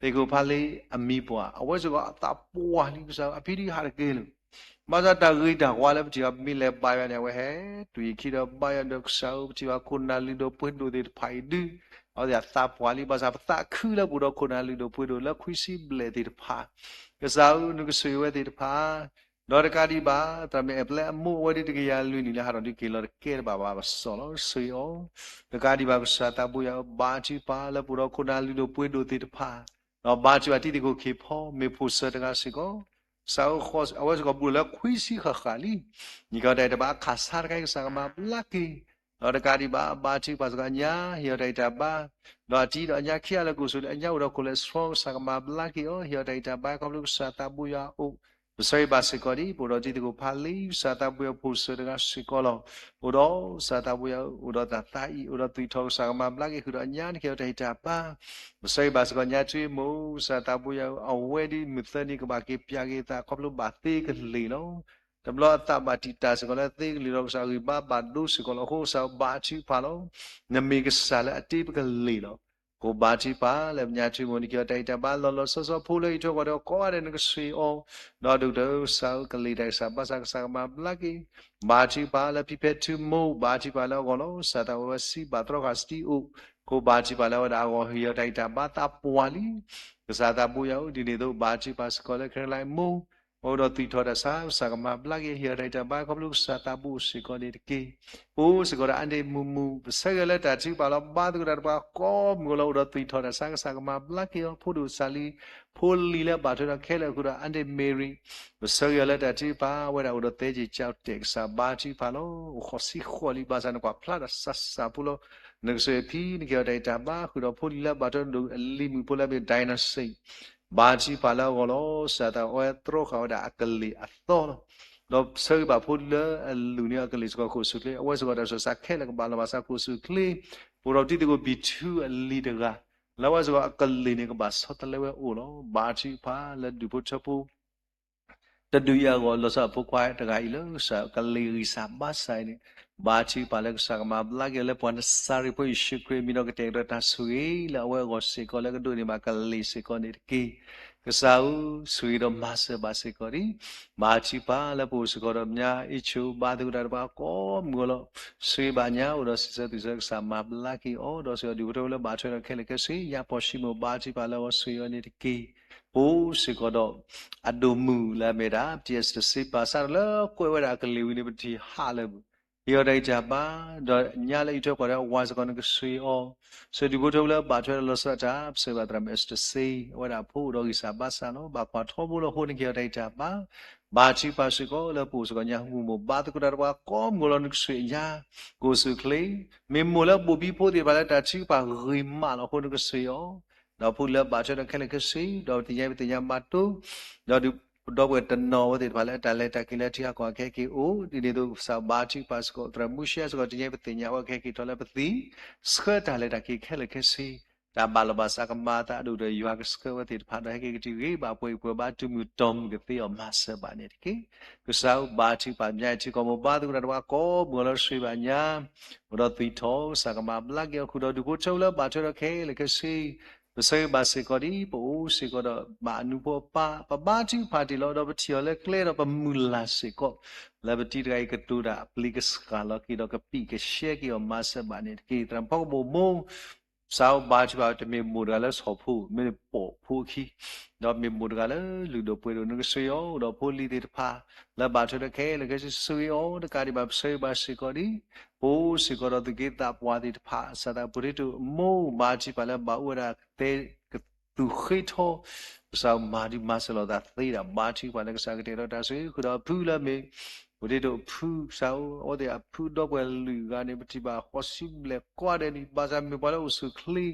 တံၤသကိးဖးလ့အမံၤပှၢ် အဝဲစ့ၢ်ကီးအသးပှၢ်လံ ကစၢ်ဧၢ, အဖံဒုးဟးတက့ၢ်လၢၤ ဘၣ်ဆၣ်တၢ်ဂ့ၤတၢ်ဝါလၢပထံၣ်အီၤ ပမ့ၢ်လဲၤဘါယွၤန့ၣ် အဝဲဟဲတုၤယခံဒီးဘါယွၤဒီးကစၢ်ဧၢ ပထံၣ်ဘၣ်ခိၣ်နၢ်လုၢ်ဒိၣ်ပှ့ၤဒိၣ်သ့ၣ်တဖၣ်အံၤဒုး အဝဲသ့ၣ်အသးပှၢ်လံ ဘၣ်ဆၣ်ပသးခုလၢပအိၣ်ဒီးခိၣ်နၢ်လုၢ်ဒိၣ်ပှ့ၤဒိၣ်လၢခွံဆံဘျဲၣ်သ့ၣ်တဖၣ် ကစၢ်ဧၢ နကဆိၣ်ဂ့ၤဝဲသ့ၣ်တဖၣ် ဒီးတကးဒံးဘၣ် သရၣ်မုၣ်အဲၣ်ပျဲအမိၢ်အဝဲဒၣ်တကယၤလွံၢ်နံၣ်လၢဟးထီၣ်ဒုးက့ၤလီၤတကဲတဘၣ်ဘၣ် ပစီၣ်လီၤ ဆိၣ်ဂ့ၤအီၤ တကးဒံးဘၣ် ကစၢ်သးပူၤယွၤဧၢ ဘါထုကဖၣ်လၢပအိၣ်ဒီးခိၣ်နၢ်လုၢ်ဒိၣ်ပှ့ၤဒိၣ်သ့ၣ်တဖၣ် ဒီးဘါထုကဖၣ်တံၤသကိးခ့ၣ်ဖီ မ့ၢ်ဖိၣ်စၢၤတဂၤစ့ၢ်ကီး ကစၢ်ဧၢ အဝဲစ့ၢ်ကီးဘူးလီၤလၢခွံဆံဃၣ်ဃၣ်လံ နကဟ့ၣ်အီၤတၢ်ဂံၢ်တၢ်ဘါအခးဆါတခါအံၤ ကစၢ်ကမၤဘျါက့ၤ ဒီးတကးဒံးဘၣ် ဘါထုကဖၣ်စ့ၢ်ကီးအညါ ဟ့ၣ်အီၤတၢ်ဂံၢ်တၢ်ဘါ ဒီးအတံၤဒီးအညါခံဂၤလၢကအိၣ်ဆူၣ်လၢအညါအိၣ်ဒီး cholesterol ကစၢ်ကမၤဘျါက့ၤအီၤ ဟ့ၣ်အီၤတၢ်ဂံၢ်တၢ်ဘါ ခီဖျိကစၢ်သးပူၤယွၤအအိၣ် ပဆၢဂ့ၤဘၣ်စ့ၢ်ကီးဒံး ပအိၣ်ဒီးတံၤသကိးဖးလံ ကစၢ်သးပူၤယွၤဖိၣ်စၢၤတဂၤစ့ၢ်ကီးလီၤ. အိၣ်ဒီးကစၢ်သးပူၤယွၤဧၢ အိၣ်ဒီးတၢ်သးအံၤ အိၣ်ဒီးသွံၣ်ထီၣ် ကစၢ်ကမၤဘျါက့ၤ ဃုာ်ဒီးအညါ နကဟ့ၣ်အီၤတၢ်ဂံၢ်တၢ်ဘါ ပဆၢဂ့ၤဘၣ်စ့ၢ်ကီးညါ ထွံၣ်မိၢ် ကစၢ်သးပူၤယွၤဧၢ အဝဲဒ်မုၢ်သၢနံၤကဘၣ်က့ၤပျၢ်က့ၤအသး ခီဖျိဘၣ်သ့ကလ့ၢ်လီၤ. တဘျီအသးဘၣ်တံာ်တာ်စ့ၢ်ကီးလၢသ့ကလ့ၢ်ဒီး ကစၢ်ဂံၢ်ဘါဘၣ်ဒိစ့ၢ်ကီးလီၤ. အဃိကစၢ်ဘါထုကဖၣ်လီၤ. နမ့ၢ်ကစၢ်လၢအတ့ပကလ့ၢ်လီၤ. ကိးဘါထုကဖၣ်လၢပညါ ထွံၣ်မိၢ် နကဟ့ၣ်အီၤတၢ်ဂံၢ်တၢ်ဘါ လီၤလီၤဆီဆီ ဖိလၢဟံၣ်ထွဲကွၢ်ထွဲကိးဂၤဒဲး နကဆိၣ်ဂ့ၤအီၤ ဒီးဒိၣ်ကတၢၢ် ကစၢ်ဧၢ ကလ့ၢ်တၢ်ဂံၢ်စၢ်ဘါစၢ် ကစၢ်ကမၤဘျါက့ၤ ဘါထုကဖၣ်လၢဖံဖဲ ထွံၣ်မိၢ် ဘါထုကဖၣ်လၢအဂီၢ်လီၤ. ကစၢ်သးဝဲဝဲစံးဘၣ်သြီဃာ်စတံအိၣ် ကိးဘါထုကဖၣ်လၢအဝဲဒၣ်အဂီၢ် ဟ့ၣ်အီၤတၢ်ဂံၢ်တၢ်ဘါသးပှၢ်လံ ကစၢ်သးပူၤယွၤဧၢ ဒ်န့ၣ်အသိး ဘါထုကဖၣ်စ့ၢ်ကီးလၢ ခဲလၢာ်မိၢ် အိၣ်ဒီးသွံၣ်ထီၣ်တၢ်ဆါ ကစၢ်ကမၤဘျါက့ၤ ဟ့ၣ်အီၤတၢ်ဂံၢ်တၢ်ဘါ ခီဖျိကစၢ်သးပူၤအိၣ်စ့ၢ်ကီးန့ၣ်တက့ၢ်. အိၣ်စ့ၢ်ကီးဒီး အါန့ၢ်မုာ်မုာ် ပဆၢဂ့ၤလၢတၢ်ထုကဖၣ်လီၤ. ဘါသကိးတၢ်တဖၣ်ကိးမုၢ်လီၤ အိၣ်ဒီးသွံၣ်ထီၣ်တၢ်ဆါ ကစၢ်ကမၤဘျါက့ၤအီၤ ဖိဒိၣ်စၢ်လံ ဖိလံၤလၢအဘၣ်ထွဲဒီးခဲလၢာ် ဃုာ်ဒီးအါန့ၢ် Mary ပဆၢဂ့ၤအီၤလၢတၢ်ထုကဖၣ် အဝဲဒၣ်အိၣ်ဒီးသဲက့ၤကၠီတဲာ် ကစၢ်ဘါထုကဖၣ်လီၤ. အိၣ်ဃိးဆံဃိးလံ ဘၣ်ဆၣ်နကွၢ်ဖျါတၢ်စၢ်စၢ်ဖိလီၤ. နကဆိၣ်ဂ့ၤဖံ နကဟ့ၣ်အီၤတၢ်ဂံၢ်တၢ်ဘါ ဃုာ်ဒီးဖိလံၤလၢအဘၣ်ထွဲဒီးအလံၤမုၣ်ဖိလၢအမ့ၢ် Dynasty ဘါထုကဖၣ်လၢအဂီၢ်လီၤ. ကစၢ်သးဝဲသြီဃာ်ဝဲဒၣ်အကလ့ၢ်အသီလီၤ. ဒီးဆၢဂ့ၤဘၣ်ဖိလၢအလူၤန့ၢ်အကလ့ၢ်စ့ၢ်ကီး ကအိၣ်ဆူၣ်ချ့ အဝဲစ့ၢ်ကီးတၢ်ဆူးတၢ်ဆါခဲလၢာ် ကဘၣ်လီၤဘၣ်စး ကအိၣ်ဆူၣ်ချ့ အိၣ်ဒီးတံၤသကိး ဘံၣ်ထူအလံၤတဂၤ လၢအဝဲစ့ၢ်ကီးအကလ့ၢ်န့ၣ် ကဘၣ်ဆီတလဲဝဲအိၣ်လီၤ. ဘါထုကဖၣ်လၢဒူၣ်ဖိထၢဖိ တဒုးယၤအဂီၢ် လီၤဆီအဖိခွါတဂၤအံၤလၢ ကစၢ်ကလ့ၢ်ဂံၢ်စၢ်ဘါစၢ်အံၤန့ၣ် ဘါထုကဖၣ်လၢကစၢ်ကမၤဘျါက့ၤအီၤလၢပှၤနစၤရ့းဖိယ့ၣ်ၡူးခရံာ်အမံၤဒီး ကတဲာ်ကတီၤတၢ်ဆိၣ်ဂ့ၤလၢအဝဲအဂီၢ်စ့ၢ်ကီး လၢကဒိးန့ၢ်ဘၣ်ကလ့ၢ်စ့ၢ်ကီးန့ၣ်တက့ၢ်. ကစၢ်ဧၢ, ဆိၣ်ဂ့ၤဒီးမၤစၢၤဘၣ်စ့ၢ်ကီးဒံး ဘါထုကဖၣ်လၢပအိၣ်စ့ၢ်ကီးဒီးမါ အ့ၣ်ဆိၣ် ဘါသကိးတၢ်တဖၣ်ကိးမုၢ်လီၤ. ဆိၣ်ဂ့ၤဘၣ်ညါ အိၣ်ဒီးစံးဆၢသွံၣ်ဆၢ ကစၢ်မၤဘျါက့ၤအီၤ ဒီးစ့ၢ်ကီးဒူၣ်ဖိထၢဖိလၢဘၣ်ထွဲဒီးခဲလၢာ်ခဲဆ့ ညါပီၢ်ၡံမိၣ် ဘါထုကဖၣ်လၢအဂီၢ် ဆိၣ်ဂ့ၤအီၤန့ၣ်တက့ၢ်. အိၣ်စ့ၢ်ကီးဒီး အဒိၣ်မုၢ်လၢအမ့ၢ်ဒၣ် ပတံၤစတ့းစ့း ဘၣ်ဆၣ်ဒီးလၢကွဲးဝဲဒၣ်အကလ့ၢ်ဝံၤန့ၣ် ပတထံၣ်ဟးလၢၤဘၣ်. ဟ့ၣ်အီၤတၢ်ဂံၢ်တၢ်ဘါ ဒီးညါလၢအံးထွဲကွၢ်ထွဲအဝၤစ့ၢ်ကီး နကဆိၣ်ဂ့ၤအီၤ ဆိၣ်ဂ့ၤဒူၣ်ဖိထၢဖိလၢဘၣ်ထွဲဒီးလီၤဆီဒၣ်တၢ် ပဆၢဂ့ၤဘၣ်သရၣ်မုၣ် Esther C အဝဲဒၣ်ဖိအိၣ်ဒီးဂံၢ်စၢ်ဘါစၢ်လီၤ. ဘၣ်ကွၢ်ထီဘိလီၤအဃိ နကဟ့ၣ်အီၤတၢ်ဂံၢ်တၢ်ဘါ ဘါထုကဖၣ်စ့ၢ်ကီးလၢပအိၣ်စ့ၢ်ကီးညါ ဟူမူၣ်ဘါသကိးတၢ်တဖၣ်ကိးမုၢ်လီၤ နကဆိၣ်ဂ့ၤညါ ကအိၣ်ဆူၣ်ချ့ မ့ၢ်မိၢ်လၢဘိၣ်ဘံဖိသ့ၣ်တဖၣ်လၢတၢ်ထုကဖၣ်ဂ့ၤမးလီၤအဃိ နကဆိၣ်ဂ့ၤအီၤ ဒီးဖိလံၤလၢဘၣ်ထွဲဒီးခဲလၢာ်ခဲဆ့ ဒီးပသ့ၣ်ညါပသ့ၣ်ညါမၤတိ ဒီးဒုး ဒီပုၢ်ဝဲၢ်တနီၤဝဲသ့ၣ်တဖၣ်လၢတၢ်လဲၤတၢ်က့ၤလၢထံဟးကီၢ်ဟးခဲက့ၤအိၣ် ဒ်န့ၣ်အသိး ကစၢ်ဘါထုကဖၣ်စ့ၢ်ကီး သရၣ်မုၢ်ရှဲစ့ၢ်ကီး တနံၤအံၤ ပသ့ၣ်ညါဝဲခဲက့ၤထီၣ်လၢပသံ ဆှၢတၢ်လဲၤတၢ်က့ၤခဲလၢာ်ခဲဆ့ တၢ်ဘၣ်လီၤဘၣ်စးကမၤအသးအဒိၣ်ဒီး ယွၤကဆှၢဝဲသ့ၣ်တဖၣ်ဒီး ဟဲက့ၤကတုၤဂ့ၤဘၣ်ပှဲၤပှဲၤဘၣ် တုၤမုၢ်တီၢ်မုၢ်ကသ့အီၤ မၤစၢၤဘၣ်န့ၣ်တက့ၢ်. ကစၢ်ဧၢ ဘါထုကဖၣ်ပညါအံၤ ထံကီၢ်မိၢ်ဘါသကိးတၢ်တဖၣ်ကိးမုၢ်လီၤ ဆိၣ်ဂ့ၤဘၣ်ညါ အိၣ်ဒီးသွံၣ်ထီၣ် ကစၢ်ကမၤဘျါက့ၤအီၤ ဃုာ်ဒီးဒူၣ်ဖိထၢဖိလၢဘၣ်ထွဲဒီးခဲလၢာ်ခဲဆ့ ပဆၢဂ့ၤဘၣ်စ့ၢ်ကီးဒ် ပအိၣ်စ့ၢ်ကီးဒီးဘၣ်အနူဖိအပၢ် ပဘါထုကဖၣ်တ့ၢ်လီၤ ဒီးပထံၣ်အီၤလၢကျဲဒီးပမုၢ်လၢ်စ့ၢ်ကီး လၢပတံၤတဂၤအံၤကတိၤတၢ်အပျ့ၤကစှၤလီၤက့ၤဒီးကပံာ်ကဆှဲက့ၤအီၤ မၤစၢၤဘၣ်န့ၣ်တက့ၢ်. သရၣ်ဖီကဘိၣ်မိၢ် ကစၢ်ဧၢ ဘါထုကဖၣ် တမ့ၢ်မိၢ်တဂၤလၢဆီၣ်ဖိ မ့ၢ်ပိာ်ဖိအခံ, ဒီးမ့ၢ်မိၢ်တဂၤလၢလုၢ်ဒိၣ်ပှ့ၤဒိၣ် နကဆိၣ်ဂ့ၤအီၤ အိၣ်ဒီးဖိလံၤသ့ၣ်တဖၣ် လၢဘၣ်ထွဲဒီးခဲလၢာ်ခဲဆ့ ဆိၣ်ဂ့ၤအီၤတကးဒံးဘၣ် ပဆၢဂ့ၤဘၣ်စ့ၢ်ကီးဒ် ပအိၣ်စ့ၢ်ကီးဒီးသူၣ်က့သးပှၢ်သ့ၣ်တဖၣ် စးသးပူၤတ့တိၣ်အမိၢ် ဘါထုကဖၣ်လၢဘၣ်အိၣ်ဝဲဒၣ်ကတဲ ကသူၣ်ဃ့ထီ ကစၢ်မၤဒုးမၤစၢၤလိာ်သးသ့ဒၣ် ဘါထုကဖၣ်လၢကစၢ်ကတဲာ်ကတီၤတၢ်ဆိၣ်ဂ့ၤ ဃုာ်ဒီးအဖုလၢအမ့ၢ် ပူၤတ့တိၣ်အဖု ကစၢ်ဧၢ အဝဲသ့ၣ်အဖုဒီပုၢ်ဝဲၢ်လွံၢ်ဂၤန့ၣ် ပထံၣ်ဘၣ်ဃိးဆံဘျဲၣ်ကိးဂၤဒဲးန့ၣ် ဘၣ်ဆၣ်မ့ၢ်ပှၤလၢအိၣ်ဆူၣ်အိၣ်ချ့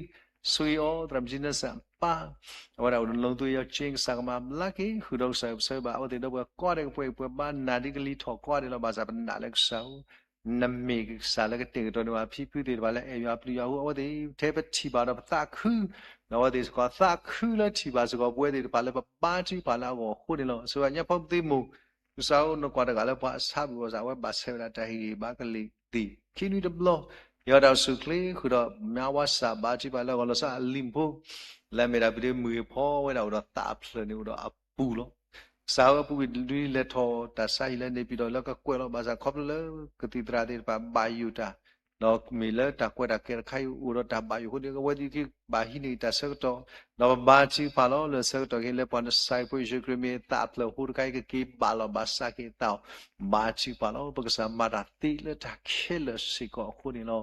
ဆိၣ်ဂ့ၤအီၤ သရၣ်မုၣ်ကၠံနၢ်စၢ်ပၢ် အဝဲဒၣ်အိၣ်ဒီး လီသူယီၤကၠ့ ကစၢ်ကမၤဘျါက့ၤ ဃုာ်ဒီးကစၢ်ပဆၢဂ့ၤဘၣ် အဝဲသ့ၣ်ဒီပုၢ်ဝဲၢ်ကိးဂၤဒဲး ကပှဲၤအံၤပှဲၤဘါ နးဒ်ကလံၤထီၣ်ကိးဂၤဒဲးလီၤ ဘၣ်ဆၣ်ပနာ်လၢကစၢ်ဧၢ နမ့ၢ်ကစၢ်လၢကတဲာ်ကတီၤန့ၢ်ဘၣ်ဖံဖုသ့ၣ်တဖၣ်လၢအဲၣ်ယွၤပျုၤယွၤအဃိ အဝဲသ့ၣ်ထဲပထံၣ်ဘၣ်ဒီးပသးခု ဒီးအဝဲသ့ၣ်စ့ၢ်ကီးသးခုလၢထံၣ်ဘၣ်စ့ၢ်ကီး ပဝဲသ့ၣ်တဖၣ်လၢပဘါထုကဖၣ်လၢအဂီၢ်အဃိန့ၣ်လီၤ. ဆိၣ်ဂ့ၤညါဖိသ့ၣ်မိၢ် ကစၢ်ဧၢ နကွၢ်တဂၤလၢပှၤအဆါဘုၣ်အီၣ်စး အဝဲဘၣ်ဆဲးဝဲဒၣ်တၢ်ဟ့ၣ်ဂံၢ်ဘါကလံၤသ့ၣ် ခံနွံတဘျီ ကဟဲဒီးတၢ်အိၣ်ဆူၣ်အိၣ်ချ့ ဃုာ်ဒီးမါဝါစၢ် ဘါထုကဖၣ်လၢအဂီၢ်လီၤဆီ အလံၤဖိ လၢအမ့ၢ်ဒၣ်ပဒ့မုၢ်ဂ့ၤဖီဝဲဒၣ်အိၣ်ဒီးသးအဖျၢၣ်န့ၣ် အိၣ်ဒီးအပူၤလီၤ. ကစၢ်ဧၢ အပူၤကွံာ်ဒုးလဲၤထီၣ်တၢ်ဆါဟံၣ်လၢန့ၣ် ပံၤဒီးလၢကကွဲးလီၤ ဘၣ်ဆၣ်ခီဖျိလၢကသံၣ်သရၣ်သ့ၣ်တဖၣ်ဘၣ်ယိၣ်တၢ် ဒီးမ့ၢ်လၢတၢ်ကွဲးတၢ်ကဲတခါအံၤ အိၣ်ဒီးတၢ်ဘၣ်ယိၣ်အဃိန့ၣ် အဝဲသ့ၣ်ကဘၣ်ဟံးန့ၢ်တၢ်ဆၢကတီၢ် ဒီးပဘါထုကဖၣ်လီၤ လၢဆၢကတီၢ်ခဲအံၤ လၢပှၤနစၢ်ဖိယ့ၣ်ၡူးခရံာ်မ့ၢ်သးအဖျၢၣ်အဃိတခါအံၤ ကက့ၤဘၣ်လီၤဘၣ်စးက့ၤအသးအီၤ ဘါထုကဖၣ်လီၤ ပကစၢ်မၤတၢ်သ့လၢတၢ်ခဲလၢာ်စ့ၢ်ကီးအဃိန့ၣ်လီၤ.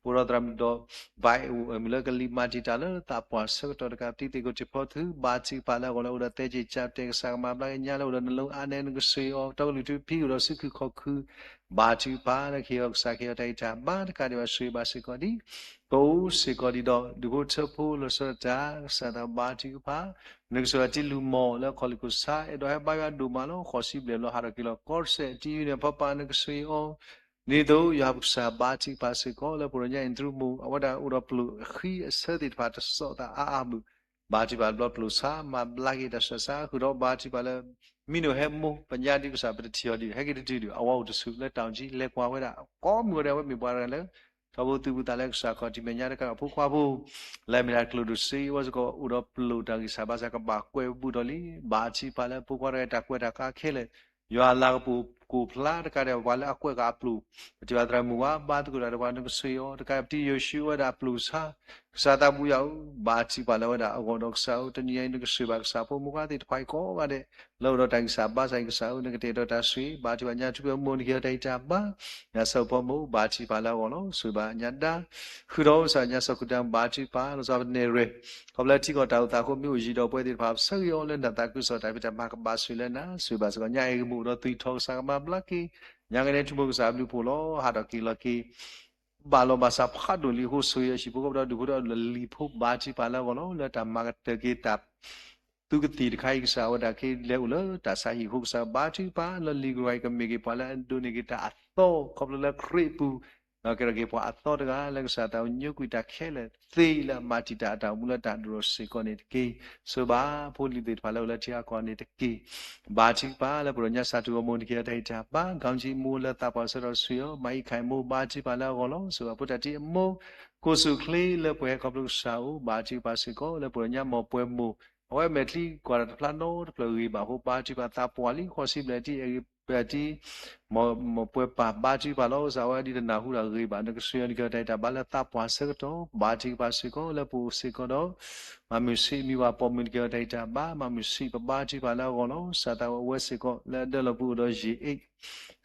ပအိၣ်ဒီးသရၣ်မုၣ်ဒီး ဘၣ်အဲၣ်အိၣ်မုာ်လၢကလံၤမၤတံာ်တာ်လၢသးပှၢ်ဆၢကတီၢ်တကး ပတံၤသ့ၣ်ကိးထံးဖီထု ဘါထုကဖၣ်လၢအဂီၢ်လၢအိၣ်ဒီးသဲက့ၤကၠးပတဲကစၢ်ကမၤဘျါက့ၤညါလၢအိၣ်ဒီးနလီအါနဲနကဆိၣ်ဂ့ၤအီၤ တီကလုၢ်ထူဖံအိၣ်ဒီးစုခုၣ်ခီၣ်ခုၣ် ဘါထုကဖၣ်လၢကဟ့ၣ်အီၤကစၢ်ကဟ့ၣ်အီၤတၢ်ဂံၢ်တၢ်ဘါတကးဒံးဘၣ်ဆိၣ်ဂ့ၤဘၣ်စ့ၢ်ကီးဒ် ကအိၣ်စ့ၢ်ကီးဒ်ဒီး ဒူၣ်ဖိထၢဖိလီၤဆီဒၣ်တၢ် ကစၢ်သးဘါထုကဖၣ် နကစၢ်ယွၤတံလူမီၢ်လၢအခီၣ်လံၢ်ခိၣ်ဆါ အဲၣ်ဒိးဟဲဘါယွၤဒိၣ်မးလီၤ ဃိးဆံဘျဲၣ်ဘျီဟးထီၣ်က့ၤလီၤ ကီၢ်စဲၣ်တံယုၢ်န့ၣ် ဖီပာ်နကဆိၣ်ဂ့ၤအီၤ ဒ်သိးယွၤပကစၢ်ဘါထုကဖၣ်စ့ၢ်ကီး လၢပဒိးညါအံၤတြူမူ အဝဲဒၣ်အိၣ်ဒီးပျိာ်အဃံအဆၢသ့ၣ်တဖၣ်တစီၣ်သးအါအါမုၢ် ဘါထုကဖၣ်တဘျီပျိာ်ဆါ မၤဘျါက့ၤတၢ်ဆှၢဆါ ဃုာ်ဒီးဘါထုကဖၣ်လၢ မံနိၣ်ဟဲမိၢ် ပညါဒ်ကစၢ်ပတထံၣ်အီၤဒံး ဟဲက့ၤတတုၤဒံး အဝဲအိၣ်တဆူၣ်လၢတၢ်အိၣ်ကၠံ လဲၤကွၢ်ဝဲဒၣ် ကိးမုၢ်ဝဲဒၣ် အဝဲမ့ၢ်ပှၤတဂၤလၢ ထီဘိသူၣ်ဘိသးလၢကစၢ်ခီၣ်ထံးမဲာ်ညါတကးဒီးဖိခွါဖိ လၢအမ့ၢ်ဒၣ်ကျိၣ်ဒိၣ်စ့ အဝဲစ့ၢ်ကီးအိၣ်ဒီးပျိာ်တၢ်ဂံၢ်စၢ်ဘါစၢ် ကဘၣ်ကွဲးဘူးဒီးလံ ဘါထုကဖၣ်လၢဖိခွါတဂၤတၢ်ကွဲးတၢ်ကါခဲလၢာ် ယွၤအလၤကပူၤကိၢ်ဖျါတကးဒီး ပှၤလၢအကွဲးဃာ်အပျိာ် ပထံၣ်ဘၣ်သရၣ်မုၣ်ဝါဘါသကိးတၢ်ဒီးပှၤနကဆိၣ်ဂ့ၤအီၤ တကးဒီးပတံၤယိၤၡူးဝဲဒၣ်အပျိာ်ဆါ ကစၢ်သးဘိယွၤဧၢ ဘါထုကဖၣ်လၢအဝဲဒၣ်အဂီၢ်ဒီးကစၢ်ဧၢ တနံၤအံၤနကဆိၣ်ဂ့ၤဘၣ်ကစၢ်ဖိမိၢ်ပှၢ်သ့ၣ်တဖၣ်အံၤကိးဂၤဒဲး လၢအိၣ်ဒီးတၢ်ဂံၢ်စၢ်ဘါစၢ်အံၤ ကစၢ်ဧၢ နကတဲာ်ကတီၤတၢ်ဆိၣ်ဂ့ၤ ဘါထုကဖၣ်ညါထူဖိမိၢ် နကဟ့ၣ်အီၤတၢ်ဂံၢ်တၢ်ဘါ ညါစၢဖီမိၢ် ဘါထုကဖၣ်လၢအဂီၢ်လီၤ ဆိၣ်ဂ့ၤဘၣ်ညါဒါ ဃုာ်ဒီးကစၢ်ညါစီၤခုၣ်တၢ် ဘါထုကဖၣ် လီၤဆီပနဲၣ်ရွဲၣ် ခီဖျိလၢထံကီၢ်တၢ်အိၣ်သးအဃိ မ့ၢ်အိၣ်ယံၤဒီးပဝဲသ့ၣ်တဖၣ် ပဆၢဂ့ၤအီၤလၢနတၢ်သးခုကစီၣ်တၢ်ဖံးတၢ်မၤကဘၣ်ဆိၣ်ဂ့ၤလၢနၤ ဆိၣ်ဂ့ၤဘၣ်စ့ၢ်ကီး ညါအဲၣ်ဂ့ၤမူအိၣ်ဒီးသွံၣ်ထီၣ် ကစၢ်ကမၤဘျါက့ၤ ညါကနဲထူမိၢ် ကစၢ်ဘျုးဖှိၣ်လီၤ ဟးထီၣ်က့ၤလီၤက့ၤ ဘၣ်လီၤဘၣ်စးဖးဒိၣ်လံအဃိ ဆိၣ်ဂ့ၤအဟံၣ်ဖိဃီဖိဒီး ဒူၣ်ဖိထၢဖိဒီးလံၤဖိ ဘါထုကဖၣ်လၢအဂီၢ်လီၤ လၢတၢ်မၤကတၢၢ်က့ၤတၢ် သုကသံၣ်တခါအံၤ ကစၢ်ဝဲဒၣ်က့ၤလဲၤအိၣ်လၢတၢ်ဆါဟံၣ်အဃိ ကစၢ်ဘါထုကဖၣ် လၢလံာ်ကရၢၢ်အံၤ ကမ့ၢ်က့ၤပှၤလၢအဒိးန့ၢ်က့ၤတၢ်အသီ ခီဖျိလၢခရံာ်အပူၤ ဒီးကဲထီၣ်က့ၤပှၤအသီတဂၤ လၢကစၢ်သးအိၣ်ညိကွံာ်တၢ်ခဲလၢာ်သ့လၢအမၤတံာ်တာ်အတၢ်အိၣ်မူလၢတၢ်ဒိၣ်ထီၣ်စ့ၢ်ကီးန့ၣ်တက့ၢ်. ဆိၣ်ဂ့ၤဘၣ်ဖိလံၤသ့ၣ်တဖၣ်လၢအိၣ်လၢထံဂၤကီၢ်န့ၣ်တက့ၢ်. ဘါထုကဖၣ်လၢပဒိးညါစးထူအမိၢ် နကဟ့ၣ်အီၤတၢ်ဂံၢ်တၢ်ဘါ ကီၢ်ကၠံမိၢ်လၢသးပှၢ်ဆၢကတီၢ်ဆိၣ်ဂ့ၤအီၤ မၤအံၣ်ခါအံၤမိၢ် ဘါထုကဖၣ်လၢအဂီၢ်လီၤ. ဆိၣ်ဂ့ၤဘၣ်ဖိတၢ်ထံၣ်အမိၢ် ကိးဆူၣ်ချ့လၢပှဲၤဟဲခီဖျိကစၢ်အိၣ် ဘါထုကဖၣ်စ့ၢ်ကီး လၢပဒိးညါမိၢ်ပှဲၤမိၢ် အဝဲမဲာ်ချံကွၢ်တၢ်တဖျါနီတဖျၢၣ်ဂ့ၤဘၣ်အဃိ ဘါထုကဖၣ်သးပှၢ်လံ ဃိးဆံဘျဲၣ်တံၢ်အဲၣ်ဂ့ၤ ပတံၢ် မိၢ်ပှဲၤပၢ် ဘါထုကဖၣ်လီၤ. ကစၢ်ဝဲဒၣ်တနာ်ဟူတၢ်ဂ့ၤဘၣ် နကဆိၣ်ဂ့ၤအီၤ နကဟ့ၣ်အီၤတၢ်ဂံၢ်တၢ်ဘါလၢသးပှၢ်ဆၢကတီၢ် ဘါထုကဖၣ်စ့ၢ်ကီး လၢပအိၣ်စ့ၢ်ကီးဒီး မၤမုာ်ဆံးမံၤဝၤပိာ်မုၣ် နကဟ့ၣ်အီၤတၢ်ဂံၢ်တၢ်ဘါ မၤမုာ်ဆံး ပဘါထုကဖၣ်လၢအဂီၢ်လီၤ. ကစၢ်သးဝဲစ့ၢ်ကီး လၢအဒၢလီၤပူၤအိၣ်ဒီးယ့ၣ်အ့ၣ်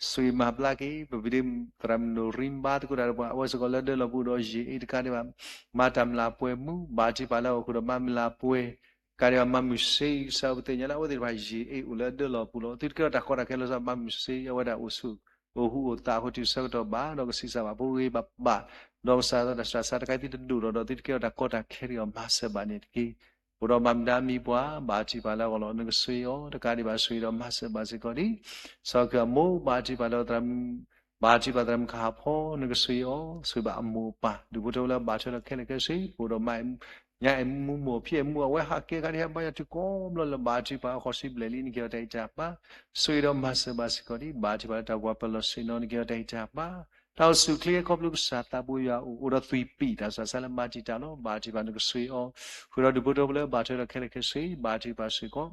ဆိၣ်ဂ့ၤမၤဘျါက့ၤ ပပဒ့သရၣ်မုၣ်နိၣ်ရံဘါသကိးတၢ်ဒီးပှၤ အဝဲစ့ၢ်ကီးလၢအဒၢလီၤပူၤအိၣ်ဒီးယ့ၣ်အ့ၣ်တကးဒံးဘၣ် မၤတၢ်မျၢ်ပှဲၤမူ ဘါထုကဖၣ်လၢအဂီၢ်ဃုာ်ဒီးမၤမျၢ်ပှဲၤ ကးဒံးဘၣ်မၤမုာ်ဆ့ ကစၢ်ဧၢ ပသ့ၣ်ညါလၢအဝဲသ့ၣ်တဖၣ်ယ့ၣ်အ့ၣ်အိၣ်လၢအဒၢလီၤပူၤလီၤ. သုတကဲထီၣ်တၢ်ကီတၢ်ခဲလၢာ် ကစၢ်မၤမုာ်ဆ့ အဝဲဒၣ်အိၣ်ဆူၣ် အိၣ်ဟူးအိၣ်သးအဃိ တုၤဆၢကတီၢ်ဘၣ် ဒီးကဆံးစၢ်ဘၣ်ဖိဂ့ၤဘၣ်ဘၣ် ဒီးကစၢ်သးတၢ်ဆှၢဆါတခါအံၤသုတဒိၣ်ထီၣ်ဒီး သုတကဲထီၣ်တၢ်ကီတၢ်ခဲတဂ့ၤ မၤစၢၤဘၣ်န့ၣ်တက့ၢ်. အိၣ်ဒီးမၤမုာ်ဒါမံၤပှၤ ဘါထုကဖၣ်လၢအဂီၢ်လီၤ. နကဆိၣ်ဂ့ၤအီၤ တကးဒံးဘၣ်ဆိၣ်ဂ့ၤဒီးမၤစၢၤဘၣ်စ့ၢ်ကီးဒ် စီၤခၢၣ်အမိၢ် ဘါထုကဖၣ်လၢသရၣ်မုၣ် ဘါထုကဖၣ်သရၣ်မုၣ်ခါဟးဖီ နကဆိၣ်ဂ့ၤအီၤ ဆိၣ်ဂ့ၤဘၣ်အမိၢ်အပၢ် ဒူၣ်ဖိထၢဖိလၢဘၣ်ထွဲဒီးခဲလၢာ်ခဲဆ့ ပအိၣ်ဒီးမါ ညါအဲၣ်မူမိၢ်ဖံအဲၣ်မူ အဝဲဟးကဲခါဒ်ဟဲဘါယွၤတုၤကိးဘျီလၢ ဘါထုကဖၣ်ဃိးဆံဘျဲၣ်လံ နကဟ့ၣ်အီၤတၢ်ဂံၢ်တၢ်ဘါ ဆိၣ်ဂ့ၤဒီးမၤစၢၤဘၣ်စ့ၢ်ကီးဒ် ဘါထုကဖၣ်လၢတၢ်ပှၤပၢၤလီၢ်ဆ့ၣ်နီၤ နကဟ့ၣ်အီၤတၢ်ဂံၢ်တၢ်ဘါ တၢ်အိၣ်ဆူၣ်ချ့ခီဖျိကစၢ်သးဘိယွၤအိၣ် အိၣ်ဒီးသွံၣ်ပံာ်တၢ်ဆှၢဆါလၢမၤတံာ်တာ်လီၤ. ဘါထုကဖၣ်နကဆိၣ်ဂ့ၤအီၤ ဃုာ်ဒီးဒူၣ်ဖိထၢဖိလၢဘၣ်ထွဲဒီးခဲလၢာ်ခဲဆ့ ဘါထုကဖၣ်စ့ၢ်ကီး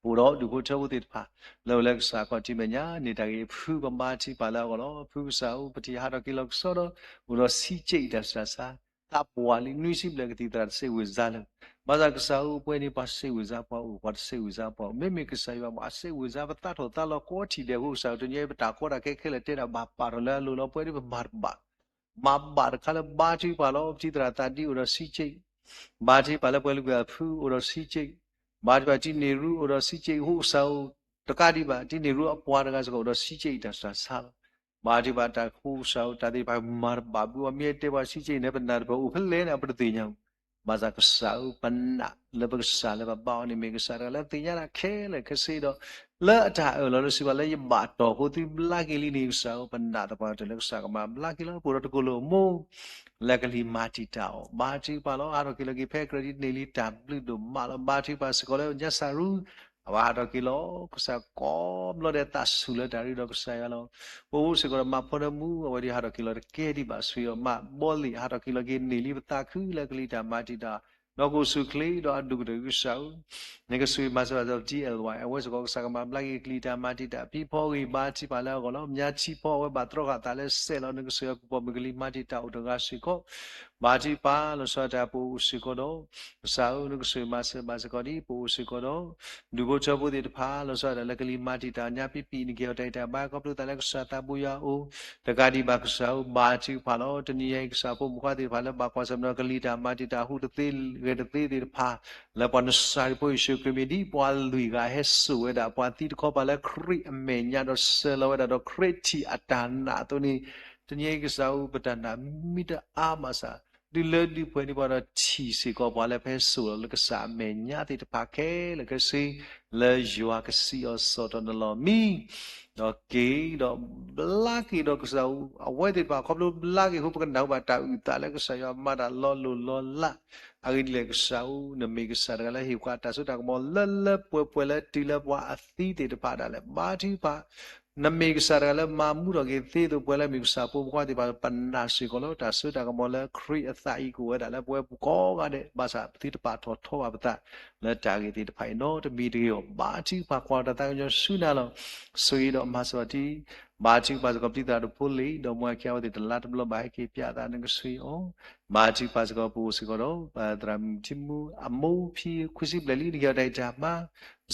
အိၣ်ဒီးဒူၣ်ဖိထၢဖိသ့ၣ်တဖၣ် လၢအိၣ်လၢကစၢ်ခီၣ်ထံးမဲာ်ညါ န့ၢ်တၢ်ဂ့ၤအဖု ပဘါထုကဖၣ်လၢအဂီၢ်လီၤ. ဖုကစၢ်ဧၢ ပထံၣ်ဟးထီၣ်က့ၤလီၤကစီဒီး အိၣ်ဒီးဆံးက့ၣ်အံၤတၢ်ဆှၢဆါ သးပှၢ်လံ နွံဆံဘျဲၣ်ကသံၣ်သရၣ်တစိတ်ဝင်စားလၢၤ, ဘၣ်ဆၣ်ကစၢ်ဧၢ ပဝဲန့ၣ် ပှၤစိတ်ဝင်စားပှၤအိၣ် ပှၤတစိတ်ဝင်စားပှၤအိၣ်, မ့မ့ၢ်ကစၢ်ယွၤ ပှၤစိတ်ဝင်စားပသးထီၣ်သးလီၤကိးထံၣ်ဒဲးအဃိ ကစၢ်ဧၢ တနံၤအံၤ ပတၢ်ကီတၢ်ခဲခဲလၢာ်တဲဒၣ်ဘၣ်ပာ်ထီၣ်လၢအလိၤလီၤ ပဝဲဒၣ်ပမၤတဘၣ် မၤဘၣ်တခါလၢဘါထုကဖၣ်လီၤ ပတံၤသရၣ်သးဒံအိၣ်ဒီးစံးက့ၣ်, ဘါထုကဖၣ်လၢပှၤလုၢ်ကွဲၢ်အဖုအိၣ်ဒီးစံးက့ၣ်, ဘါထုကဖၣ်တံၤန့ၢ်ရူအိၣ်ဒီးစံးက့ၣ် အဃိကစၢ်ဧၢ တကးဒံးဘၣ် တံၤန့ၢ်ရူအပှၤတဂၤစ့ၢ်ကီးအိၣ်ဒီးစံးက့ၣ်အံၤတၢ်ဆၢဆါလီၤ. ဘါထုကဖၣ်တၢ်ဃိကစၢ်ဧၢ တၢ်သ့ၣ်တဖၣ်မၤတဘၣ်ဘု ပှၤမ့ၢ်တဲပှၤစံးက့ၣ်အံၤန့ၣ် ပနာ်တပၢၢ်အိၣ်ဖဲလဲၣ်န့ၣ် ပတသ့ၣ်ညါဘၣ်. ဘၣ်ဆၣ်ကစၢ်ဧၢ ပနာ်လၢပကစၢ်လၢပဘါအီၤန့ၣ် မ့ၢ်ကစၢ်တဂၤလၢသ့ၣ်ညါတၢ်ခဲလၢာ်ခဲဆ့ဒီး လၢအတၢ်အၢၣ်လီၤလၢစံးဘၣ်လၢယဘၣ်တီၢ်အဃိ သုဘျါက့ၤလံန့ၣ် ကစၢ်ဧၢ ပနာ်သပှၢ်တၢၢ်လၢကစၢ်ကမၤဘျါက့ၤလီၤ ပအိၣ်ဒီးတကလုာ်အမိၢ် လၢကလံၤမၤတံာ်တာ်အီၤ ဘါထုကဖၣ်လီၤ ဟးထီၣ်က့ၤလီၤက့ၤဖဲကရၢဒံးန့ၢ်လံတၢ်ဘျုးဒိၣ်မးလီၤ ဘါထုကဖၣ်စ့ၢ်ကီးလၢညါစၢ်ရူ အဝဲဟးထီၣ်က့ၤလီၤ ကစၢ်ကိးဘျီဒဲးသးဆူၣ်လၢတၢ်ရ့ဒီးကစၢ်ယွၤလီၤ. ပအိၣ်စ့ၢ်ကီးဒီးမၤဖီနၢမူ အဝဲဒၣ်ဟးထီၣ်က့ၤလီၤတကဲဒံးဘၣ် ဆူအီၤ မၤဘီလ့ၣ် ဟးထီၣ်က့ၤလီၤက့ၤန့ၢ်လံပသးခုလၢကလံၤတၢ်မၤတံာ်တာ် ဒီးကအိၣ်ဆူၣ်ချ့ဒီးအဒိၣ်ကတၢၢ်ကစၢ်ဧၢ နကစၢ်မၤစၢၤဘၣ်စ့ၢ်ကီး ဒ်အဝဲ အဝဲစ့ၢ်ကီးကစၢ်ကမၤဘျါက့ၤကလံၤတၢ်မၤတံာ်တာ် ဖံဖီဂ့ၤ ဘါထုကဖၣ်လၢအဂီၢ်လီၤ မညါထံဖီအဝဲဘၣ်တြီဃာ်သးလၢစဲးလီၤ နကစၢ်ယွၤကပီၤမုၢ်ကလံၤမၤတံာ်တာ်အိၣ်တဂၤစ့ၢ်ကီး ဘါထုကဖၣ်လီၤဆီဒၣ်တၢ်ပအိၣ်စ့ၢ်ကီးဒီး ကစၢ်ဧၢ နကစၢ်မၤစၢၤဘၣ်စ့ၢ်ကီးဒ် ပအိၣ်စ့ၢ်ကီးဒီး ဒူၣ်ဖိထၢဖိသ့ၣ်တဖၣ် လီၤဆီဒၣ်တၢ်လၢကလံၤမၤတံာ်တာ်ညါပံပံၤ နကဟ့ၣ်အီၤတၢ်ဂံၢ်တၢ်ဘါ ခီဖျိသးလၢကစၢ်သးဘိယွၤအအိၣ် တကးဒံးဘၣ်ကစၢ်ဧၢ ဘါထုကဖၣ်လီၤ တနံၤအံၤကစၢ်ဖိမုၣ်ခွါသ့ၣ်တဖၣ်လၢဘၣ်ကွၢ်ဆၢၣ်မဲာ်ဒီးကလံၤတၢ်မၤတံာ်တာ်ဟူးတသ့ဂဲၤတသ့သ့ၣ်တဖၣ် လၢပှၤနစၢ်ဒၣ်ဖိယ့ၣ်ၡူးခရံာ်မ့ၢ်ဒ်ပှၤလွံၢ်ဂၤဟဲစိာ်ဝဲဒၣ် ပှၤသံတခီပၤလၢခရံာ်အမဲာ်ညါဒီးဆှၢလီၤဝဲဒၣ်ဒီးခရံာ်ထံၣ်အတၢ်နာ်အသိးန့ၣ် တနံၤအံၤကစၢ်ဧၢ ပတၢ်နာ်မ့ၢ်တအါဘၣ်ဆၣ် ဒုးလၢဒုးပှဲၤန့ၢ်ပှၤဒီးထံၣ်စ့ၢ်ကီးပှၤလၢဖဲစိာ်လီၤလၢကစၢ်အမဲာ်ညါသ့ၣ်တဖၣ် ခဲလၢာ်ခဲဆ့ လၢယွၤကစံးအီၤ စီၤတီနလီၤမံ ဒီးက့ၤဒီးဘျါက့ၤဒီးကစၢ်ဧၢ အဝဲသ့ၣ်တဖၣ်ခီဖျိဘျါက့ၤအဃိ ပကနၢ်ဟူဘၣ်တၢ်အုၣ်သးလၢကစၢ်ယွၤမၤတၢ်လီၤလိၢ်လီၤလး အဂ့ၢ်ဒ်လဲၣ်ကစၢ်ဧၢ နမ့ၢ်ကစၢ်တဂၤလၢဟ့ၣ်ပှၤတၢ်စိတၢ်ကမီၤလၢလၢပှဲၤပှဲၤလၢတုၤလၢပှၤအသံသ့ၣ်တဖၣ်ဒၣ်လဲာ် ဘါထုကဖၣ် နမ့ၢ်ကစၢ်တဂၤလၢမၤမူထီၣ်က့ၤသ့သိးပှၤလၢမ့ၢ်ကစၢ်ဖိမုၣ်ခွါသ့ၣ်တဖၣ် ပနာ်စ့ၢ်ကီးလၢတၢ်စိတၢ်ကမီၤလၢခရံာ်အသးအံၤကအိၣ်ဝဲဒၣ်လၢပဝဲပူၤကိးဂၤဒဲး ဘၣ်ဆၣ်ပသုတပာ်ထီၣ်ထီဘၣ်ပသး လၢတၢ်ဂ့ၢ်သ့ၣ်တဖၣ်အံၤနီတမံၤတဂ့ၤအီၤ ဘါထုကဖၣ်ကွၢ်တၢ်သးကညီၤဆူနၤလီၤ ဆိၣ်ဂ့ၤဒီးမၤစၢၤဘၣ်တံၢ် ဘါထုကဖၣ်စ့ၢ်ကီးပတံၤသရၣ်တဖိလံၤ ဒီးမွဲၤခံအဝဲသ့ၣ်တလါတဘျီဘၣ်ဟဲက့ၤပၠးသးနကဆိၣ်ဂ့ၤအီၤ ဘါထုကဖၣ်စ့ၢ်ကီးပအိၣ်စ့ၢ်ကီးဒီး သရၣ်မုၣ်ထံမူအမိၢ်ဖံခွံဆံဘျဲၣ်လံ နကဟ့ၣ်အီၤတၢ်ဂံၢ်တၢ်ဘါ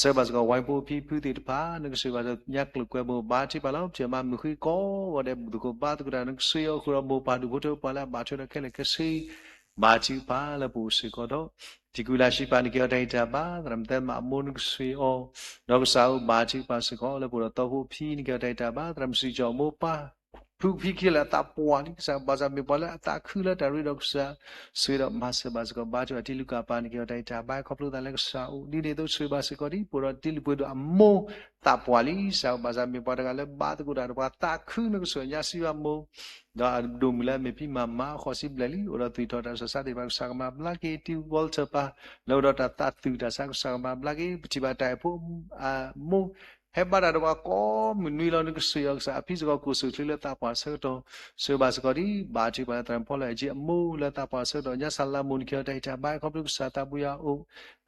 ဆှၢဘၣ်စ့ၢ်ကီးဝဲဖိဖံဖုသ့ၣ်တဖၣ် နကဆိၣ်ဂ့ၤဘၣ်ညါကျိၤကွဲမုာ် ဘါထုကဖၣ်လီၤ ပထံၣ်မၤမုၢ်ဃုကိးဂၤဒဲး ဘူၣ်သကိးဘါသကိးတၢ် နကဆိၣ်ဂ့ၤအီၤဃုာ်ဒီးမိၢ်ပၢ်ဒူၣ်ဖိထၢဖိပှၤလၢအဘၣ်ထွဲဒီးခဲလၢာ်ခဲဆ့ ဘါထုကဖၣ်လၢပအိၣ်စ့ၢ်ကီးဒီး တံၤကူၣ်လၢ်ဆံပၤ နကဟ့ၣ်အီၤတၢ်ဂံၢ်တၢ်ဘါ သရၣ်မုၣ်သဲမၤအမိၢ် နကဆိၣ်ဂ့ၤအီၤ ဒီးကစၢ်ဧၢ ဘါထုကဖၣ်စ့ၢ်ကီးလၢပအိၣ်ဒီးသီဖိဖံ နကဟ့ၣ်အီၤတၢ်ဂံၢ်တၢ်ဘါ သရၣ်မုၣ်စံၣ်ကၠီၣ်မိၢ်ပၢ် ဖုဖံခံလၢအသးပှၢ်လံကစၢ် ဘၣ်ဆၣ်မ့ၢ်ပှၤလၢအသးခုလၢတၢ်ရ့ဒီးကစၢ် ဆိၣ်ဂ့ၤဒီးမၤစၢၤဘၣ်စ့ၢ်ကီး ဘါထုကဖၣ်တံၤလူၤကၣ်ပၤ နကဟ့ၣ်အီၤတၢ်ဂံၢ်တၢ်ဘါ ခီဖျိသးလၢကစၢ်အအိၣ် ဒ်န့ၣ်အသိးဆိၣ်ဂ့ၤဘၣ်စ့ၢ်ကီးဒ် ပအိၣ်ဒီးတံၤလုၢ်ပှ့ၤဒိၣ်အမိၢ်သးပှၢ်လံကစၢ် ဘၣ်ဆၣ်မ့ၢ်ပှၤတဂၤလၢဘါသကိးတၢ်ဒီးပှၤသးခုနကစၢ်ညါစံးဘၣ်မိၢ် ဒီးအဒိၣ်မုၢ်လၢအမ့ၢ်ဖံမၤမၤဃိးဆံဘျဲၣ်လံ အိၣ်ဒီးသွံၣ်ထီၣ်တၢ်ဆၢစးသ့ၣ်တဖၣ် ကစၢ်ကမၤဘျါက့ၤ တံၤဝီလထၢၣ်ပၤ လၢအိၣ်ဒီးတၢ်သးသူၣ်တၢ်ဆါ ကစၢ်ကမၤဘျါက့ၤ ပထံၣ်ဘၣ်တၢ်အဲၣ်ဖိ အမိၢ် ဟဲဘါတၢ်ဒီးပှၤကိးမုၢ်နွံလီၤ နကဆိၣ်ဂ့ၤအီၤကစၢ် အဖံစ့ၢ်ကီး ကိၣ်ဆိၣ်ချ့လၢသးပှၢ်ဆၢကတီၢ် ဆိၣ်ဂ့ၤဘၣ်စ့ၢ်ကီးဒ် ဘါထုကဖၣ်လၢသရၣ်ဖီလၢအက့ အမိၢ်လၢသးပှၢ်ဆၢကတီၢ် ညါစၢ်လါမိၢ် နကဟ့ၣ်အီၤတၢ်ဂံၢ်တၢ်ဘါ ခီဖျိကစၢ်သးဘိယွၤအအိၣ်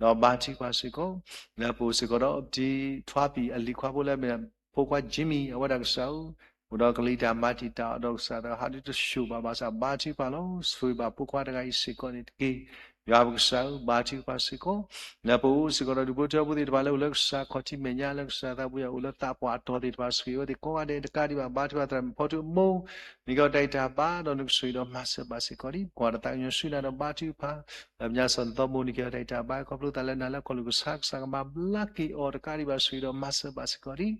ဒီးဘါထုကဖၣ်စ့ၢ်ကီး လၢပအိၣ်စ့ၢ်ကီးဒီး ပတံၤထွါပံၤအလံၤခွါဖိလၢအမ့ၢ် ဖိခွါ Jimmy အဝဲဒၣ်ကစၢ်ဧၢ အိၣ်ဒီးကလံၤတၢ်မၤတံာ်တာ်အီၤဒီးကစၢ် ဒီးဟးဒုးတဆူၣ်ဘၣ်ဘၣ်ဆၣ် ဘါထုကဖၣ်လီၤ ဆိၣ်ဂ့ၤဘၣ်ဖိခွါတဂၤအံၤစ့ၢ်ကီးန့ၣ်တက့ၢ် ယွၤပကစၢ်ဧၢ ဘါထုကဖၣ်စ့ၢ်ကီး လၢပအိၣ်စ့ၢ်ကီးဒီး ဒူၣ်ဖိထၢဖိသ့ၣ်တဖၣ်လၢအိၣ်လၢကစၢ်ခီၣ်ထံးမဲာ်ညါ လၢကစၢ်သးဘိယွၤအိၣ်လၢသးပှၢ်အတီၤသ့ၣ်တဖၣ် ဆိၣ်ဂ့ၤအဝဲသ့ၣ်ကိးဂၤဒဲး တကးဒံးဘၣ် ဘါထုကဖၣ်သရၣ်မုၣ်ဖီထူအမိၢ် နကဟ့ၣ်အီၤတၢ်ဂံၢ်တၢ်ဘါ ဒီးနကဆိၣ်ဂ့ၤဒီးမၤစၢၤဘၣ်စ့ၢ်ကီးဒ် ပကွၢ်တၢ်သးကညီၤဆူနၤဒီးဘါထုကဖၣ် လၢပညါစီၤနသီမိၢ် နကဟ့ၣ်အီၤတၢ်ဂံၢ်တၢ်ဘါ ခီဖျိသးလၢနၤလၢကီၢ်လူၢ်ကစၢ် ကစၢ်ကမၤဘျါက့ၤအီၤ တကးဒံးဘၣ် ဆိၣ်ဂ့ၤဒီးမၤစၢၤဘၣ်စ့ၢ်ကီးဒ်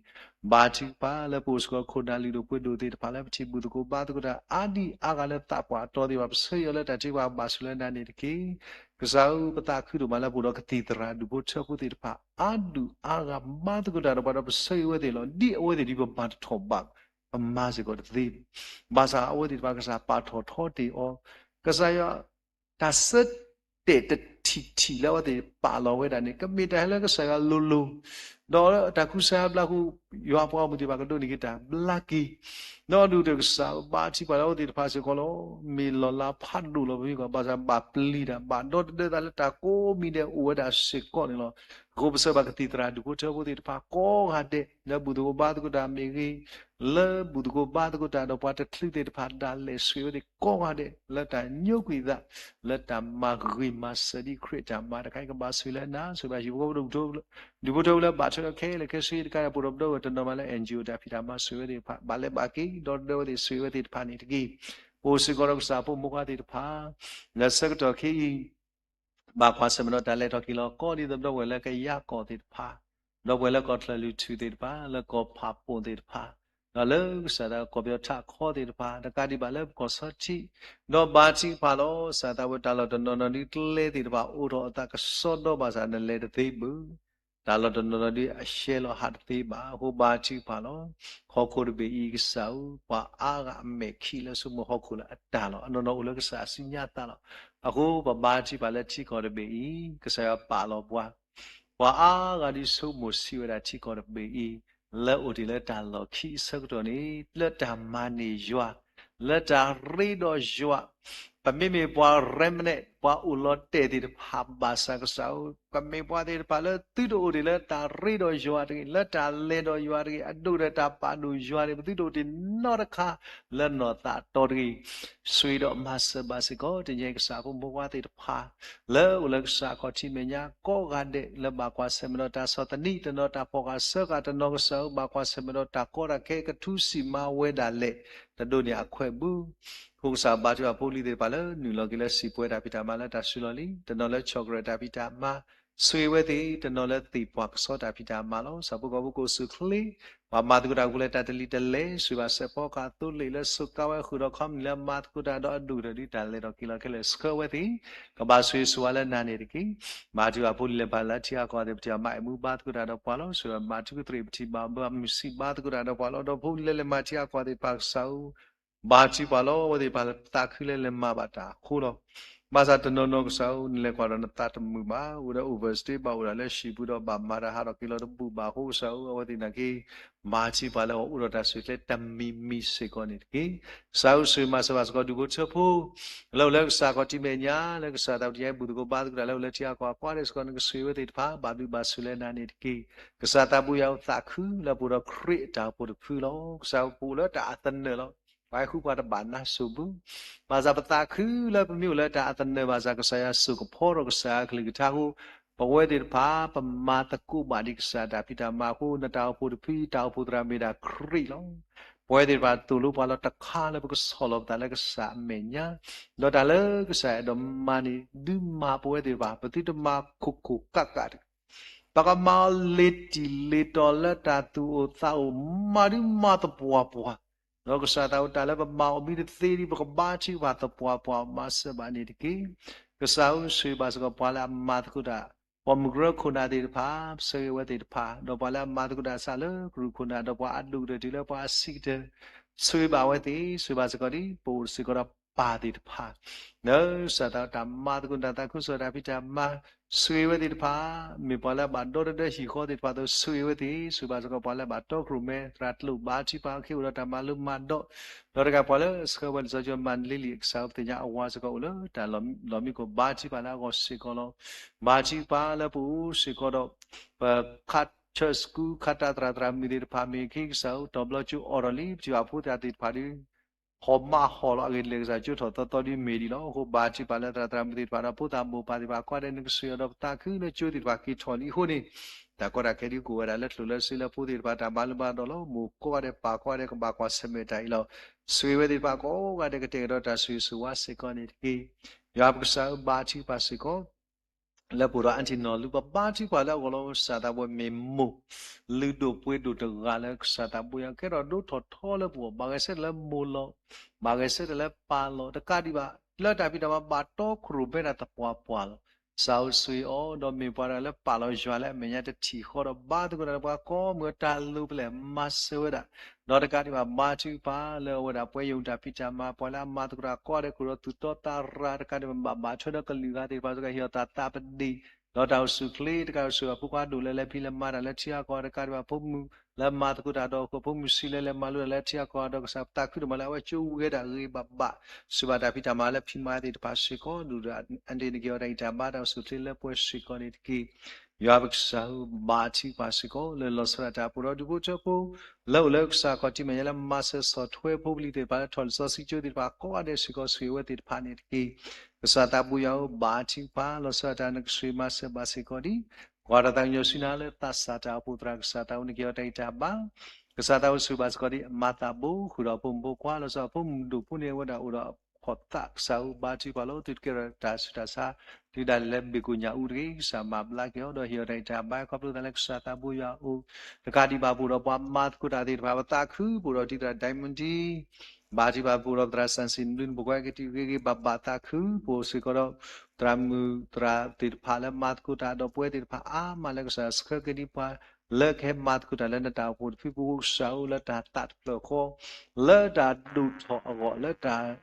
ဘါထုကဖၣ် လၢပအိၣ်စ့ၢ်ကီးခိၣ်နၢ်လုၢ်ဒိၣ်ပှ့ၤဒိၣ်သ့ၣ်တဖၣ် လၢပထံၣ်ဘူၣ်သကိးဘါသကိးတၢ်အါဒံအါဂၤလၢသးပှၢ်အတီၤသ့ၣ်တဖၣ် ပဆၢအီၤလၢတၢ်ထုကဖၣ်ဘၣ်ဆိၣ်လၢနၤန့ၣ်တက့ၢ် ကစၢ်ဧၢ ပသးခုဒိၣ်မးလၢပအိၣ်ဒီးကသံၣ်သရၣ်ဒူၣ်ဖိထၢဖိသ့ၣ်တဖၣ် အါဒံအါဂၤဘါသကိးတၢ်ဒီးပှၤဒီးပဆၢအီၤဝဲသ့ၣ်လီၤ ဒ်အဝဲသ့ၣ်ဒ်ပမၤတထီၣ်ဘၣ် ပမၤစ့ၢ်ကီးတသ့ ဘၣ်ဆၣ်အဝဲသ့ၣ်တဖၣ်ကစၢ်ပာ်ထီၣ်ထီတ့ၢ်အီၤ ကစၢ်ယွၤ တၢ်ဆၢတဲာ်တထံၣ်ထံၣ်လၢအဝဲသ့ၣ်ပာ်လီၤဝဲဒၣ်န့ၣ် ကမ့ၢ်တၢ်ဟဲလၢကစၢ်ယွၤလိၤလိၤ ဒီးတၢ်ကူစါဘျါဃုာ် ယွၤပှၤဂီၢ်မုၢ်သ့ၣ်တဖၣ်ကဒိးန့ၢ်က့ၤတၢ်ဘျါက့ၤ ဒီးဒုၣ်ဒါကစၢ်ဘါထုကဖၣ်လၢအဝဲသ့ၣ်တဖၣ်စ့ၢ်ကီးလီၤ. မ့ၢ်လီၤလးဖးဒိၣ်လီၤပမ့ၢ်ကွၢ် ဘၣ်ဆၣ်ဘၣ်ပျံၤတၢ် ဘၣ်ဒီသဒၢသးလၢတၢ်ကိးမံၤဒဲးအိၣ်ဝဲဒၣ်စ့ၢ်ကီးန့ၣ်လီၤ. အဃိပဆၢဘၣ်ကသံၣ်သရၣ်ဒူၣ်ဖိထၢဖိသ့ၣ်တဖၣ်ကိးဂၤဒဲး လၢဘူၣ်သကိးဘါသကိးတၢ်မ့ၢ်ဂ့ၤ, လၢဘူၣ်သကိးဘါသကိးတၢ်ဒီးပှၤတချုးသ့ၣ်တဖၣ်ဒၣ်လဲာ် ဆိၣ်ဂ့ၤဝဲသ့ၣ်ကိးဂၤဒဲး လၢတၢ်ညိကွံာ်သး လၢတၢ်မၤဂ့ၤမၤစၢၤဒ်ခရံာ်အတၢ်မၤတခါအံၤ ကဘၣ်ဆိၣ်ဂ့ၤလၢနၤ ဆိၣ်ဂ့ၤဘၣ်ဟံၣ်ဖိဃီဖိဒူၣ်ဖိထၢ ဒူၣ်ဖိထၢဖိလၢဘၣ်ထွဲဒီးခဲလၢာ်ခဲဆ့တခါ ပဒိၣ်ပဒီဝဲတနီၤမးလၢ NGO တၢ်ဖံးတၢ်မၤ ဆိၣ်ဂ့ၤဝဲသ့ၣ်တဖၣ် ဘၣ်လဲၤဘၣ်က့ၤ ဒီသဒၢဝဲသ့ၣ် ဆိၣ်ဂ့ၤဝဲသ့ၣ်တဖၣ်န့ၣ်တက့ၢ်. ပအိၣ်စ့ၢ်ကီးဒီးကစၢ်ဖိမိၢ်ပှၢ်သ့ၣ်တဖၣ် လၢဆၢကတီၢ်ခဲအံၤ ဘၣ်ကွၢ်ဆၢၣ်မဲာ်ဒီးတၢ်လဲၤထီၣ်က့ၤလီၤ ကီဒ်သိးဒီပုၢ်ဝဲၢ်လၢကယၢကီၢ်သ့ၣ်တဖၣ်, ဒီပုၢ်ဝဲၢ်လၢကီၢ်ချၢၣ်လွံၢ်ထူၣ်သ့ၣ်တဖၣ်, လၢကီၢ်ဖးပိၣ်သ့ၣ်တဖၣ်, ဒီးလၢကစၢ်ဒၣ်ကီၢ်ပယီၤထးခီသ့ၣ်တဖၣ် တကးဒံးဘၣ်လၢပကီၢ်ဆီထံး, ဒီးဘါထုကဖၣ်လီၤ. ကစၢ်သးဝဲတၢ်လီၢ်တနီၤနီၤဒ်ကျဲသ့ၣ်တဖၣ်အိၣ်ထီၣ်အသးကစီဒီဘၣ်ဆၣ် နလဲၤတသ့ဘၣ် တၢ်လီၢ်တနီၤနီၤဒ်အရှဲလီၤဟးတသ့ဘၣ် အဃိဘါထုကဖၣ်လီၤ. ဟီၣ်ခိၣ်တဘ့ၣ်အံၤကစၢ်ဧၢ, ပှၤအါဂၤအမဲာ်ခံးလၢဆိကမိၣ်ဟီၣ်ခိၣ်လၢအတၢ်လီၤ အနီၢ်နီၢ်အိၣ်လၢကစၢ်အစုညါသးလီၤ. အဃိပဘါထုကဖၣ်လၢထံကီၢ်တဘ့ၣ်အံၤ ကစၢ်ယွၤပာ်လီၤပှၤ, ပှၤအါဂၤဒ်ဆိကမိၣ်ဆံးဝဲဒၣ်ထံကီၢ်တဘ့ၣ်အံၤ လၢအိၣ်တ့ၢ်လၢတၢ်လီၢ်ခံအဆၢကတီၢ်န့ၣ် လၢတၢ်မၤန့ၢ်ယွၤ လၢတၢ်ရ့ဒီးယွၤ, ပမ့မ့ၢ်ပှၤ remnant ပှၤအိၣ်လီၤတဲာ်သ့ၣ်တဖၣ်ဘၣ်ဆၣ်ကစၢ်ဧၢ, ပမ့ၢ်ပှၤသ့ၣ်တဖၣ်လၢသုတအိၣ်တ့ၢ်လၢတၢ်ရ့ဒီးယွၤတဂ့ၤ, လၢတၢ်လဲၤဒီးယွၤတဂ့ၤ, အဒိၣ်ဒီးတၢ်ပာ်ဒိၣ်ယွၤန့ၣ် ပသုတအိၣ်တ့ၢ်နီတခါ လၢနီၢ်သးတီတဂ့ၤ, ဆိၣ်ဂ့ၤဒီးမၤစၢၤဘၣ်စ့ၢ်ကီး တနံၤအံၤကစၢ်ဖိမိၢ်ပှၢ်သ့ၣ်တဖၣ် လၢအိၣ်လၢကစၢ်အခီၣ်ထံးမဲာ်ညါကိးဂၤဒဲး လၢဘၣ်ကွၢ်ဆၢၣ်မဲာ်ဒီးတၢ်ဆီၣ်သနံး တနီၤတၢ်ဖီၣ်ဃာ်စၢဃာ် တနီၤကစၢ်ဧၢ ဘၣ်ကွၢ်ဆၢၣ်မဲာ်ဒီးတၢ်ကီတၢ်ခဲ ကထူစံၣ်မၤဝဲဒၣ်လဲာ် တဒိးန့ၢ်အခွဲးဘၣ်. အဃိကစၢ်ဘါထုကဖၣ်ဖိလံၤသ့ၣ်တဖၣ်လၢ နုာ်လီၤက့ၤလၢစံာ်ပှဲၤတၢ်ဖံးတၢ်မၤလၢတၢ်စုလီၢ်လံၤ, တနီၤလၢဆီၣ်ကရၢၢ်တၢ်ဖံးတၢ်မၤ ဆိၣ်ဂ့ၤဝဲသ့ၣ်, တနီၤလၢသ့ၣ်ပှၢ်ကဆှီတၢ်ဖံးတၢ်မၤလီၤ. ဆၣ်ဖိကီၢ်ဖိကအိၣ်ဆူၣ်အိၣ်ချ့, ပှၤမၤသကိးတၢ်အဃိလၢတၢ်တလံၤတလဲၤ, ဆိၣ်ဂ့ၤဘၣ်စဲးဖီကဟၣ်သိလ့ၣ်လၢစိာ်ကါဝဲဃုာ်ဒီးခီမနုၤလၢမၤသကိးတၢ်ဒီးအဒိၣ်ကတၢၢ်ဒ်တၢ်လဲၤထီၣ်က့ၤလီၤခဲလၢာ်ဆှၢဝဲသ့ၣ်, ကဘၣ်ဆိၣ်ဂ့ၤဆိၣ်ဝါလၢနၤန့ၣ်တက့ၢ်. ဘါထုကဖၣ်ဖိလံၤလၢပာ်လၢထံဂၤကီၢ်ဂၤသ့ၣ် ပထံၣ်ဘၣ်မၤအဲၣ်မူဘါသကိးတၢ်ဒီးပှၤလီၤ. ဆိၣ်ဂ့ၤဘၣ်မၤထူကတြ့ၣ် ပထံၣ်ဘၣ်ဘၣ်မုာ်ဆံးဘါသကိးတၢ်ဒီးပှၤလီၤ. ဒီးဖိလံၤလၢလဲၤမၤထံဂၤကီၢ်သ့ၣ်တဖၣ်ကစၢ်ဧၢ ဘါထုကဖၣ်လီၤ. အဝဲသ့ၣ်တဖၣ်သးခုလၢလဲၤမၤဘၣ်တၢ်အဃိလီၤ. ဘၣ်ဆၣ်တနီၤနီၤကစၢ်ဧၢ နလဲၤကွၢ်ဒီးနသးတမုာ်ဘၣ်, အိၣ်ဒီး overstay ဘၣ်အိၣ်ဒၣ်လၢဟံၣ်ပူၤဒီးဘၣ်မၤတၢ်ဟးထီၣ်က့ၤလီၤတဘူၣ်ဘၣ်အဃိကစၢ်ဧၢ အဝဲသ့ၣ်နာ်က့ ဘါထုကဖၣ်လၢ အိၣ်ဒီးတၢ်ဆိၣ်ဂ့ၤလၢတမံၤမံၤစ့ၢ်ကီးန့ၣ်တက့ၢ်. ကစၢ်ဧၢ ဆိၣ်ဂ့ၤမၤစၢၤဘၣ်စ့ၢ်ကီးဒူၣ်ဖိထၢဖိ လၢအိၣ်လၢကစၢ်ခီၣ်ထံးမဲာ်ညါ လၢကစၢ်သးပူၤတယါအံၤ ဘူၣ်သကိးဘါသကိးတၢ်လၢအိၣ်လၢထံဂၤကီၢ်ဂၤကိးဂၤဒဲးစ့ၢ်ကီး နကဆိၣ်ဂ့ၤဝဲသ့ၣ်တဖၣ် ဘၣ်ဘျုးဘၣ်ဆိၣ်လၢနၤန့ၣ်တက့ၢ်. ကစၢ်သးပူၤယၤအိၣ်သးခုလၢပအိၣ်ဒီးခရံာ်အတၢ်အိၣ်ဖှိၣ်တဖုလီၤ. ကစၢ်ပအိၣ်လၢတၢ်အသနၢၣ်လီၤ. ပှၤဟဲဃုပှၤတဘၣ်နါစိၤဘၣ်. ဘၣ်ဆၣ်ပသးခုလၢပမ့ၢ်အိၣ်လၢတၢ်အသနၢၣ်ဘၣ်ဆၣ် ကစၢ်ယွၤစိာ်ကဖီထီၣ်ကစၢ်အကလုၢ်ကထါအဃိ ပဝဲသ့ၣ်တဖၣ် ပမၤသကိးဘၣ်ဒံးကစၢ်တၢ်ဖံးတၢ်မၤအဃိ နတၢ်အိၣ်ဖှိၣ်တဖု တၢ်အိၣ်ဖှိၣ်သရၣ်မ့ၢ်ဒၣ်ခရံာ်လီၤ. ပဝဲသ့ၣ်တဖၣ်သိၣ်လိပှၤလီၤတခါလၢပကဆီၣ်လီၤပသးလၢကစၢ်အမဲာ်ညါ, ဒီးတၢ်လၢကစၢ်အဲၣ်ဒိးမၤန့ၣ် ဒုးမၤပဝဲသ့ၣ်တဖၣ် ပသုတမၤခိၣ်ခိၣ်ကးကးတဂ့ၤ. ပကမၤအီၤလ့ၤတံၢ်လ့ၤတီၤလၢတၢ်သူၣ်အိၣ်သးအိၣ် မၤဒုးမၤသပှၢ်ပှၢ် ဒီးကစၢ်သးဝဲတၢ်လၢပမၤအီၤမ့ၢ်တသ့ဒီး ပကဘါထုကဖၣ်သပှၢ်ပှၢ် မၤစၢၤဘၣ်န့ၣ်တက့ၢ်. ကစၢ်ဧၢ ဆိၣ်ဂ့ၤဘၣ်စ့ၢ်ကီးပှၤလၢအမၤသကိးတၢ်, ပှၤမုၢ်ကရၢခိၣ်နၢ်သ့ၣ်တဖၣ် ဆိၣ်ဂ့ၤဝဲသ့ၣ်တဖၣ်, ဒီးပှၤလၢအမၤသကိးတၢ်ဆးလၢကရူၢ်ခိၣ်နၢ် ဒီးပှၤအဒိၣ်ကတၢၢ်တုၤလၢပှၤအဆံးကတၢၢ် ဆိၣ်ဂ့ၤဘၣ်ဝဲသ့ၣ်, ဆိၣ်ဂ့ၤဘၣ်စ့ၢ်ကီးဒ် ပအိၣ်စ့ၢ်ကီးဒီးပၢ်သ့ၣ်တဖၣ် လၢကစၢ်သးတၢ်မၤသကိးတၢ်သးခုကစီၣ်တၢ်ဖံးတၢ်မၤ ဆိၣ်ဂ့ၤဝဲသ့ၣ်တဖၣ်, မ့ၢ်ပှၤလၢအဘၣ်ဒီတဒၢဟံၣ်ဃီသ့ၣ်တဖၣ်အသိး ဆိၣ်ဂ့ၤဝဲသ့ၣ်, ဆိၣ်ဂ့ၤဘၣ်စ့ၢ်ကီးပှၤလၢအဘၣ်တီခိၣ်ရိၣ်မဲ သရၣ်တလိၣ်ဘါထုကဖၣ်အခံ အိၣ်ဒီးတၢ်မၤလိမၤဒိး, ဒီးတကးပှၤလၢအဆှၢဝဲလံာ်စီဆှံမၤနလ့လံာ် ကစၢ်ဧၢပသ့ၣ်ညါအဝၤစ့ၢ်ကီးအိၣ်လၢတၢ်လီၢ်မံခိၣ် ဘါထုကဖၣ်လၢအဂီၢ်စ့ၢ်ကီးလီၤ. ဘါထုကဖၣ်လၢပအိၣ်စ့ၢ်ကီးဒီး ပခး church school ခးတၢ်သရၣ်သရၣ်မုၣ်သ့ၣ်တဖၣ်မ့ၢ်ဂ့ၤ ကစၢ်ဧၢ တီၤဘျီကၠိအိးထီၣ်လံ ပထံၣ်ဘၣ်ဖိသ့ၣ်တဖၣ်ဒုး ဟီၣ်မးဟီၣ်လီၤအဂ့ၢ်ဒ်လဲၣ် ကစၢ်ကၠိထီၣ်သီသီဒ်မ့ၢ်ဒ်လီၤ. အဃိဘါထုကဖၣ်လၢသရၣ်သရၣ်မုၣ်သ့ၣ်တဖၣ်ဒီးဖိသၣ်မိၢ်ပၢ်သ့ၣ်တဖၣ် ကွၢ်ဒဲး နကဆိၣ်ဂ့ၤဒီးပသးခုလၢကၠိသ့ၣ်တဖၣ်က့ၤထီၣ်လံအဃိန့ၣ် တၢ်ကီတၢ်ခဲဒုးကအိၣ်ဝဲဒၣ်လၢကျိၣ်လၢစ့လၢဖိသ့ၣ်တဖၣ်တၢ်မၤလိမၤဒိးလီၤ. မိၢ်ကိးဂၤဒဲးပၢ်ကိးဂၤဒဲးကဘၣ်ကွၢ်ဆၢၣ်မဲာ်တၢ်အံၤလီၤ. ဆိၣ်ဂ့ၤဝဲသ့ၣ်တဖၣ်ကိးဂၤဒဲးကတဲာ်ကတီၤတၢ်ဆိၣ်ဂ့ၤဆိၣ်ဝါစ့ၢ်ကီးန့ၣ်တက့ၢ်. ယွၤပကစၢ်ဧၢ ဘါထုကဖၣ်စ့ၢ်ကီး လၢပအိၣ်ဒီးအါထံနီၤလူ ပဘါထုကဖၣ်လၢအဂီၢ်လီၤ. ကစၢ်သးပှဲၤမ့ၢ်မိၢ် လုၢ်ဒိၣ်ပှ့ၤဒိၣ်တဂၤလၢကစၢ်သးပှဲၤယၤ ကဲထီၣ်ဒိၣ်ထီၣ်ထီလၢပဂီၢ် ဘၣ်ဂဲၤဆၢထၢၣ်လၢမိၢ်လီၤ. ဘၣ်ဂဲၤဆၢထၢၣ်လၢပၢ်လီၤ. တကးဒံးဘၣ် လၢတၢ်ဖံးတၢ်မၤဘၣ်တီခိၣ်ရိၣ်မဲဒၣ်သပှၢ်ပှၢ်လီၤ. ကစၢ်ဧၢ ဆိၣ်ဂ့ၤအီၤ ဒီးမ့ၢ်ပှၤတဂၤလၢပာ်လီၤယွၤလၢအမဲာ်ညါတထံၣ်ဃီဒီး ဘါသကိးတၢ်ဒီးပှၤကိးမုၢ် တၢ်လိၤဖဲလဲၣ်မၤစၢၤဝဲဒၣ် ဒီးတကးဒံးဘၣ် ဘါထုကဖၣ်လၢအဝဲဒၣ်ပှဲၤယုာ်တၢ်ဖံးတၢ်မၤ ပှၤလၢအမၤသကိးတၢ်ကိးဂၤဒဲး ခိၣ်ဒီးသူၣ်တီသးရၤ တကးဒံးဘၣ် ဘၣ်ဘၣ်ထွဲဒီးကလုာ်ဂၤသ့ၣ်တဖၣ်စ့ၢ်ကီး ဟ့ၣ်အီၤတၢ်သးပဒ့ၣ် ဒီးတၢ်အိၣ်ဆူၣ်အိၣ်ချ့ တကးဒံးဘၣ် ဆိၣ်ဂ့ၤဖိခွါဒိၣ်လၢလဲၤဖံးလဲၤမၤတၢ်လၢထံဂၤကီၢ်ဂၤ တကးဒံးဘၣ် ဖိမုၣ်လၢမၤသကိးတၢ်ဒီး ဖိမုၣ်ဆံးလၢလဲၤမၤလိတၢ်လၢထံဂၤကီၢ်ဂၤဒီး ကစၢ်ပသးခုဒိၣ်မးလၢအဝဲကၠိဝံၤဝဲဒၣ်ဂ့ၤဂ့ၤဘၣ်ဘၣ် ဆိၣ်ဂ့ၤဘၣ်တၢ်ဖံးတၢ်မၤလၢဖံးမၤသ့ၣ်တဖၣ်စ့ၢ်ကီး ဒိၣ်ဒီးအဒ့ၣ်နက့ၤအီၤတၢ်ဂံၢ်တၢ်ဘါတၢ်အိၣ်ဆူၣ်အိၣ်ချ့လၢပှဲၤစ့ၢ်ကီးန့ၣ်တက့ၢ်. ယွၤပကစၢ်ဧၢ, ဘါထုကဖၣ်စ့ၢ်ကီး လၢလီၤဆီဒၣ်တၢ်ပူၤဒီး ဒူၣ်ဖိထၢဖိ လၢအိၣ်လၢကစၢ်ခီၣ်ထံးမဲာ်ညါ လၢမၤစၢၤဆီၣ်ထွဲဖိပလံၤသ့ၣ်တဖၣ် လၢထီၣ်လံာ်စီဆှံကၠိသ့ၣ်တဖၣ် ကိးဂၤဒဲးစ့ၢ်ကီး ဆိၣ်ဂ့ၤဝဲသ့ၣ်တဖၣ်န့ၣ်တက့ၢ်. ကစၢ်သးဘိယွၤဧၢ, ဘါထုကဖၣ် လီၤဆီဒၣ်တၢ် နကဆိၣ်ဂ့ၤမၤစၢၤဘၣ်စ့ၢ်ကီးဒံး ကွၢ်တၢ်သးကညီၤဆူနၤလၢသးစၢ်တၢ်အိၣ်ဖှိၣ်သရၣ်, ကစၢ်သးအိၣ်နကဟ့ၣ်အီၤတၢ်ဂံၢ်တၢ်ဘါ, ကစၢ်သးအိၣ်ဆိၣ်ဂ့ၤဘၣ်စ့ၢ်ကီးဒံး အမၤသးဘိ ဃုာ်ဒီးအဖိမုၣ်ဖိခွါ လီၤဆီဒၣ်အဖိမုၣ်ဒိၣ်ဖိန့ၣ် အဝဲဒၣ်အိၣ်ဒီးဖှီၣ်သး ကစၢ်ဧၢ ဘါထုကဖၣ်လီၤ. သုတကဲထီၣ်တၢ်ဆူးတၢ်ဆါ တုၤဒၣ်လဲာ်လၢဘ့ၣ်ကိၣ်ညၣ်အူတဂ့ၤ, ကစၢ်မၤဘျါက့ၤအီၤ ဒီးဟ့ၣ်အီၤတၢ်ဂံၢ်တၢ်ဘါ ခီဖျိသးလၢကစၢ်သးဘိယွၤအအိၣ်, တကးဒံးဘၣ်ပအိၣ်ဒီးပှၤမၤသကိးတၢ်သ့ၣ်တဖၣ် ပသးခု ပအိၣ်ဒီးတံၤသရၣ် Diamond ဘါထုကဖၣ် ပအိၣ်ဒီးပသရၣ် စၣ်စံၣ် နဘျုးနဘှၢ်ဂ့ၤဂ့ၤဘၣ်ဘၣ် သးခု ပအိၣ်စ့ၢ်ကီးဒီး သရၣ်မုၣ်သရၣ်သ့ၣ်တဖၣ်လၢမၤသကိးတၢ်ဒီးပဝဲသ့ၣ်တဖၣ်အါမး လၢကစၢ်ဆှၢက့ၤန့ၢ်ပှၤ လၢကဟဲမၤသကိးတၢ်လၢနတၢ်အိၣ်ဖှိၣ်တဖု ပအိၣ်ကစၢ်ဧၢ လၢတၢ်သးတဖျၢၣ်ဃီ လၢတၢ်ဒိၣ်ထီၣ်အဂီၢ် လၢတၢ်